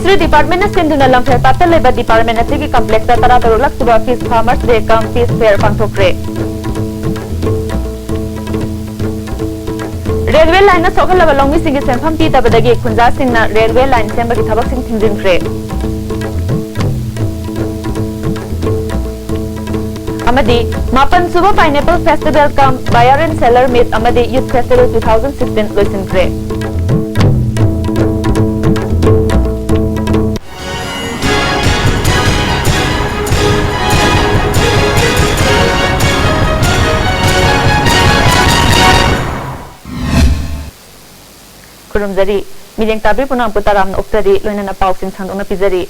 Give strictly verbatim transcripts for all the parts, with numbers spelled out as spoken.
Fishery Department ꯅ ꯁꯤꯟꯗꯨꯅ ꯂꯝꯐꯦꯜ ꯄꯥꯠꯇ ꯂꯩꯕ department ꯑꯁꯤꯒꯤ complex ꯇ ꯇꯔꯥꯇꯔꯨꯛꯂꯛ ꯁꯨꯕ Fish Farmers Day cum Fish Fair ꯄꯥꯡꯊꯣꯛꯈ꯭ꯔꯦ꯫ Railway line ꯅ ꯁꯣꯛꯍꯜꯂꯕ ꯂꯧꯃꯤꯁꯤꯡꯒꯤ ꯁꯦꯟꯐꯝ ꯄꯤꯗꯕꯗꯒꯤ ꯈꯨꯟꯖꯥꯁꯤꯡꯅ railway line ꯁꯦꯝꯕꯒꯤ ꯊꯕꯛꯁꯤꯡ ꯊꯤꯡꯖꯤꯟꯈ꯭ꯔꯦ꯫ ꯑꯃꯗꯤ ꯃꯥꯄꯟ ꯁꯨꯕ Pineapple Festival cum Buyer and Seller Meet ꯑꯃꯗꯤ Youth Festival two thousand sixteen ꯂꯣꯏꯁꯤꯟꯈ꯭ꯔꯦ꯫ ꯈꯨꯔꯨꯝꯖꯔꯤ꯫ ꯃꯤꯠꯌꯦꯡ ꯇꯥꯕꯤ ꯄꯨꯝꯅꯃꯛꯄꯨ ꯇꯔꯥꯝꯅ ꯑꯣꯛꯆꯔꯤ, ꯂꯣꯏꯅꯅ ꯄꯥꯎꯁꯤꯡ ꯁꯟꯗꯣꯛꯅ ꯄꯤꯖꯔꯤ꯫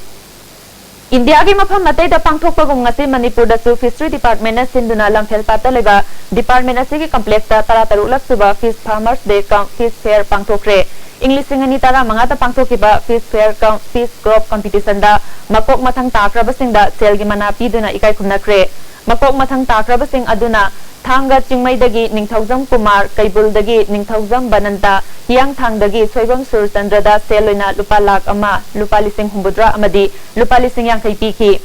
ꯏꯟꯗꯤꯌꯥꯒꯤ ꯃꯐꯝ ꯑꯇꯩꯗ ꯄꯥꯡꯊꯣꯛꯄꯒꯨꯝ ꯉꯁꯤ ꯃꯅꯤꯄꯨꯔꯗꯁꯨ Fishery Department ꯅ ꯁꯤꯟꯗꯨꯅ ꯂꯝꯐꯦꯜ ꯄꯥꯠꯇ ꯂꯩꯕ department ꯑꯁꯤꯒꯤ complex ꯇ ꯇꯔꯥꯇꯔꯨꯛꯂꯛ ꯁꯨꯕ Fish Farmers Day cum Fish Fair ꯄꯥꯡꯊꯣꯛꯈ꯭ꯔꯦ꯫ ꯏꯪ ꯂꯤꯁꯤꯡ ꯑꯅꯤ ꯇꯔꯥꯃꯉꯥꯗ ꯄꯥꯡꯊꯣꯛꯈꯤꯕ Fish Fair cum Fish Crop Competition ꯗ ꯃꯀꯣꯛ ꯃꯊꯪ ꯇꯥꯈ꯭ꯔꯕꯁꯤꯡꯗ ꯁꯦꯜꯒꯤ ꯃꯅꯥ ꯄꯤꯗꯨꯅ ꯏꯀꯥꯏ ꯈꯨꯝꯅꯈ꯭ꯔꯦ꯫ ꯃꯀꯣꯛ ꯃꯊꯪ ꯇꯥꯈ꯭ꯔꯕꯁꯤꯡ ꯑꯗꯨꯅ ꯊꯥꯡꯒ ꯆꯤꯡꯃꯩꯗꯒꯤ ꯅꯤꯡꯊꯧꯖꯝ ꯀꯨꯃꯥꯔ, ꯀꯩꯕꯨꯜꯗꯒꯤ ꯅꯤꯡꯊꯧꯖꯝ ꯕꯅꯟꯇ, ꯍꯤꯌꯥꯡꯊꯥꯡꯗꯒꯤ ꯁꯣꯏꯕꯝ ꯁꯨꯔꯆꯟꯗ꯭ꯔꯗ ꯁꯦꯜ ꯑꯣꯏꯅ ꯂꯨꯄꯥ ꯂꯥꯈ ꯑꯃ, ꯂꯨꯄꯥ ꯂꯤꯁꯤꯡ ꯍꯨꯝꯐꯨꯇꯔꯥ ꯑꯃꯗꯤ ꯂꯨꯄꯥ ꯂꯤꯁꯤꯡ ꯌꯥꯡꯈꯩ ꯄꯤꯈꯤ꯫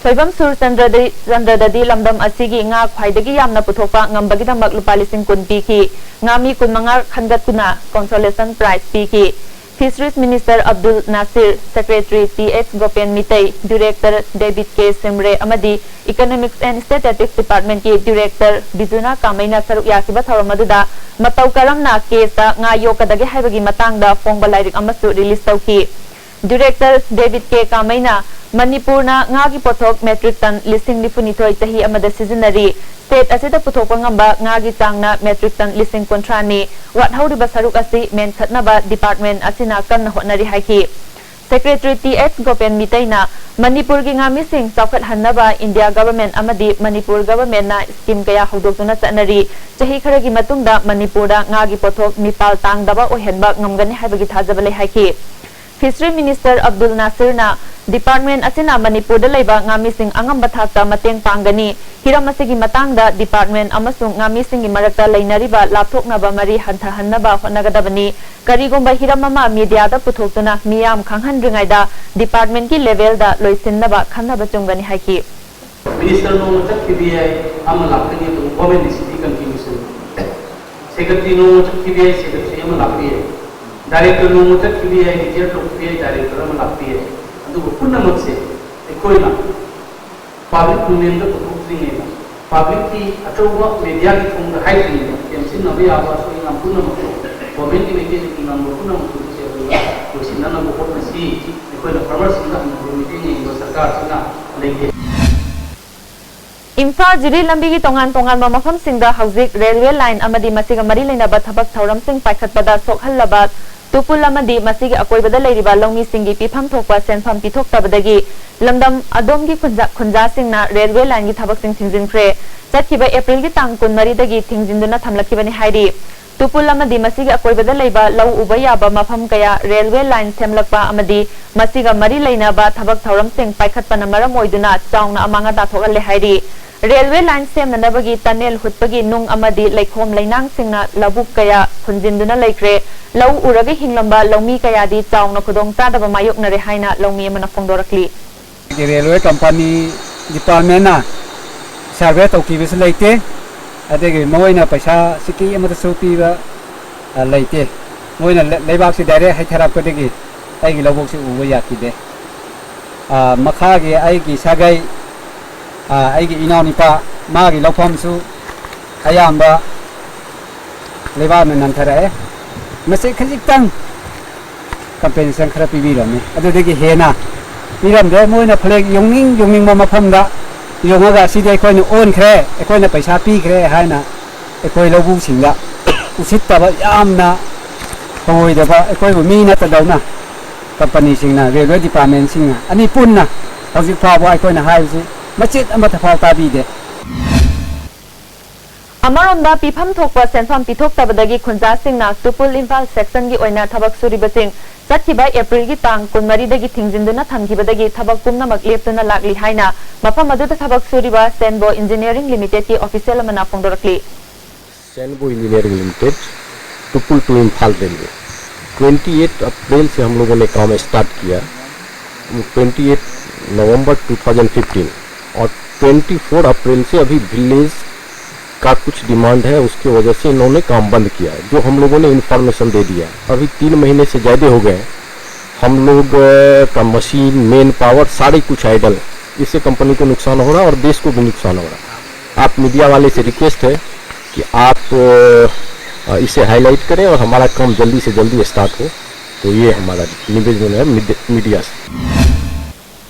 ꯁꯣꯏꯕꯝ ꯁꯨꯔꯆꯟꯗ꯭ꯔꯗꯤ-, ꯆꯟꯗ꯭ꯔꯗꯗꯤ ꯂꯝꯗꯝ ꯑꯁꯤꯒꯤ ꯉꯥ ꯈ꯭ꯋꯥꯏꯗꯒꯤ ꯌꯥꯝꯅ ꯄꯨꯊꯣꯛꯄ ꯉꯝꯕꯒꯤꯗꯃꯛ ꯂꯨꯄꯥ ꯂꯤꯁꯤꯡ ꯀꯨꯟ ꯄꯤꯈꯤ꯫ ꯉꯥꯃꯤ ꯀꯨꯟꯃꯉꯥ ꯈꯟꯒꯠꯇꯨꯅ consolation prize ꯄꯤꯈꯤ꯫ Fisheries Minister Abdul Nasir, Secretary T X Gopen Meitei, Director ꯗꯦꯕꯤꯠ ꯀꯦ ꯁꯤꯝꯔꯦ ꯑꯃꯗꯤ Economics and Statistics Department ꯀꯤ Director ꯕꯤꯖꯨꯅꯥ ꯀꯥꯃꯩꯅ ꯁꯔꯨꯛ ꯌꯥꯈꯤꯕ ꯊꯧꯔꯝ ꯑꯗꯨꯗ ꯃꯇꯧ ꯀꯔꯝꯅ case ꯇ ꯉꯥ ꯌꯣꯛꯀꯗꯒꯦ ꯍꯥꯏꯕꯒꯤ ꯃꯇꯥꯡꯗ ꯐꯣꯡꯕ ꯂꯥꯏꯔꯤꯛ ꯑꯃꯁꯨ release ꯇꯧꯈꯤ꯫ Director ꯗꯦꯕꯤꯠ ꯀꯦ ꯀꯥꯃꯩꯅ ꯃꯅꯤꯄꯨꯔꯅ ꯉꯥꯒꯤ ꯄꯣꯠꯊꯣꯛ metric ton ꯂꯤꯁꯤꯡ ꯅꯤꯐꯨꯅꯤꯊꯣꯏ ꯆꯍꯤ ꯑꯃꯗ ꯁꯤꯖꯤꯟꯅꯔꯤ꯫ State ꯑꯁꯤꯗ ꯄꯨꯊꯣꯛꯄ ꯉꯝꯕ ꯉꯥꯒꯤ ꯆꯥꯡꯅ metric ton ꯂꯤꯁꯤꯡ ꯀꯨꯟꯊ꯭ꯔꯥꯅꯤ꯫ ꯋꯥꯠꯍꯧꯔꯤꯕ ꯁꯔꯨꯛ ꯑꯁꯤ ꯃꯦꯟꯈꯠꯅꯕ department ꯑꯁꯤꯅ ꯀꯟꯅ ꯍꯣꯠꯅꯔꯤ ꯍꯥꯏꯈꯤ꯫ Secretary ꯇꯤ ꯑꯦꯛꯁ ꯒꯣꯄꯦꯟ ꯃꯤꯇꯩꯅ ꯃꯅꯤꯄꯨꯔꯒꯤ ꯉꯥꯃꯤꯁꯤꯡ ꯆꯥꯎꯈꯠꯍꯟꯅꯕ ꯏꯟꯗꯤꯌꯥ government ꯑꯃꯗꯤ ꯃꯅꯤꯄꯨꯔ government ꯅ scheme ꯀꯌꯥ ꯍꯧꯗꯣꯛꯇꯨꯅ ꯆꯠꯅꯔꯤ꯫ ꯆꯍꯤ ꯈꯔꯒꯤ ꯃꯇꯨꯡꯗ ꯃꯅꯤꯄꯨꯔꯗ ꯉꯥꯒꯤ ꯄꯣꯠꯊꯣꯛ ꯃꯤꯄꯥꯜ ꯇꯥꯡꯗꯕ ꯑꯣꯏꯍꯟꯕ ꯉꯝꯒꯅꯤ ꯍꯥꯏꯕꯒꯤ ꯊꯥꯖꯕ ꯂꯩ ꯍꯥꯏꯈꯤ꯫ Fishery Minister Abdul Nasirꯅ department ꯑꯁꯤꯅ ꯃꯅꯤꯄꯨꯔꯗ ꯂꯩꯕ ꯉꯥꯃꯤꯁꯤꯡ ꯑꯉꯝꯕ ꯊꯥꯛꯇ ꯃꯇꯦꯡ ꯄꯥꯡꯒꯅꯤ꯫ ꯍꯤꯔꯝ ꯑꯁꯤꯒꯤ ꯃꯇꯥꯡꯗ department ꯑꯃꯁꯨꯡ ꯉꯥꯃꯤꯁꯤꯡꯒꯤ ꯃꯔꯛꯇ ꯂꯩꯅꯔꯤꯕ ꯂꯥꯞꯊꯣꯛꯅꯕ ꯃꯔꯤ ꯍꯟꯊꯍꯟꯅꯕ ꯍꯣꯠꯅꯒꯗꯕꯅꯤ꯫ ꯀꯔꯤꯒꯨꯝꯕ ꯍꯤꯔꯝ ꯑꯃ mediaꯗ ꯄꯨꯊꯣꯛꯇꯨꯅ ꯃꯤꯌꯥꯝ ꯈꯪꯍꯟꯗ꯭ꯔꯤꯉꯩꯗ departmentꯀꯤ levelꯗ ꯂꯣꯏꯁꯤꯟꯅꯕ ꯈꯟꯅꯕ ꯆꯨꯝꯒꯅꯤ ꯍꯥꯏꯈꯤ꯫ Minister ꯅꯣꯡꯃ ꯆꯠꯈꯤꯕ ꯌꯥꯏ, ꯑꯃ ꯂꯥꯛꯀꯅꯤ, ꯑꯗꯨꯕꯨ government city continuation꯫ Secretary ꯅꯣꯡꯃ ꯆꯠꯈꯤꯕ ꯌꯥꯏ, secretary ꯑꯃ ꯂꯥꯛꯄ ꯌꯥꯏ꯫ Director ꯅꯣꯡꯃ ꯆꯠꯈꯤꯕ ꯌꯥꯏ, retire ꯇꯧꯈꯤꯕ ꯌꯥꯏ, director ꯑꯃ ꯂꯥꯛꯄ ꯌꯥꯏ꯫ ꯑꯗꯨꯕꯨ ꯄꯨꯝꯅꯃꯛꯁꯦ ꯑꯩꯈꯣꯏꯅ public movement ꯄꯨꯊꯣꯛꯇ꯭ꯔꯤꯉꯩꯗ, publicꯀꯤ ꯑꯆꯧꯕ mediaꯒꯤ ꯊꯣꯡꯗ ꯍꯥꯏꯗ꯭ꯔꯤꯉꯩꯗ, ꯇꯦꯝꯁꯤꯟꯅꯕ ꯌꯥꯕ ꯑꯁꯣꯏ ꯑꯉꯥꯝ ꯄꯨꯝꯅꯃꯛꯇꯣ, governmentꯀꯤ ꯃꯥꯏꯀꯩꯗꯒꯤ ꯉꯝꯕ ꯄꯨꯝꯅꯃꯛꯇꯣ ꯁꯦ ꯑꯗꯨꯒ ꯂꯣꯏꯁꯤꯟꯅꯅꯕ ꯍꯣꯠꯅꯁꯤ꯫ ꯑꯩꯈꯣꯏꯅ farmerꯁꯤꯡꯗ ꯍꯟꯅ ꯃꯤꯠꯌꯦꯡ ꯌꯦꯡꯕ ꯁꯔꯀꯥꯔꯁꯤꯅ ꯂꯩꯇꯦ꯫ ꯏꯝꯐꯥꯜ ꯖꯤꯔꯤ ꯂꯝꯕꯤꯒꯤ ꯇꯣꯉꯥꯟ ꯇꯣꯉꯥꯟꯕ ꯃꯐꯝꯁꯤꯡꯗ ꯍꯧꯖꯤꯛ railway line ꯑꯃꯗꯤ ꯃꯁꯤꯒ ꯃꯔꯤ ꯂꯩꯅꯕ ꯊꯕꯛ ꯊꯧꯔꯝꯁꯤꯡ ꯄꯥꯏꯈꯠꯄꯗ ꯁꯣꯛꯍꯜꯂꯕ ꯇꯨꯄꯨꯜ ꯑꯃꯗꯤ ꯃꯁꯤꯒꯤ ꯑꯀꯣꯏꯕꯗ ꯂꯩꯔꯤꯕ ꯂꯧꯃꯤꯁꯤꯡꯒꯤ ꯄꯤꯐꯝ ꯊꯣꯛꯄ ꯁꯦꯟꯐꯝ ꯄꯤꯊꯣꯛꯇꯕꯗꯒꯤ ꯂꯝꯗꯝ ꯑꯗꯣꯝꯒꯤ ꯈꯨꯟꯖꯥ-, ꯈꯨꯟꯖꯥꯁꯤꯡꯅ railway lineꯒꯤ ꯊꯕꯛꯁꯤꯡ ꯊꯤꯡꯖꯤꯟꯈ꯭ꯔꯦ꯫ ꯆꯠꯈꯤꯕ Aprilꯒꯤ ꯇꯥꯡ ꯀꯨꯟꯃꯔꯤꯗꯒꯤ ꯊꯤꯡꯖꯤꯟꯗꯨꯅ ꯊꯝꯂꯛꯈꯤꯕꯅꯤ ꯍꯥꯏꯔꯤ꯫ ꯇꯨꯄꯨꯜ ꯑꯃꯗꯤ ꯃꯁꯤꯒꯤ ꯑꯀꯣꯏꯕꯗ ꯂꯩꯕ ꯂꯧ ꯎꯕ ꯌꯥꯕ ꯃꯐꯝ ꯀꯌꯥ railway line ꯁꯦꯝꯂꯛꯄ ꯑꯃꯗꯤ ꯃꯁꯤꯒ ꯃꯔꯤ ꯂꯩꯅꯕ ꯊꯕꯛ ꯊꯧꯔꯝꯁꯤꯡ ꯄꯥꯏꯈꯠꯄꯅ ꯃꯔꯝ ꯑꯣꯏꯗꯨꯅ ꯆꯥꯎꯅ ꯑꯃꯥꯡ ꯑꯇꯥ ꯊꯣꯛꯍꯜꯂꯦ ꯍꯥꯏꯔꯤ꯫ Railway line ꯁꯦꯝꯅꯅꯕꯒꯤ tunnel ꯍꯨꯠꯄꯒꯤ ꯅꯨꯡ ꯑꯃꯗꯤ ꯂꯩꯈꯣꯝ ꯂꯩꯅꯥꯡꯁꯤꯡꯅ ꯂꯧꯕꯨꯛ ꯀꯌꯥ ꯐꯨꯟꯖꯤꯟꯗꯨꯅ ꯂꯩꯈ꯭ꯔꯦ꯫ ꯂꯧ ꯎꯔꯒ ꯍꯤꯡꯂꯝꯕ ꯂꯧꯃꯤ ꯀꯌꯥꯗꯤ ꯆꯥꯎꯅ ꯈꯨꯗꯣꯡ ꯆꯥꯗꯕ ꯃꯥꯌꯣꯛꯅꯔꯦ ꯍꯥꯏꯅ ꯂꯧꯃꯤ ꯑꯃꯅ ꯐꯣꯡꯗꯣꯔꯛꯂꯤ꯫ Railway company departmentꯅ survey ꯇꯧꯈꯤꯕꯁꯨ ꯂꯩꯇꯦ꯫ ꯑꯗꯒꯤ ꯃꯣꯏꯅ ꯄꯩꯁꯥ ꯁꯤꯀꯤ ꯑꯃꯠꯇꯁꯨ ꯄꯤꯕ, ꯑ, ꯂꯩꯇꯦ꯫ ꯃꯣꯏꯅ ꯂꯩ-, ꯂꯩꯕꯥꯛꯁꯤ direct ꯍꯩꯊꯔꯛꯄꯗꯒꯤ ꯑꯩꯒꯤ ꯂꯧꯕꯨꯛꯁꯤ ꯎꯕ ꯌꯥꯈꯤꯗꯦ꯫ ꯑ, ꯃꯈꯥꯒꯤ ꯑꯩꯒꯤ ꯁꯥꯒꯩ, ꯑ, ꯑꯩꯒꯤ ꯏꯅꯥꯎꯅꯨꯄꯥ, ꯃꯥꯒꯤ ꯂꯧꯐꯝꯁꯨ ꯑꯌꯥꯝꯕ ꯂꯩꯕꯥꯛꯅ ꯅꯟꯊꯔꯛꯑꯦ꯫ ꯃꯁꯤ ꯈꯖꯤꯛꯇꯪ compensation ꯈꯔ ꯄꯤꯕꯤꯔꯝꯃꯤ꯫ ꯑꯗꯨꯗꯒꯤ ꯍꯦꯟꯅ ꯄꯤꯔꯝꯗꯦ꯫ ꯃꯣꯏꯅ flag ꯌꯨꯡꯅꯤꯡ ꯌꯨꯡꯅꯤꯡꯕ ꯃꯐꯝꯗ ꯌꯨꯡꯉꯒ, "ꯁꯤꯗꯤ ꯑꯩꯈꯣꯏꯅ ꯑꯣꯟꯈ꯭ꯔꯦ, ꯑꯩꯈꯣꯏꯅ ꯄꯩꯁꯥ ꯄꯤꯈ꯭ꯔꯦ" ꯍꯥꯏꯅ ꯑꯩꯈꯣꯏ ꯂꯧꯕꯨꯛꯁꯤꯡꯗ ꯎꯁꯤꯠꯇꯕ, ꯌꯥꯝꯅ ꯊꯧꯑꯣꯏꯗꯕ, ꯑꯩꯈꯣꯏꯕꯨ ꯃꯤ ꯅꯠꯇꯗꯧꯅ companyꯁꯤꯡꯅ, railway departmentꯁꯤꯡꯅ ꯑꯅꯤ ꯄꯨꯟꯅ ꯍꯧꯖꯤꯛ ꯐꯥꯎꯕ ꯑꯩꯈꯣꯏꯅ ꯍꯥꯏꯕꯁꯤ ꯃꯆꯦꯠ ꯑꯃꯠꯇ ꯐꯥꯎ ꯇꯥꯕꯤꯗꯦ꯫ ꯑꯃꯔꯣꯝꯗ, ꯄꯤꯐꯝ ꯊꯣꯛꯄ ꯁꯦꯟꯐꯝ ꯄꯤꯊꯣꯛꯇꯕꯗꯒꯤ ꯈꯨꯟꯖꯥꯁꯤꯡꯅ ꯇꯨꯄꯨꯜ ꯏꯝꯐꯥꯜ sectionꯒꯤ ꯑꯣꯏꯅ ꯊꯕꯛ ꯁꯨꯔꯤꯕꯁꯤꯡ ꯆꯠꯈꯤꯕ ꯑꯦꯄ꯭ꯔꯤꯜꯒꯤ ꯇꯥꯡ ꯀꯨꯟꯃꯔꯤꯗꯒꯤ ꯊꯤꯡꯖꯤꯟꯗꯨꯅ ꯊꯝꯈꯤꯕꯗꯒꯤ ꯊꯕꯛ ꯄꯨꯝꯅꯃꯛ ꯂꯦꯞꯇꯨꯅ ꯂꯥꯛꯂꯤ ꯍꯥꯏꯅ ꯃꯐꯝ ꯑꯗꯨꯗ ꯊꯕꯛ ꯁꯨꯔꯤꯕ ꯁꯦꯟꯕꯣ ꯏꯟꯖꯤꯅꯤꯌꯔꯤꯡ ꯂꯤꯃꯤꯇꯦꯗꯀꯤ ꯑꯣꯐꯤꯁꯤꯌꯦꯜ ꯑꯃꯅ ꯐꯣꯡꯗꯣꯔꯛꯂꯤ꯫ सैनबो engineering limited, Tupul to Imphal railway. Twenty eight April से हम लोगों ने काम स्टार्ट किया, twenty eight November two thousand fifteen, और ट्वेंटी फ़ोर अप्रैल से अभी विलेज का कुछ डिमांड है, उसकी वजह से इन्होंने काम बंद किया है, जो हम लोगों ने इन्फॉर्मेशन दे दिया है। अभी तीन महीने से ज़्यादा हो गए हैं। हम लोग अ, का मशीन, मैन पावर, सारे कुछ आइडल है। इससे कंपनी को नुकसान हो रहा है और देश को भी नुकसान हो रहा है। आप मीडिया वाले से रिक्वेस्ट है कि आप अ, इसे हाईलाइट करें और हमारा काम जल्दी से जल्दी स्टार्ट हो। तो ये हमारा निवेदन है मीड- मीडिया से।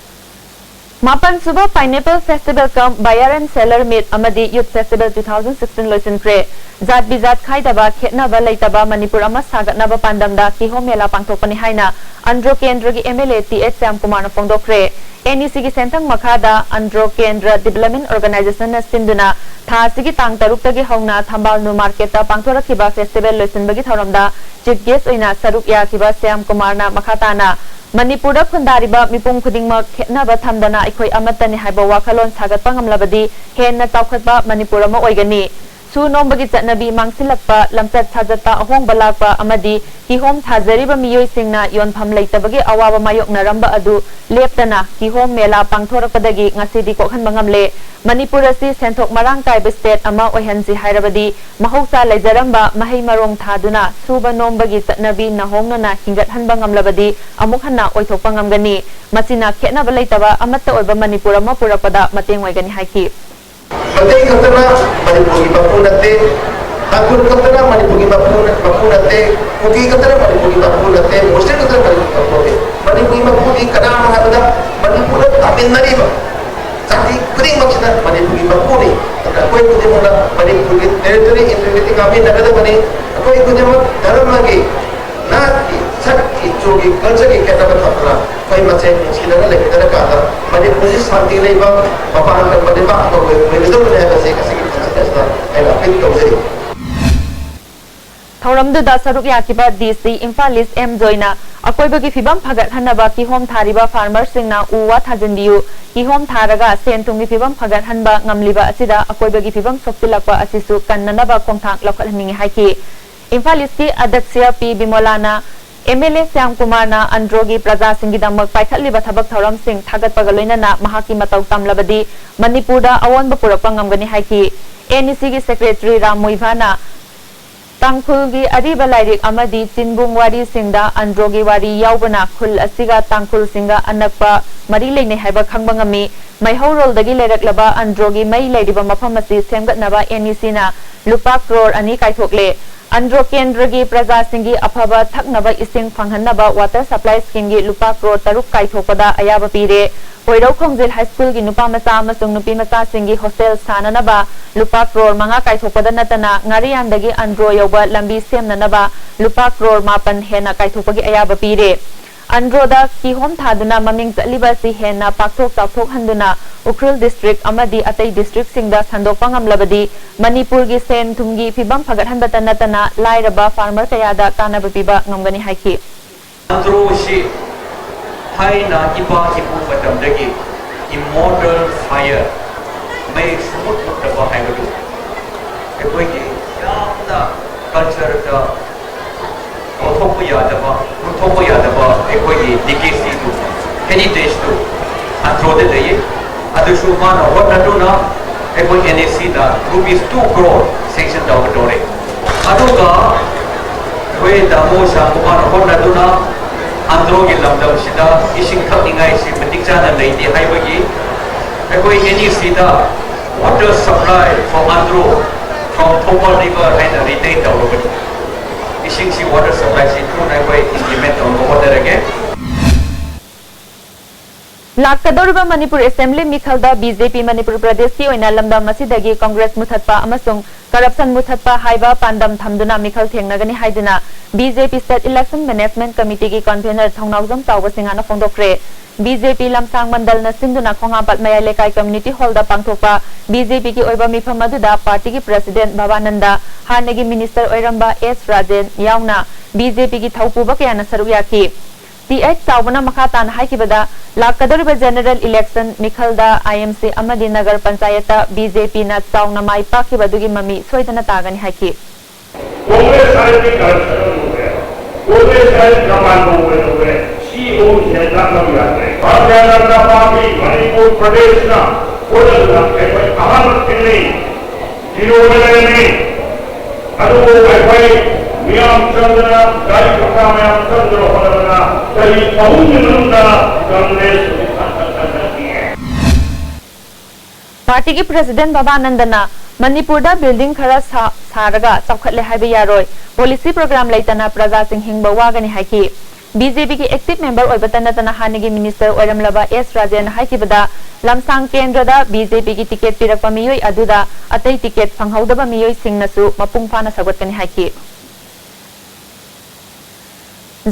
ꯃꯥꯄꯟ ꯁꯨꯕ Pineapple Festival cum Buyer and Seller Meet ꯑꯃꯗꯤ Youth Festival two thousand sixteen ꯂꯣꯏꯁꯤꯟꯈ꯭ꯔꯦ꯫ ꯖꯥꯠ ꯕꯤꯖꯥꯠ ꯈꯥꯏꯗꯕ, ꯈꯦꯠꯅꯕ ꯂꯩꯇꯕ ꯃꯅꯤꯄꯨꯔ ꯑꯃ ꯁꯥꯒꯠꯅꯕ ꯄꯥꯟꯗꯝꯗ ꯀꯤꯍꯣꯝ ꯃꯦꯂꯥ ꯄꯥꯡꯊꯣꯛꯄꯅꯤ ꯍꯥꯏꯅ ꯑꯟꯗ꯭ꯔꯣ ꯀꯦꯟꯗ꯭ꯔꯒꯤ MLA T H ꯁ꯭ꯌꯥꯝꯀꯨꯃꯥꯔꯅ ꯐꯣꯡꯗꯣꯛꯈ꯭ꯔꯦ꯫ NECꯒꯤ ꯁꯦꯟꯊꯪ ꯃꯈꯥꯗ ꯑꯟꯗ꯭ꯔꯣ ꯀꯦꯟꯗ꯭ꯔ Development Organizationꯅ ꯁꯤꯟꯗꯨꯅ ꯊꯥ ꯑꯁꯤꯒꯤ ꯇꯥꯡ ꯇꯔꯨꯛꯇꯒꯤ ꯍꯧꯅ ꯊꯝꯕꯥꯜ ꯅꯨ ꯃꯥꯔꯀꯦꯠꯇ ꯄꯥꯡꯊꯣꯔꯛꯈꯤꯕ ꯐꯦꯁꯇꯤꯚꯦꯜ ꯂꯣꯏꯁꯤꯟꯕꯒꯤ ꯊꯧꯔꯝꯗ ꯆꯤꯐ ꯒꯦꯁ ꯑꯣꯏꯅ ꯁꯔꯨꯛ ꯌꯥꯈꯤꯕ ꯁ꯭ꯌꯥꯝ ꯀꯨꯃꯥꯔꯅ ꯃꯈꯥ ꯇꯥꯅ ꯃꯅꯤꯄꯨꯔꯗ ꯈꯨꯟꯗꯥꯔꯤꯕ ꯃꯤꯄꯨꯝ ꯈꯨꯗꯤꯡꯃꯛ ꯈꯦꯠꯅꯕ ꯊꯝꯗꯅ ꯑꯩꯈꯣꯏ ꯑꯃꯠꯇꯅꯤ ꯍꯥꯏꯕ ꯋꯥꯈꯜꯂꯣꯟ ꯁꯥꯒꯠꯄ ꯉꯝꯂꯕꯗꯤ ꯍꯦꯟꯅ ꯆꯥꯎꯈꯠꯄ ꯃꯅꯤꯄꯨꯔ ꯑꯃ ꯑꯣꯏꯒꯅꯤ꯫ ꯁꯨ ꯅꯣꯝꯕꯒꯤ ꯆꯠꯅꯕꯤ ꯃꯥꯡꯁꯤꯜꯂꯛꯄ, ꯂꯝꯆꯠ ꯁꯥꯖꯠꯇ ꯑꯍꯣꯡꯕ ꯂꯥꯛꯄ ꯑꯃꯗꯤ ꯀꯤꯍꯣꯝ ꯊꯥꯖꯔꯤꯕ ꯃꯤꯑꯣꯏꯁꯤꯡꯅ ꯌꯣꯟꯐꯝ ꯂꯩꯇꯕꯒꯤ ꯑꯋꯥꯕ ꯃꯥꯌꯣꯛꯅꯔꯝꯕ ꯑꯗꯨ ꯂꯦꯞꯇꯅ ꯀꯤꯍꯣꯝ ꯃꯦꯂꯥ ꯄꯥꯡꯊꯣꯔꯛꯄꯗꯒꯤ ꯉꯁꯤꯗꯤ ꯀꯣꯛꯍꯟꯕ ꯉꯝꯂꯦ꯫ ꯃꯅꯤꯄꯨꯔ ꯑꯁꯤ ꯁꯦꯟꯊꯣꯛ ꯃꯔꯥꯡ ꯀꯥꯏꯕ ꯁ꯭ꯇꯦꯠ ꯑꯃ ꯑꯣꯏꯍꯟꯁꯤ ꯍꯥꯏꯔꯕꯗꯤ ꯃꯍꯧꯁꯥ ꯂꯩꯖꯔꯝꯕ ꯃꯍꯩ ꯃꯔꯣꯡ ꯊꯥꯗꯨꯅ ꯁꯨꯕ ꯅꯣꯝꯕꯒꯤ ꯆꯠꯅꯕꯤ ꯅꯧꯍꯧꯅꯅ ꯍꯤꯡꯒꯠꯍꯟꯕ ꯉꯝꯂꯕꯗꯤ ꯑꯃꯨꯛ ꯍꯟꯅ ꯑꯣꯏꯊꯣꯛꯄ ꯉꯝꯒꯅꯤ꯫ ꯃꯁꯤꯅ ꯈꯦꯠꯅꯕ ꯂꯩꯇꯕ ꯑꯃꯠꯇ ꯑꯣꯏꯕ ꯃꯅꯤꯄꯨꯔ ꯑꯃ ꯄꯨꯔꯛꯄꯗ ꯃꯇꯦꯡ ꯑꯣꯏꯒꯅꯤ ꯍꯥꯏꯈꯤ꯫ ꯃꯩꯇꯩ ꯈꯛꯇꯅ ꯃꯅꯤꯄꯨꯔꯒꯤ ꯃꯄꯨ ꯅꯠꯇꯦ, ꯇꯥꯡꯈꯨꯜ ꯈꯛꯇꯅ ꯃꯅꯤꯄꯨꯔꯒꯤ ꯃꯄꯨ ꯃꯄꯨ ꯅꯠꯇꯦ, ꯀꯨꯀꯤ ꯈꯛꯇꯅ ꯃꯅꯤꯄꯨꯔꯒꯤ ꯃꯄꯨ ꯅꯠꯇꯦ, ꯃꯨꯁꯂꯤꯝ ꯈꯛꯇꯅ ꯃꯅꯤꯄꯨꯔꯒꯤ ꯃꯄꯨ ꯅꯠꯇꯦ꯫ ꯃꯅꯤꯄꯨꯔꯒꯤ ꯃꯄꯨꯗꯤ ꯀꯅꯥꯅꯣ ꯍꯥꯏꯕꯗ ꯃꯅꯤꯄꯨꯔꯗ ꯇꯥꯃꯤꯟꯅꯔꯤꯕ ꯖꯥꯇꯤ ꯈꯨꯗꯤꯡꯃꯛꯁꯤꯅ ꯃꯅꯤꯄꯨꯔꯒꯤ ꯃꯄꯨꯅꯤ꯫ ꯑꯗꯨꯅ ꯑꯩꯈꯣꯏ ꯈꯨꯗꯤꯡꯃꯛꯅ ꯃꯅꯤꯄꯨꯔꯒꯤ ꯇꯦꯔꯤꯇꯣꯔꯤ ꯏꯟꯇꯤꯒ꯭ꯔꯤꯇꯤ ꯉꯥꯛꯄꯤꯅꯒꯗꯕꯅꯤ꯫ ꯑꯩꯈꯣꯏ ꯈꯨꯗꯤꯡꯃꯛ ꯙꯔꯃꯒꯤ, ꯅꯥꯠꯀꯤ, ꯁꯛꯀꯤ, ꯆꯨꯒꯤ, ꯀꯜꯆꯔꯒꯤ ꯈꯦꯠꯅꯕ ꯊꯝꯗꯨꯅ ꯑꯩꯈꯣꯏ ꯃꯁꯦꯟ ꯅꯨꯡꯁꯤꯅꯅ ꯂꯩꯃꯤꯟꯅꯔꯀꯥꯟꯗ ꯃꯅꯤꯄꯨꯔꯁꯤ ꯁꯥꯟꯇꯤ ꯂꯩꯕ ꯃꯄꯥꯟ ꯀꯟꯕ ꯂꯩꯕꯥꯛ ꯑꯃ ꯑꯣꯏ- ꯑꯣꯏꯒꯗꯕꯅꯤ ꯍꯥꯏꯕꯁꯦ ꯉꯁꯤꯒꯤ ꯈꯨꯟꯅꯥꯏ ꯑꯁꯤꯗ ꯑꯩꯅ ꯑꯄꯤꯜ ꯇꯧꯖꯔꯤ꯫ ꯊꯧꯔꯝꯗꯨꯗ ꯁꯔꯨꯛ ꯌꯥꯈꯤꯕ ꯗꯤ ꯁꯤ ꯏꯝꯐꯥꯜ ꯏꯁ ꯑꯦꯝ ꯖꯣꯏꯅ ꯑꯀꯣꯏꯕꯒꯤ ꯐꯤꯕꯝ ꯐꯒꯠꯍꯟꯅꯕ ꯀꯤꯍꯣꯝ ꯊꯥꯔꯤꯕ ꯐꯥꯔꯃꯔꯁꯤꯡꯅ ꯎ ꯋꯥ ꯊꯥꯖꯤꯟꯕꯤꯌꯨ, ꯀꯤꯍꯣꯝ ꯊꯥꯔꯒ ꯁꯦꯟ ꯊꯨꯝꯒꯤ ꯐꯤꯕꯝ ꯐꯒꯠꯍꯟꯕ ꯉꯝꯂꯤꯕ ꯑꯁꯤꯗ ꯑꯀꯣꯏꯕꯒꯤ ꯐꯤꯕꯝ ꯁꯣꯛꯆꯤꯜꯂꯛꯄ ꯑꯁꯤꯁꯨ ꯀꯟꯅꯅꯕ ꯈꯣꯡꯊꯥꯡ ꯂꯧꯈꯠꯍꯟꯅꯤꯡꯏ ꯍꯥꯏꯈꯤ꯫ ꯏꯝꯐꯥꯜ ꯏꯁꯀꯤ ꯑꯗꯛꯁꯤꯌꯥ ꯄꯤ ꯕꯤꯃꯣꯂꯥꯅ ꯑꯦꯝ ꯑꯦꯜ ꯑꯦ ꯁ꯭ꯌꯥꯝ ꯀꯨꯃꯥꯔꯅ ꯑꯟꯗ꯭ꯔꯣꯒꯤ ꯄ꯭ꯔꯖꯥꯁꯤꯡꯒꯤꯗꯃꯛ ꯄꯥꯏꯈꯠꯂꯤꯕ ꯊꯕꯛ ꯊꯧꯔꯝꯁꯤꯡ ꯊꯥꯒꯠꯄꯒ ꯂꯣꯏꯅꯅ ꯃꯍꯥꯛꯀꯤ ꯃꯇꯧ ꯇꯝꯂꯕꯗꯤ ꯃꯅꯤꯄꯨꯔꯗ ꯑꯑꯣꯟꯕ ꯄꯨꯔꯛꯄ ꯉꯝꯒꯅꯤ ꯍꯥꯏꯈꯤ꯫ ꯑꯦꯟ ꯏ ꯁꯤꯒꯤ ꯁꯦꯀ꯭ꯔꯦꯇꯔꯤ ꯔꯥꯝ ꯃꯨꯏꯚꯥꯅ ꯇꯥꯡꯈꯨꯜꯒꯤ ꯑꯔꯤꯕ ꯂꯥꯏꯔꯤꯛ ꯑꯃꯗꯤ ꯆꯤꯟꯕꯨꯡ ꯋꯥꯔꯤꯁꯤꯡꯗ ꯑꯟꯗ꯭ꯔꯣꯒꯤ ꯋꯥꯔꯤ ꯌꯥꯎꯕꯅ ꯈꯨꯜ ꯑꯁꯤꯒ ꯇꯥꯡꯈꯨꯜꯁꯤꯡꯒ ꯑꯅꯛꯄ ꯃꯔꯤ ꯂꯩꯅꯩ ꯍꯥꯏꯕ ꯈꯪꯕ ꯉꯝꯃꯤ꯫ ꯃꯩꯍꯧꯔꯣꯜꯗꯒꯤ ꯂꯩꯔꯛꯂꯕ ꯑꯟꯗ꯭ꯔꯣꯒꯤ ꯃꯩ ꯂꯩꯔꯤꯕ ꯃꯐꯝ ꯑꯁꯤ ꯁꯦꯝꯒꯠꯅꯕ ꯑꯦꯟ ꯏ ꯁꯤꯅ ꯂꯨꯄꯥ ꯀ꯭ꯔꯣꯔ ꯑꯅꯤ ꯀꯥꯏꯊꯣꯛꯂꯦ꯫ ꯑꯟꯗ꯭ꯔꯣ ꯀꯦꯟꯗ꯭ꯔꯒꯤ ꯄ꯭ꯔꯖꯥꯁꯤꯡꯒꯤ ꯑꯐꯕ ꯊꯛꯅꯕ ꯏꯁꯤꯡ ꯐꯪꯍꯟꯅꯕ ꯋꯥꯇꯔ ꯁꯄ꯭ꯂꯥꯏ ꯁ꯭ꯀꯤꯝꯒꯤ ꯂꯨꯄꯥ ꯀ꯭ꯔꯣꯔ ꯇꯔꯨꯛ ꯀꯥꯏꯊꯣꯛꯄꯗ ꯑꯌꯥꯕ ꯄꯤꯔꯦ꯫ ꯀꯣꯏꯔꯧ ꯈꯣꯡꯖꯤꯜ ꯍꯥꯏ ꯁ꯭ꯀꯨꯜꯒꯤ ꯅꯨꯄꯥ ꯃꯆꯥ ꯑꯃꯁꯨꯡ ꯅꯨꯄꯤ ꯃꯆꯥꯁꯤꯡꯒꯤ ꯍꯣꯁꯇꯦꯜ ꯁꯥꯅꯅꯕ ꯂꯨꯄꯥ ꯀ꯭ꯔꯣꯔ ꯃꯉꯥ ꯀꯥꯏꯊꯣꯛꯄꯗ ꯅꯠꯇꯅ ꯉꯥꯔꯤꯌꯥꯟꯗꯒꯤ ꯑꯟꯗ꯭ꯔꯣ ꯌꯧꯕ ꯂꯝꯕꯤ ꯁꯦꯝꯅꯅꯕ ꯂꯨꯄꯥ ꯀ꯭ꯔꯣꯔ ꯃꯥꯄꯟ ꯍꯦꯟꯅ ꯀꯥꯏꯊꯣꯛꯄꯒꯤ ꯑꯌꯥꯕ ꯄꯤꯔꯦ꯫ ꯑꯟꯗ꯭ꯔꯣꯗ ꯀꯤꯍꯣꯝ ꯊꯥꯗꯨꯅ ꯃꯃꯤꯡ ꯆꯠꯂꯤꯕ ꯑꯁꯤ ꯍꯦꯟꯅ ꯄꯥꯛꯊꯣꯛ ꯆꯥꯎꯊꯣꯛꯍꯟꯗꯨꯅ ꯎꯈ꯭ꯔꯨꯜ ꯗꯤꯁꯇ꯭ꯔꯤꯛ ꯑꯃꯗꯤ ꯑꯇꯩ ꯗꯤꯁꯇ꯭ꯔꯤꯛꯁꯤꯡꯗ ꯁꯟꯗꯣꯛꯄ ꯉꯝꯂꯕꯗꯤ ꯃꯅꯤꯄꯨꯔꯒꯤ ꯁꯦꯟ ꯊꯨꯝꯒꯤ ꯐꯤꯕꯝ ꯐꯒꯠꯍꯟꯕꯇ ꯅꯠꯇꯅ ꯂꯥꯏꯔꯕ ꯐꯥꯔꯃꯔ ꯀꯌꯥꯗ ꯀꯥꯟꯅꯕ ꯄꯤꯕ ꯉꯝꯒꯅꯤ ꯍꯥꯏꯈꯤ꯫ ꯑꯟꯗ꯭ꯔꯣꯁꯤ ꯊꯥꯏꯅ ꯏꯄꯥ ꯏꯄꯨ ꯃꯇꯝꯗꯒꯤ immortal fire, ꯃꯩ ꯁꯨꯡꯃꯨꯠ ꯃꯨꯠꯇꯕ ꯍꯥꯏꯕꯗꯨ ꯑꯩꯈꯣꯏꯒꯤ ꯌꯥꯝꯅ ꯀꯜꯆꯔꯗ ꯀꯥꯎꯊꯣꯛꯄ ꯌꯥꯗꯕ, ꯃꯨꯠꯊꯣꯛꯄ ꯌꯥꯗꯕ ꯑꯩꯈꯣꯏꯒꯤ ꯂꯤꯒꯦꯁꯤꯗꯨ, ꯍꯦꯔꯤꯇꯦꯖꯇꯨ ꯑꯟꯗ꯭ꯔꯣꯗ ꯂꯩꯌꯦ꯫ ꯑꯗꯨꯁꯨ ꯃꯥꯅ ꯍꯣꯠꯅꯗꯨꯅ ꯑꯩꯈꯣꯏ ꯑꯦꯟ ꯑꯦ ꯁꯤꯗ ꯔꯨꯄꯤꯁ ꯇꯨ ꯀ꯭ꯔꯣꯔ ꯁꯦꯡꯁꯟ ꯇꯧꯒꯗꯧꯔꯦ꯫ ꯑꯗꯨꯒ ꯑꯩꯈꯣꯏ ꯗꯥꯃꯣ ꯁꯥꯡꯒꯨꯃꯥꯅ ꯍꯣꯠꯅꯗꯨꯅ ꯑꯟꯗ꯭ꯔꯣꯒꯤ ꯂꯝꯗꯝꯁꯤꯗ ꯏꯁꯤꯡ ꯊꯛꯅꯤꯡꯉꯥꯏꯁꯤ ꯃꯇꯤꯛ ꯆꯥꯅ ꯂꯩꯇꯦ ꯍꯥꯏꯕꯒꯤ ꯑꯩꯈꯣꯏ ꯑꯦꯟ ꯏ ꯁꯤꯗ water supply for Andro from Thoubal River ꯍꯥꯏꯅ ꯔꯤꯇꯦꯟ ꯇꯧꯔꯕꯅꯤ꯫ ꯏꯁꯤꯡꯁꯤ, ꯋꯥꯇꯔ ꯁꯄ꯭ꯂꯥꯏꯁꯤ ꯊꯨꯅ ꯑꯩꯈꯣꯏ ꯏꯝꯄ꯭ꯂꯤꯃꯦꯟ ꯇꯧꯅꯕ ꯍꯣꯠꯅꯔꯒꯦ꯫ ꯂꯥꯛꯀꯗꯧꯔꯤꯕ ꯃꯅꯤꯄꯨꯔ ꯑꯦꯁꯦꯝꯕ꯭ꯂꯤ ꯃꯤꯈꯜꯗ ꯕꯤ ꯖꯦ ꯄꯤ ꯃꯅꯤꯄꯨꯔ ꯄ꯭ꯔꯗꯦꯁꯀꯤ ꯑꯣꯏꯅ ꯂꯝꯗꯝ ꯑꯁꯤꯗꯒꯤ ꯀꯪꯒ꯭ꯔꯦꯁ ꯃꯨꯊꯠꯄ ꯑꯃꯁꯨꯡ ꯀꯔꯞꯁꯟ ꯃꯨꯊꯠꯄ ꯍꯥꯏꯕ ꯄꯥꯟꯗꯝ ꯊꯝꯗꯨꯅ ꯃꯤꯈꯜ ꯊꯦꯡꯅꯒꯅꯤ ꯍꯥꯏꯗꯨꯅ ꯕꯤ ꯖꯦ ꯄꯤ ꯁ꯭ꯇꯦꯠ ꯏꯂꯦꯛꯁꯟ ꯃꯦꯅꯦꯖꯃꯦꯟꯠ ꯀꯃꯤꯇꯤꯒꯤ ꯀꯟꯚꯦꯅꯔ ꯊꯧꯅꯥꯎꯖꯝ ꯆꯥꯎꯕ ꯁꯤꯡꯍꯅ ꯐꯣꯡꯗꯣꯛꯈ꯭ꯔꯦ꯫ ꯕꯤ ꯖꯦ ꯄꯤ ꯂꯝꯁꯥꯡ ꯃꯟꯗꯜꯅ ꯁꯤꯟꯗꯨꯅ ꯈꯣꯡꯍꯥꯝꯄꯥꯠ ꯃꯌꯥꯏ ꯂꯩꯀꯥꯏ ꯀꯝꯃ꯭ꯌꯨꯅꯤꯇꯤ ꯍꯣꯜꯗ ꯄꯥꯡꯊꯣꯛꯄ ꯕꯤ ꯖꯦ ꯄꯤꯒꯤ ꯑꯣꯏꯕ ꯃꯤꯐꯝ ꯑꯗꯨꯗ ꯄꯥꯔꯇꯤꯒꯤ ꯄ꯭ꯔꯁꯤꯗꯦꯟꯠ ꯚꯕꯥꯅꯟꯗ, ꯍꯥꯟꯅꯒꯤ ꯃꯤꯅꯤꯁꯇꯔ ꯑꯣꯏꯔꯝꯕ ꯑꯦꯁ ꯔꯥꯖꯦꯟ ꯌꯥꯎꯅ ꯕꯤ ꯖꯦ ꯄꯤꯒꯤ ꯊꯧꯄꯨꯕ ꯀꯌꯥꯅ ꯁꯔꯨꯛ ꯌꯥꯈꯤ꯫ ꯇꯤ ꯑꯩꯆ ꯆꯥꯎꯕꯅ ꯃꯈꯥ ꯇꯥꯅ ꯍꯥꯏꯈꯤꯕꯗ, ꯂꯥꯛꯀꯗꯧꯔꯤꯕ ꯖꯦꯅꯔꯦꯜ ꯏꯂꯦꯛꯁꯟ ꯃꯤꯈꯜꯗ ꯑꯥꯏ ꯑꯦꯝ ꯁꯤ ꯑꯃꯗꯤ ꯅꯒꯔ ꯄꯟꯆꯥꯌꯠꯇ ꯕꯤ ꯖꯦ ꯄꯤꯅ ꯆꯥꯎꯅ ꯃꯥꯏ ꯄꯥꯛꯈꯤꯕ ꯑꯗꯨꯒꯤ ꯃꯃꯤ ꯁꯣꯏꯗꯅ ꯇꯥꯒꯅꯤ ꯍꯥꯏꯈꯤ꯫ कांग्रेस साहिब की करप्शन हो गया, कांग्रेस साहिब का मान हो गए, हो गए, सी ओ जनता का भी आ गए। भारतीय जनता पार्टी मणिपुर प्रदेश ना, वो लग रहा है, कोई कहावत नहीं, ज़ीरो बजट नहीं, ꯑꯗꯨꯕꯨ ꯑꯩꯈꯣꯏ ꯃꯤꯌꯥꯝ ꯆꯪꯗꯅ, ꯒꯥꯔꯤ ꯀꯧꯇꯥ ꯃꯌꯥꯝ ꯆꯪꯗꯅ ꯍꯣꯠꯅꯕꯗ ꯆꯍꯤ ꯑꯍꯨꯝꯒꯤ ꯃꯅꯨꯡꯗ ꯀꯪꯒ꯭ꯔꯦꯁ ꯍꯧꯖꯤꯛ ꯍꯟꯊꯈ꯭ꯔꯦ꯫ ꯄꯥꯔꯇꯤꯒꯤ ꯄ꯭ꯔꯁꯤꯗꯦꯟꯠ ꯕꯕꯥꯅꯟꯗꯅ ꯃꯅꯤꯄꯨꯔꯗ ꯕꯤꯜꯗꯤꯡ ꯈꯔ ꯁꯥ-, ꯁꯥꯔꯒ ꯆꯥꯎꯈꯠꯂꯦ ꯍꯥꯏꯕ ꯌꯥꯔꯣꯏ, ꯄꯣꯂꯤꯁꯤ ꯄ꯭ꯔꯣꯒ꯭ꯔꯥꯝ ꯂꯩꯇꯅ ꯄ꯭ꯔꯖꯥꯁꯤꯡ ꯍꯤꯡꯕ ꯋꯥꯒꯅꯤ ꯍꯥꯏꯈꯤ꯫ ꯕꯤ ꯖꯦ ꯄꯤꯒꯤ ꯑꯦꯛꯇꯤꯚ ꯃꯦꯝꯕꯔ ꯑꯣꯏꯕꯇ ꯅꯠꯇꯅ ꯍꯥꯟꯅꯒꯤ ꯃꯤꯅꯤꯁꯇꯔ ꯑꯣꯏꯔꯝꯂꯕ ꯑꯦꯁ ꯔꯥꯖꯦꯟꯅ ꯍꯥꯏꯈꯤꯕꯗ, ꯂꯝꯁꯥꯡ ꯀꯦꯟꯗ꯭ꯔꯗ ꯕꯤ ꯖꯦ ꯄꯤꯒꯤ ꯇꯤꯀꯦꯠ ꯄꯤꯔꯛꯄ ꯃꯤꯑꯣꯏ ꯑꯗꯨꯗ ꯑꯇꯩ ꯇꯤꯀꯦꯠ ꯐꯪꯍꯧꯗꯕ ꯃꯤꯑꯣꯏꯁꯤꯡꯅꯁꯨ ꯃꯄꯨꯡ ꯐꯥꯅ ꯁꯧꯒꯠꯀꯅꯤ ꯍꯥꯏꯈꯤ꯫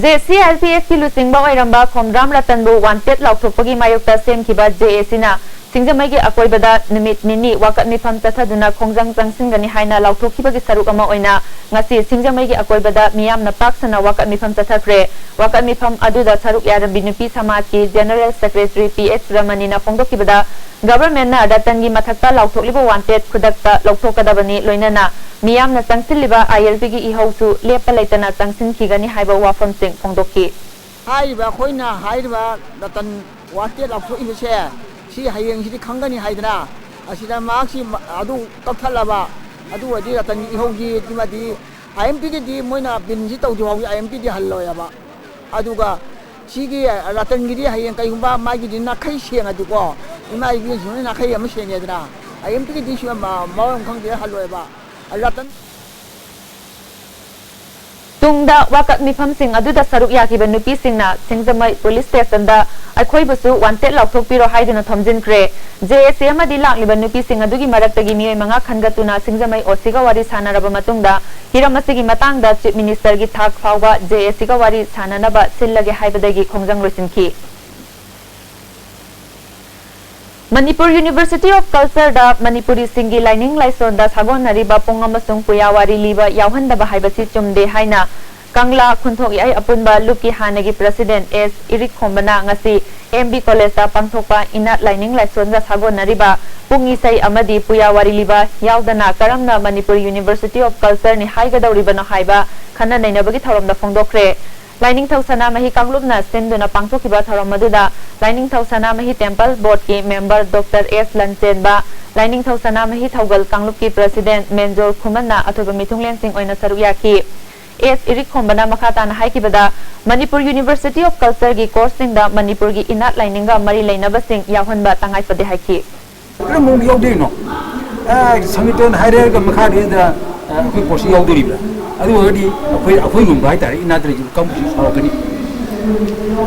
J C I L P ꯑꯦꯐꯀꯤ ꯂꯨꯆꯤꯡꯕ ꯑꯣꯏꯔꯝꯕ ꯈꯣꯝꯗ꯭ꯔꯥꯝ ꯔꯇꯟꯕꯨ ꯋꯥꯟꯇꯦꯗ ꯂꯥꯎꯊꯣꯛꯄꯒꯤ ꯃꯥꯌꯣꯛꯇ ꯁꯦꯝꯈꯤꯕ ꯖꯦ ꯑꯦ ꯁꯤꯅ ꯁꯤꯡꯖꯃꯩꯒꯤ ꯑꯀꯣꯏꯕꯗ ꯅꯨꯃꯤꯠ ꯅꯤꯅꯤ ꯋꯥꯀꯠ ꯃꯤꯐꯝ ꯆꯠꯊꯗꯨꯅ ꯈꯣꯡꯖꯪ ꯆꯪꯁꯤꯟꯒꯅꯤ ꯍꯥꯏꯅ ꯂꯥꯎꯊꯣꯛꯈꯤꯕꯒꯤ ꯁꯔꯨꯛ ꯑꯃ ꯑꯣꯏꯅ ꯉꯁꯤ ꯁꯤꯡꯖꯃꯩꯒꯤ ꯑꯀꯣꯏꯕꯗ ꯃꯤꯌꯥꯝꯅ ꯄꯥꯛ ꯁꯟꯅ ꯋꯥꯀꯠ ꯃꯤꯐꯝ ꯆꯠꯊꯈ꯭ꯔꯦ꯫ ꯋꯥꯀꯠ ꯃꯤꯐꯝ ꯑꯗꯨꯗ ꯁꯔꯨꯛ ꯌꯥꯔꯝꯕꯤ ꯅꯨꯄꯤ ꯁꯃꯥꯖꯀꯤ ꯖꯦꯅꯔꯦꯜ ꯁꯦꯀ꯭ꯔꯦꯇꯔꯤ ꯄꯤ ꯑꯩꯆ ꯔꯃꯅꯤꯅ ꯐꯣꯡꯗꯣꯛꯈꯤꯕꯗ, ꯒꯚꯔꯟꯃꯦꯟꯠꯅ ꯔꯇꯟꯒꯤ ꯃꯊꯛꯇ ꯂꯥꯎꯊꯣꯛꯂꯤꯕ ꯋꯥꯟꯇꯦꯗ ꯈꯨꯗꯛꯇ ꯂꯧꯊꯣꯛꯀꯗꯕꯅꯤ, ꯂꯣꯏꯅꯅ ꯃꯤꯌꯥꯝꯅ ꯆꯪꯁꯤꯜꯂꯤꯕ ꯑꯥꯏ ꯑꯦꯜ ꯄꯤꯒꯤ ꯏꯍꯧꯁꯨ ꯂꯦꯞꯄ ꯂꯩꯇꯅ ꯆꯪꯁꯤꯟꯈꯤꯒꯅꯤ ꯍꯥꯏꯕ ꯋꯥꯐꯝꯁꯤꯡ ꯐꯣꯡꯗꯣꯛꯈꯤ꯫ ꯍꯥꯏꯔꯤꯕ ꯑꯩꯈꯣꯏꯅ ꯍꯥꯏꯔꯤꯕ ꯔꯇꯟ ꯋꯥꯟꯇꯦꯗ ꯂꯥꯎꯊꯣꯛꯏꯕꯁꯦ, ꯁꯤ ꯍꯌꯦꯡꯁꯤꯗꯤ ꯈꯪꯒꯅꯤ ꯍꯥꯏꯗꯅ, ꯑꯁꯤꯗ ꯃꯍꯥꯛꯁꯤ ꯃ-, ꯑꯗꯨ ꯀꯛꯊꯠꯂꯕ, ꯑꯗꯨ ꯑꯣꯏꯔꯗꯤ ꯔꯇꯟꯒꯤ ꯏꯍꯧꯁꯤ ꯑꯃꯗꯤ ꯑꯥꯏ ꯑꯦꯝ ꯄꯤꯒꯤꯗꯤ ꯃꯣꯏꯅ ꯕꯤꯟꯁꯤ ꯇꯧꯗ꯭ꯔꯤ ꯐꯥꯎꯗꯤ ꯑꯥꯏ ꯑꯦꯝ ꯄꯤꯗꯤ ꯍꯜꯂꯣꯏꯕ꯫ ꯑꯗꯨꯒ ꯁꯤꯒꯤ ꯔꯇꯟꯒꯤꯗꯤ ꯍꯌꯦꯡ ꯀꯩꯒꯨꯝꯕ ꯃꯥꯒꯤꯗꯤ ꯅꯥꯈꯩ ꯁꯦꯡꯉꯗꯤꯀꯣ, ꯏꯃꯥ ꯏꯕꯦꯟꯁꯤꯡꯅ ꯅꯥꯈꯩ ꯑꯃ ꯁꯦꯡꯉꯦꯗꯅ, ꯑꯥꯏ ꯑꯦꯝ ꯄꯤꯒꯤꯗꯤ ꯁꯤ ꯃ-, ꯃꯔꯣꯜ ꯑꯃ ꯈꯪꯗꯦ, ꯍꯜꯂꯣꯏꯕ꯫ ꯔꯇꯟ ꯇꯨꯡꯗ ꯋꯥꯀꯠ ꯃꯤꯐꯝꯁꯤꯡ ꯑꯗꯨꯗ ꯁꯔꯨꯛ ꯌꯥꯈꯤꯕ ꯅꯨꯄꯤꯁꯤꯡꯅ ꯁꯤꯡꯖꯃꯩ ꯄꯨꯂꯤꯁ ꯁ꯭ꯇꯦꯁꯟꯗ ꯑꯩꯈꯣꯏꯕꯨꯁꯨ ꯋꯥꯟꯇꯦꯠ ꯂꯥꯎꯊꯣꯛꯄꯤꯔꯣ ꯍꯥꯏꯗꯨꯅ ꯊꯣꯝꯖꯤꯟꯈ꯭ꯔꯦ꯫ ꯖꯦ ꯑꯦ ꯁꯤ ꯑꯃꯗꯤ ꯂꯥꯛꯂꯤꯕ ꯅꯨꯄꯤꯁꯤꯡ ꯑꯗꯨꯒꯤ ꯃꯔꯛꯇꯒꯤ ꯃꯤꯑꯣꯏ ꯃꯉꯥ ꯈꯟꯒꯠꯇꯨꯅ ꯁꯤꯡꯖꯃꯩ ꯑꯣ ꯁꯤꯒ ꯋꯥꯔꯤ ꯁꯥꯟꯅꯔꯕ ꯃꯇꯨꯡꯗ ꯍꯤꯔꯝ ꯑꯁꯤꯒꯤ ꯃꯇꯥꯡꯗ ꯆꯤꯐ ꯃꯤꯅꯤꯁꯇꯔꯒꯤ ꯊꯥꯛ ꯐꯥꯎꯕ ꯖꯦ ꯑꯦ ꯁꯤꯒ ꯋꯥꯔꯤ ꯁꯥꯟꯅꯅꯕ ꯁꯤꯜꯂꯒꯦ ꯍꯥꯏꯕꯗꯒꯤ ꯈꯣꯡꯖꯪ ꯂꯣꯏꯁꯤꯟꯈꯤ꯫ ꯃꯅꯤꯄꯨꯔ ꯌꯨꯅꯤꯚꯔꯁꯤꯇꯤ ꯑꯣꯐ ꯀꯜꯆꯔꯗ ꯃꯅꯤꯄꯨꯔꯤꯁꯤꯡꯒꯤ ꯂꯥꯏꯅꯤꯡ ꯂꯥꯏꯁꯣꯟꯗ ꯁꯥꯒꯣꯟꯅꯔꯤꯕ ꯄꯨꯡ ꯑꯃꯁꯨꯡ ꯄꯨꯌꯥ ꯋꯥꯔꯤ ꯂꯤꯕ ꯌꯥꯎꯍꯟꯗꯕ ꯍꯥꯏꯕꯁꯤ ꯆꯨꯝꯗꯦ ꯍꯥꯏꯅ ꯀꯪꯂꯥ ꯈꯨꯟꯊꯣꯛ ꯌꯥꯏ ꯑꯄꯨꯟꯕ ꯂꯨꯞꯀꯤ ꯍꯥꯟꯅꯒꯤ ꯄ꯭ꯔꯁꯤꯗꯦꯟ ꯑꯦꯁ ꯏꯔꯤꯛꯈꯣꯝꯕꯅ ꯉꯁꯤ ꯑꯦꯝ ꯕꯤ ꯀꯣꯂꯦꯖꯇ ꯄꯥꯡꯊꯣꯛꯄ ꯏꯅꯥꯠ ꯂꯥꯏꯅꯤꯡ ꯂꯥꯏꯁꯣꯟꯒ ꯁꯥꯒꯣꯟꯅꯔꯤꯕ ꯄꯨꯡ ꯏꯁꯩ ꯑꯃꯗꯤ ꯄꯨꯌꯥ ꯋꯥꯔꯤ ꯂꯤꯕ ꯌꯥꯎꯗꯅ ꯀꯔꯝꯅ ꯃꯅꯤꯄꯨꯔ ꯌꯨꯅꯤꯚꯔꯁꯤꯇꯤ ꯑꯣꯐ ꯀꯜꯆꯔꯅꯤ ꯍꯥꯏꯒꯗꯧꯔꯤꯕꯅꯣ ꯍꯥꯏꯕ ꯈꯟꯅ ꯅꯩꯅꯕꯒꯤ ꯊꯧꯔꯝꯗ ꯐꯣꯡꯗꯣꯛꯈ꯭ꯔꯦ꯫ ꯂꯥꯏꯅꯤꯡꯊꯧ ꯁꯅꯥꯃꯍꯤ ꯀꯥꯡꯂꯨꯞꯅ ꯁꯤꯟꯗꯨꯅ ꯄꯥꯡꯊꯣꯛꯈꯤꯕ ꯊꯧꯔꯝ ꯑꯗꯨꯗ ꯂꯥꯏꯅꯤꯡꯊꯧ ꯁꯅꯥꯃꯍꯤ ꯇꯦꯝꯄꯜ ꯕꯣꯔꯗꯀꯤ ꯃꯦꯝꯕꯔ ꯗꯣꯛꯇꯔ ꯑꯦꯁ ꯂꯟꯆꯦꯟꯕ, ꯂꯥꯏꯅꯤꯡꯊꯧ ꯁꯅꯥꯃꯍꯤ ꯊꯧꯒꯜ ꯀꯥꯡꯂꯨꯞꯀꯤ ꯄ꯭ꯔꯁꯤꯗꯦꯟ ꯃꯦꯟꯖꯣꯔ ꯈꯨꯃꯟꯅ ꯑꯊꯣꯏꯕ ꯃꯤꯊꯨꯡꯂꯦꯟꯁꯤꯡ ꯑꯣꯏꯅ ꯁꯔꯨꯛ ꯌꯥꯈꯤ꯫ ꯑꯦꯁ ꯏꯔꯤꯛꯈꯣꯝꯕꯅ ꯃꯈꯥ ꯇꯥꯅ ꯍꯥꯏꯈꯤꯕꯗ, ꯃꯅꯤꯄꯨꯔ ꯌꯨꯅꯤꯚꯔꯁꯤꯇꯤ ꯑꯣꯐ ꯀꯜꯆꯔꯒꯤ ꯀꯣꯔꯁꯁꯤꯡꯗ ꯃꯅꯤꯄꯨꯔꯒꯤ ꯏꯅꯥꯠ ꯂꯥꯏꯅꯤꯡꯒ ꯃꯔꯤ ꯂꯩꯅꯕꯁꯤꯡ ꯌꯥꯎꯍꯟꯕ ꯇꯉꯥꯏꯐꯗꯦ ꯍꯥꯏꯈꯤ꯫ ꯀꯔꯝꯕ ꯃꯑꯣꯡꯗ ꯌꯥꯎꯗꯣꯏꯅꯣ? ꯑ, ꯁꯪꯀꯤꯔꯇꯟ ꯍꯥꯏꯔꯒ ꯃꯈꯥꯗꯨꯗ, ꯑ, ꯑꯩꯈꯣꯏ ꯀꯣꯔꯁꯁꯤ ꯌꯥꯎꯗꯣꯔꯤꯕ꯭ꯔꯥ? ꯑꯗꯨ ꯑꯣꯏꯔꯒꯗꯤ ꯑꯩꯈꯣꯏ, ꯑꯩꯈꯣꯏꯒꯨꯝꯕ ꯍꯥꯏꯇꯥꯔꯦ, ꯏꯅꯥꯠꯇ ꯂꯩꯖꯕ ꯀꯥꯡꯕꯨꯁꯨ ꯁꯥꯎꯔꯛꯀꯅꯤ꯫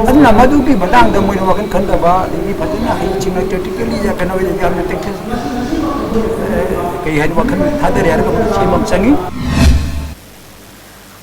ꯑꯗꯨꯅ ꯃꯗꯨꯒꯤ ꯃꯇꯥꯡꯗ ꯃꯣꯏꯅ ꯋꯥꯈꯜ ꯈꯟꯗꯕ, ꯑꯗꯒꯤ ꯐꯖꯅ ꯍꯩꯁꯤꯡꯅ practically ꯀꯩꯅꯣ ꯌꯥꯝꯅ practice, ꯑ, ꯀꯩ ꯍꯥꯏꯅꯤ, ꯋꯥꯈꯜ ꯊꯥꯗꯔꯦ ꯍꯥꯏꯔꯒ ꯃꯗꯨ ꯁꯦꯝꯕ ꯑꯃ ꯆꯪꯉꯤ꯫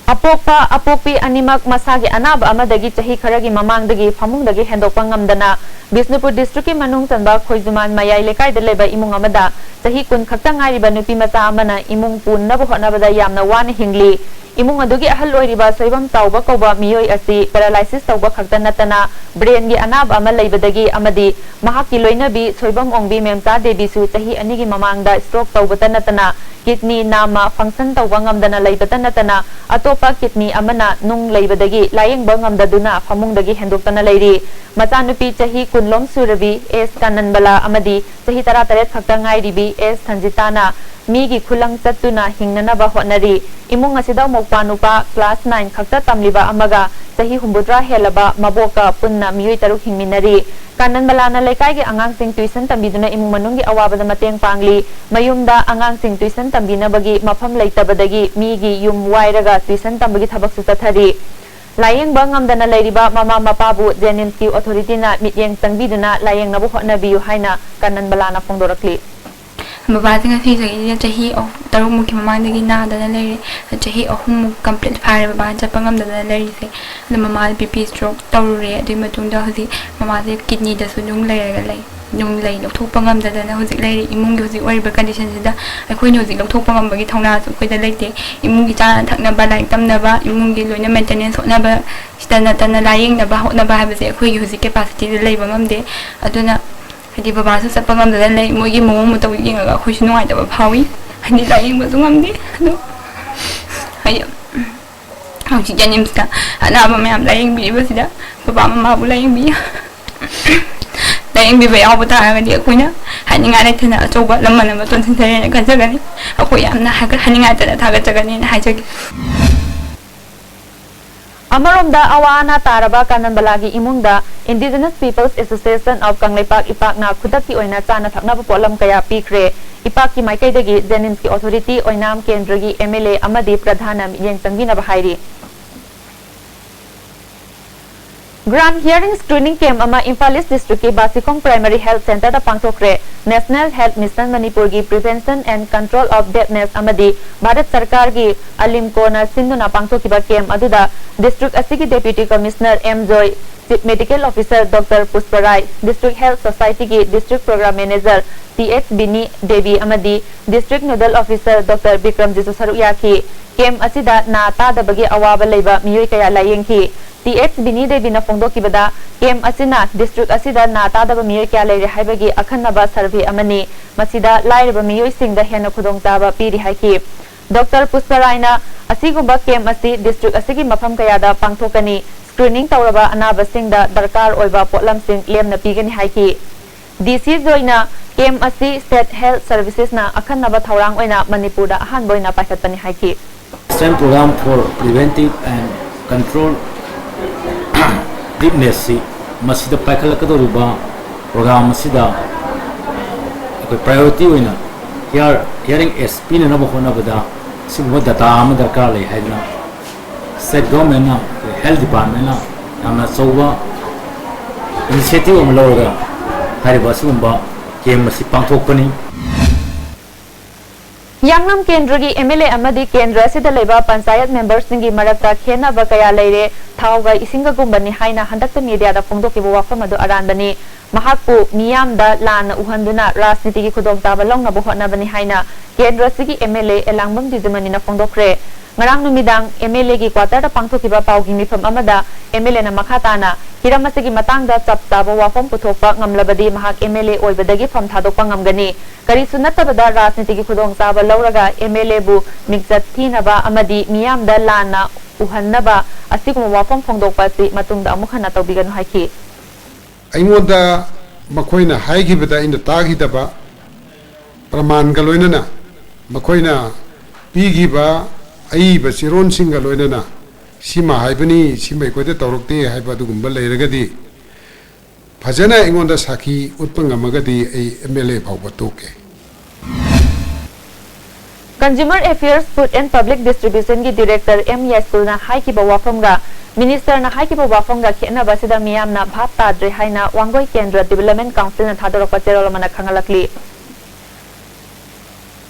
ꯑꯄꯣꯛꯄ ꯑꯄꯣꯛꯄꯤ ꯑꯅꯤꯃꯛ ꯃꯁꯥꯒꯤ ꯑꯅꯥꯕ ꯑꯃꯗꯒꯤ ꯆꯍꯤ ꯈꯔꯒꯤ ꯃꯃꯥꯡꯗꯒꯤ ꯐꯃꯨꯡꯗꯒꯤ ꯍꯦꯟꯗꯣꯛꯄ ꯉꯝꯗꯅ ꯕꯤꯁꯅꯨꯄꯨꯔ ꯗꯤꯁꯇ꯭ꯔꯤꯛꯀꯤ ꯃꯅꯨꯡ ꯆꯟꯕ ꯈꯣꯏꯖꯨꯃꯥꯟ ꯃꯌꯥꯏ ꯂꯩꯀꯥꯏꯗ ꯂꯩꯕ ꯏꯃꯨꯡ ꯑꯃꯗ ꯆꯍꯤ ꯀꯨꯟ ꯈꯛꯇ ꯉꯥꯏꯔꯤꯕ ꯅꯨꯄꯤ ꯃꯆꯥ ꯑꯃꯅ ꯏꯃꯨꯡ ꯄꯨꯅꯕ ꯍꯣꯠꯅꯕꯗ ꯌꯥꯝꯅ ꯋꯥꯅ ꯍꯤꯡꯂꯤ꯫ ꯏꯃꯨꯡ ꯑꯗꯨꯒꯤ ꯑꯍꯜ ꯑꯣꯏꯔꯤꯕ ꯁꯣꯏꯕꯝ ꯆꯥꯎꯕ ꯀꯧꯕ ꯃꯤꯑꯣꯏ ꯑꯁꯤ paralysis ꯇꯧꯕ ꯈꯛꯇ ꯅꯠꯇꯅ brainꯒꯤ ꯑꯅꯥꯕ ꯑꯃ ꯂꯩꯕꯗꯒꯤ ꯑꯃꯗꯤ ꯃꯍꯥꯛꯀꯤ ꯂꯣꯏꯅꯕꯤ ꯁꯣꯏꯕꯝ ꯑꯣꯡꯕꯤ ꯃꯦꯝꯆꯥ ꯗꯦꯕꯤꯁꯨ ꯆꯍꯤ ꯑꯅꯤꯒꯤ ꯃꯃꯥꯡꯗ stroke ꯇꯧꯕꯇ ꯅꯠꯇꯅ kidney ꯅꯥꯝꯃ function ꯇꯧꯕ ꯉꯝꯗꯅ ꯂꯩꯕꯇ ꯅꯠꯇꯅ ꯑꯇꯣꯞꯄ kidney ꯑꯃꯅ ꯅꯨꯡ ꯂꯩꯕꯗꯒꯤ ꯂꯥꯌꯦꯡꯕ ꯉꯝꯗꯗꯨꯅ ꯐꯃꯨꯡꯗꯒꯤ ꯍꯦꯟꯗꯣꯛꯇꯅ ꯂꯩꯔꯤ꯫ ꯃꯆꯥꯅꯨꯄꯤ ꯆꯍꯤ ꯀꯨꯟ ꯂꯣꯝ ꯁꯨꯔꯕꯤ ꯑꯦꯁ ꯀꯥꯅꯟꯕꯂꯥ ꯑꯃꯗꯤ ꯆꯍꯤ ꯇꯔꯥꯇꯔꯦꯠ ꯈꯛꯇ ꯉꯥꯏꯔꯤꯕꯤ ꯑꯦꯁ ꯁꯟꯖꯤꯇꯥꯅ ꯃꯤꯒꯤ ꯈꯨꯂꯪ ꯆꯠꯇꯨꯅ ꯍꯤꯡꯅꯅꯕ ꯍꯣꯠꯅꯔꯤ꯫ ꯏꯃꯨꯡ ꯑꯁꯤꯗ ꯑꯃꯨꯛ ꯅꯨꯄꯥ ꯅꯨꯄꯥ ꯀ꯭ꯂꯥꯁ ꯅꯥꯏꯟ ꯈꯛꯇ ꯇꯝꯂꯤꯕ ꯑꯃꯒ ꯆꯍꯤ ꯍꯨꯝꯐꯨꯇꯔꯥ ꯍꯦꯜꯂꯕ ꯃꯕꯣꯛꯀ ꯄꯨꯟꯅ ꯃꯤꯑꯣꯏ ꯇꯔꯨꯛ ꯍꯤꯡꯃꯤꯟꯅꯔꯤ꯫ ꯀꯥꯅꯟꯕꯂꯥꯅ ꯂꯩꯀꯥꯏꯒꯤ ꯑꯉꯥꯡꯁꯤꯡ ꯇ꯭ꯌꯨꯁꯟ ꯇꯝꯕꯤꯗꯨꯅ ꯏꯃꯨꯡ ꯃꯅꯨꯡꯒꯤ ꯑꯋꯥꯕꯗ ꯃꯇꯦꯡ ꯄꯥꯡꯂꯤ꯫ ꯃꯌꯨꯝꯗ ꯑꯉꯥꯡꯁꯤꯡ ꯇ꯭ꯌꯨꯁꯟ ꯇꯝꯕꯤꯅꯕꯒꯤ ꯃꯐꯝ ꯂꯩꯇꯕꯗꯒꯤ ꯃꯤꯒꯤ ꯌꯨꯝ ꯋꯥꯏꯔꯒ ꯇ꯭ꯌꯨꯁꯟ ꯇꯝꯕꯒꯤ ꯊꯕꯛꯁꯨ ꯆꯠꯊꯔꯤ꯫ ꯂꯥꯌꯦꯡꯕ ꯉꯝꯗꯅ ꯂꯩꯔꯤꯕ ꯃꯃꯥ ꯃꯄꯥꯕꯨ ꯖꯦꯅꯤꯝꯁꯀꯤ ꯑꯣꯊꯣꯔꯤꯇꯤꯅ ꯃꯤꯠꯌꯦꯡ ꯆꯪꯕꯤꯗꯨꯅ ꯂꯥꯌꯦꯡꯅꯕ ꯍꯣꯠꯅꯕꯤꯌꯨ ꯍꯥꯏꯅ ꯀꯥꯅꯟꯕꯂꯥꯅ ꯐꯣꯡꯗꯣꯔꯛꯂꯤ꯫ ꯕꯕꯥꯁꯦ ꯉꯁꯤ ꯆꯍꯤꯁꯦ ꯆꯍꯤ ꯑꯍꯨꯝ, ꯇꯔꯨꯛꯃꯨꯛꯀꯤ ꯃꯃꯥꯡꯗꯒꯤ ꯅꯥꯗꯅ ꯂꯩꯔꯦ꯫ ꯆꯍꯤ ꯑꯍꯨꯝꯃꯨꯛ ꯀꯝꯄ꯭ꯂꯤꯠ ꯐꯥꯔꯦ ꯕꯕꯥꯅ ꯆꯠꯄ ꯉꯝꯗꯗꯅ ꯂꯩꯔꯤꯁꯦ꯫ ꯑꯗꯣ ꯃꯃꯥ ꯕꯤ ꯄꯤ ꯁ꯭ꯇ꯭ꯔꯣꯛ ꯇꯧꯔꯨꯔꯦ꯫ ꯑꯗꯨꯒꯤ ꯃꯇꯨꯡꯗ ꯍꯧꯖꯤꯛ ꯃꯃꯥꯁꯦ ꯀꯤꯗꯅꯤꯗꯁꯨ ꯅꯨꯡ ꯂꯩꯔꯒ ꯂꯩ꯫ ꯅꯨꯡ ꯂꯩ ꯂꯧꯊꯣꯛꯄ ꯉꯝꯗꯗꯅ ꯍꯧꯖꯤꯛ ꯂꯩꯔꯤ꯫ ꯏꯃꯨꯡꯒꯤ ꯍꯧꯖꯤꯛ ꯑꯣꯏꯔꯤꯕ ꯀꯟꯗꯤꯁꯟꯁꯤꯗ ꯑꯩꯈꯣꯏꯅ ꯍꯧꯖꯤꯛ ꯂꯧꯊꯣꯛꯄ ꯉꯝꯕꯒꯤ ꯊꯧꯅꯥꯁꯨ ꯑꯩꯈꯣꯏꯗ ꯂꯩꯇꯦ꯫ ꯏꯃꯨꯡꯒꯤ ꯆꯥꯅ ꯊꯛꯅꯕ, ꯂꯥꯏꯔꯤꯛ ꯇꯝꯅꯕ, ꯏꯃꯨꯡꯒꯤ ꯂꯣꯏꯅ ꯃꯦꯟꯇꯦꯅꯦꯟꯁ ꯍꯣꯠꯅꯕ, ꯁꯤꯗ ꯅꯠꯇꯅ ꯂꯥꯏꯌꯦꯡꯅꯕ ꯍꯣꯠꯅꯕ ꯍꯥꯏꯕꯁꯦ ꯑꯩꯈꯣꯏꯒꯤ ꯍꯧꯖꯤꯛ ꯀꯦꯄꯥꯁꯤꯇꯤꯗ ꯂꯩꯕ ꯉꯝꯗꯦ꯫ ꯑꯗꯨꯅ ꯍꯥꯏꯗꯤ ꯕꯕꯥꯁꯨ ꯆꯠꯄ ꯉꯝꯗꯅ ꯂꯩ꯫ ꯃꯣꯏꯒꯤ ꯃꯑꯣꯡ ꯃꯇꯧ ꯌꯦꯡꯉꯒ ꯑꯩꯈꯣꯏꯁꯨ ꯅꯨꯡꯉꯥꯏꯇꯕ ꯐꯥꯎꯏ꯫ ꯍꯥꯏꯗꯤ ꯂꯥꯏꯌꯦꯡꯕꯁꯨ ꯉꯝꯗꯦ꯫ ꯑꯗꯣ ꯍꯥꯏꯗꯤ ꯍꯧꯖꯤꯛ ꯖꯦꯅꯤꯝꯁꯇ ꯑꯅꯥꯕ ꯃꯌꯥꯝ ꯂꯥꯏꯌꯦꯡꯕꯤꯔꯤꯕꯁꯤꯗ ꯕꯕꯥ ꯃꯃꯥꯕꯨ ꯂꯥꯏꯌꯦꯡꯕꯤꯌꯨ꯫ ꯂꯥꯏꯌꯦꯡꯕꯤꯕ ꯌꯥꯎꯕ ꯇꯥꯔꯒꯗꯤ ꯑꯩꯈꯣꯏꯅ ꯍꯥꯏꯅꯤꯡꯉꯥꯏ ꯂꯩꯇꯅ ꯑꯆꯧꯕ ꯂꯃꯟ ꯑꯃ ꯇꯣꯟꯁꯤꯟꯖꯔꯦꯅ ꯈꯟꯖꯒꯅꯤ꯫ ꯑꯩꯈꯣꯏ ꯌꯥꯝꯅ ꯍꯥꯏꯒꯠ-, ꯍꯥꯏꯅꯤꯡꯉꯥꯏ ꯂꯩꯇꯅ ꯊꯥꯒꯠꯆꯒꯅꯤꯅ ꯍꯥꯏꯖꯒꯦ꯫ ꯑꯃꯔꯣꯝꯗ ꯑꯋꯥ ꯑꯅꯥ ꯇꯥꯔꯕ ꯀꯥꯅꯟꯕꯂꯥꯒꯤ ꯏꯃꯨꯡꯗ Indigenous Peoples Association of Kangleipak, ꯏꯄꯥꯛꯅ ꯈꯨꯗꯛꯀꯤ ꯑꯣꯏꯅ ꯆꯥꯅ ꯊꯛꯅꯕ ꯄꯣꯠꯂꯝ ꯀꯌꯥ ꯄꯤꯈ꯭ꯔꯦ꯫ ꯏꯄꯥꯛꯀꯤ ꯃꯥꯏꯀꯩꯗꯒꯤ ꯖꯦꯅꯤꯝꯁꯀꯤ ꯑꯣꯊꯣꯔꯤꯇꯤ ꯑꯣꯏꯅꯥꯝ ꯀꯦꯟꯗ꯭ꯔꯒꯤ ꯑꯦꯝ ꯑꯦꯜ ꯑꯦ ꯑꯃꯗꯤ ꯄ꯭ꯔꯙꯥꯟꯅ ꯃꯤꯠꯌꯦꯡ ꯆꯪꯕꯤꯅꯕ ꯍꯥꯏꯔꯤ꯫ Grand hearing screening camp ꯑꯃ ꯏꯝꯐꯥꯜ ꯏꯁ ꯗꯤꯁꯇ꯭ꯔꯤꯛꯀꯤ ꯕꯥꯁꯤꯈꯣꯡ ꯄ꯭ꯔꯥꯏꯃꯥꯔꯤ ꯍꯦꯜꯊ ꯁꯦꯟꯇꯔꯗ ꯄꯥꯡꯊꯣꯛꯈ꯭ꯔꯦ꯫ ꯅꯦꯁꯅꯦꯜ ꯍꯦꯜꯊ ꯃꯤꯁꯟ ꯃꯅꯤꯄꯨꯔꯒꯤ Prevention and Control of Deafness ꯑꯃꯗꯤ ꯚꯥꯔꯠ ꯁꯔꯀꯥꯔꯒꯤ ꯑꯂꯤꯝꯀꯣꯅ ꯁꯤꯟꯗꯨꯅ ꯄꯥꯡꯊꯣꯛꯈꯤꯕ ꯀꯦꯝꯞ ꯑꯗꯨꯗ ꯗꯤꯁꯇ꯭ꯔꯤꯛ ꯑꯁꯤꯒꯤ deputy commissioner M Joy, chief medical officer doctor Pushparai, district health ꯁꯣꯁꯥꯏꯇꯤꯒꯤ district programme manager T H Bini Devi ꯑꯃꯗꯤ ꯗꯤꯁꯇ꯭ꯔꯤꯛ ꯅꯣꯗꯜ ꯑꯣꯐꯤꯁꯔ ꯗꯣꯛꯇꯔ ꯕꯤꯀ꯭ꯔꯝꯖꯤꯠꯁꯨ ꯁꯔꯨꯛ ꯌꯥꯈꯤ꯫ ꯀꯦꯝꯞ ꯑꯁꯤꯗ ꯅꯥ ꯇꯥꯗꯕꯒꯤ ꯑꯋꯥꯕ ꯂꯩꯕ ꯃꯤꯑꯣꯏ ꯀꯌꯥ ꯂꯥꯌꯦꯡꯈꯤ꯫ ꯇꯤ ꯑꯩꯆ ꯕꯤꯅꯤ ꯗꯦꯕꯤꯅ ꯐꯣꯡꯗꯣꯛꯈꯤꯕꯗ, ꯀꯦꯝꯞ ꯑꯁꯤꯅ ꯗꯤꯁꯇ꯭ꯔꯤꯛ ꯑꯁꯤꯗ ꯅꯥ ꯇꯥꯗꯕ ꯃꯤꯑꯣꯏ ꯀꯌꯥ ꯂꯩꯔꯦ ꯍꯥꯏꯕꯒꯤ ꯑꯈꯟꯅꯕ ꯁꯔꯚꯦ ꯑꯃꯅꯤ꯫ ꯃꯁꯤꯗ ꯂꯥꯏꯔꯕ ꯃꯤꯑꯣꯏꯁꯤꯡꯗ ꯍꯦꯟꯅ ꯈꯨꯗꯣꯡꯆꯥꯕ ꯄꯤꯔꯤ ꯍꯥꯏꯈꯤ꯫ ꯗꯣꯛꯇꯔ ꯄꯨꯁꯄꯔꯥꯏꯅ ꯑꯁꯤꯒꯨꯝꯕ ꯀꯦꯝꯞ ꯑꯁꯤ ꯗꯤꯁꯇ꯭ꯔꯤꯛ ꯑꯁꯤꯒꯤ ꯃꯐꯝ ꯀꯌꯥꯗ ꯄꯥꯡꯊꯣꯛꯀꯅꯤ꯫ ꯁ꯭ꯀ꯭ꯔꯤꯅꯤꯡ ꯇꯧꯔꯕ ꯑꯅꯥꯕꯁꯤꯡꯗ ꯗꯔꯀꯥꯔ ꯑꯣꯏꯕ ꯄꯣꯠꯂꯝꯁꯤꯡ ꯂꯦꯝꯅ ꯄꯤꯒꯅꯤ ꯍꯥꯏꯈꯤ꯫ ꯗꯤ ꯁꯤ ꯖꯣꯏꯅ ꯀꯦꯝꯞ ꯑꯁꯤ ꯁ꯭ꯇꯦꯠ ꯍꯦꯜꯊ ꯁꯔꯚꯤꯁꯦꯁꯅ ꯑꯈꯟꯅꯕ ꯊꯧꯔꯥꯡ ꯑꯣꯏꯅ ꯃꯅꯤꯄꯨꯔꯗ ꯑꯍꯥꯟꯕ ꯑꯣꯏꯅ ꯄꯥꯏꯈꯠꯄꯅꯤ ꯍꯥꯏꯈꯤ꯫ National Program for Preventive and Control Deafness ꯁꯤ ꯃꯁꯤꯗ ꯄꯥꯏꯈꯠꯂꯛꯀꯗꯧꯔꯤꯕ ꯄ꯭ꯔꯣꯒ꯭ꯔꯥꯝ ꯑꯁꯤꯗ ꯑꯩꯈꯣꯏ ꯄ꯭ꯔꯥꯏꯌꯣꯔꯤꯇꯤ ꯑꯣꯏꯅ ꯍꯤꯌꯥꯔ ꯍꯤꯌꯥꯔꯤꯡ ꯑꯦꯗꯁ ꯄꯤꯅꯅꯕ ꯍꯣꯠꯅꯕꯗ ꯁꯤꯒꯨꯝꯕ ꯗꯇꯥ ꯑꯃ ꯗꯔꯀꯥꯔ ꯂꯩ ꯍꯥꯏꯗꯅ ꯁ꯭ꯇꯦꯠ ꯒꯣꯔꯃꯦꯟꯅ, ꯍꯦꯜꯊ ꯗꯤꯄꯥꯔꯠꯃꯦꯟꯅ ꯌꯥꯝꯅ ꯑꯆꯧꯕ ꯏꯅꯤꯁꯤꯌꯦꯇꯤꯚ ꯑꯃ ꯂꯧꯔꯒ ꯍꯥꯏꯔꯤꯕ ꯑꯁꯤꯒꯨꯝꯕ ꯀꯦꯝ ꯑꯁꯤ ꯄꯥꯡꯊꯣꯛꯄꯅꯤ꯫ ꯍꯤꯌꯥꯡꯅꯝ ꯀꯦꯟꯗ꯭ꯔꯒꯤ ꯑꯦꯝ ꯑꯦꯜ ꯑꯦ ꯑꯃꯗꯤ ꯀꯦꯟꯗ꯭ꯔ ꯑꯁꯤꯗ ꯂꯩꯕ ꯄꯟꯆꯥꯌꯠ ꯃꯦꯝꯕꯔꯁꯤꯡꯒꯤ ꯃꯔꯛꯇ ꯈꯦꯟꯅꯕ ꯀꯌꯥ ꯂꯩꯔꯦ, ꯊꯥꯎꯒ ꯏꯁꯤꯡꯒꯒꯨꯝꯕꯅꯤ ꯍꯥꯏꯅ ꯍꯟꯗꯛꯇ ꯃꯤꯗꯤꯌꯥꯗ ꯐꯣꯡꯗꯣꯛꯈꯤꯕ ꯋꯥꯐꯝ ꯑꯗꯨ ꯑꯔꯥꯟꯕꯅꯤ꯫ ꯃꯍꯥꯛꯄꯨ ꯃꯤꯌꯥꯝꯗ ꯂꯥꯟꯅ ꯎꯍꯟꯗꯨꯅ ꯔꯥꯖꯅꯤꯇꯤꯒꯤ ꯈꯨꯗꯣꯡꯆꯥꯕ ꯂꯧꯅꯕ ꯍꯣꯠꯅꯕꯅꯤ ꯍꯥꯏꯅ ꯀꯦꯟꯗ꯭ꯔ ꯑꯁꯤꯒꯤ ꯑꯦꯝ ꯑꯦꯜ ꯑꯦ ꯑꯦꯂꯥꯡꯕꯝ ꯖꯤꯖꯃꯅꯤꯅ ꯐꯣꯡꯗꯣꯛꯈ꯭ꯔꯦ꯫ ꯉꯔꯥꯡ ꯅꯨꯃꯤꯗꯥꯡ ꯑꯦꯝ ꯑꯦꯜ ꯑꯦꯒꯤ ꯀ꯭ꯋꯥꯇꯔꯗ ꯄꯥꯡꯊꯣꯛꯈꯤꯕ ꯄꯥꯎꯒꯤ ꯃꯤꯐꯝ ꯑꯃꯗ ꯑꯦꯝ ꯑꯦꯜ ꯑꯦꯅ ꯃꯈꯥ ꯇꯥꯅ ꯍꯤꯔꯝ ꯑꯁꯤꯒꯤ ꯃꯇꯥꯡꯗ ꯆꯞ ꯆꯥꯕ ꯋꯥꯐꯝ ꯄꯨꯊꯣꯛꯄ ꯉꯝꯂꯕꯗꯤ ꯃꯍꯥꯛ ꯑꯦꯝ ꯑꯦꯜ ꯑꯦ ꯑꯣꯏꯕꯗꯒꯤ ꯐꯝ ꯊꯥꯗꯣꯛꯄ ꯉꯝꯒꯅꯤ꯫ ꯀꯔꯤꯁꯨ ꯅꯠꯇꯕꯗ ꯔꯥꯖꯅꯤꯇꯤꯒꯤ ꯈꯨꯗꯣꯡꯆꯥꯕ ꯂꯧꯔꯒ ꯑꯦꯝ ꯑꯦꯜ ꯑꯦꯕꯨ ꯃꯤꯡꯆꯠ ꯊꯤꯅꯕ ꯑꯃꯗꯤ ꯃꯤꯌꯥꯝꯗ ꯂꯥꯟꯅ ꯎꯍꯟꯅꯕ ꯑꯁꯤꯒꯨꯝꯕ ꯋꯥꯐꯝ ꯐꯣꯡꯗꯣꯛꯄ ꯑꯁꯤ ꯃꯇꯨꯡꯗ ꯑꯃꯨꯛ ꯍꯟꯅ ꯇꯧꯕꯤꯒꯅꯨ ꯍꯥꯏꯈꯤ꯫ ꯑꯩꯉꯣꯟꯗ ꯃꯈꯣꯏꯅ ꯍꯥꯏꯈꯤꯕꯗ ꯑꯩꯅ ꯇꯥꯈꯤꯗꯕ ꯄ꯭ꯔꯃꯥꯟꯒ ꯂꯣꯏꯅꯅ ꯃꯈꯣꯏꯅ ꯄꯤꯈꯤꯕ ꯑꯏꯕ ꯆꯦꯔꯣꯟꯁꯤꯡꯒ ꯂꯣꯏꯅꯅ ꯁꯤꯃ ꯍꯥꯏꯕꯅꯤ, ꯁꯤꯃ ꯑꯩꯈꯣꯏꯗ ꯇꯧꯔꯛꯇꯦ ꯍꯥꯏꯕ ꯑꯗꯨꯒꯨꯝꯕ ꯂꯩꯔꯒꯗꯤ ꯐꯖꯅ ꯑꯩꯉꯣꯟꯗ ꯁꯥꯈꯤ ꯎꯠꯄ ꯉꯝꯃꯒꯗꯤ ꯑꯩ ꯑꯦꯝ ꯑꯦꯜ ꯑꯦ ꯐꯥꯎꯕ ꯇꯣꯛꯀꯦ꯫ Consumer Affairs, Food and Public Distribution ꯒꯤ ꯗꯤꯔꯦꯛꯇꯔ ꯑꯦꯝ ꯌꯥꯏꯁꯀꯨꯜꯅ ꯍꯥꯏꯈꯤꯕ ꯋꯥꯐꯝꯒ ꯃꯤꯅꯤꯁꯇꯔꯅ ꯍꯥꯏꯈꯤꯕ ꯋꯥꯐꯝꯒ ꯈꯦꯠꯅꯕ ꯑꯁꯤꯗ ꯃꯤꯌꯥꯝꯅ ꯚꯥꯞ ꯇꯥꯗ꯭ꯔꯦ ꯍꯥꯏꯅ ꯋꯥꯡꯒꯣꯏ ꯀꯦꯟꯗ꯭ꯔ ꯗꯤꯕꯦꯂꯞꯃꯦꯟ ꯀꯥꯎꯟꯁꯤꯜꯅ ꯊꯥꯗꯣꯔꯛꯄ ꯆꯦꯔꯣꯜ ꯑꯃꯅ ꯈꯪꯍꯜꯂꯛꯂꯤ꯫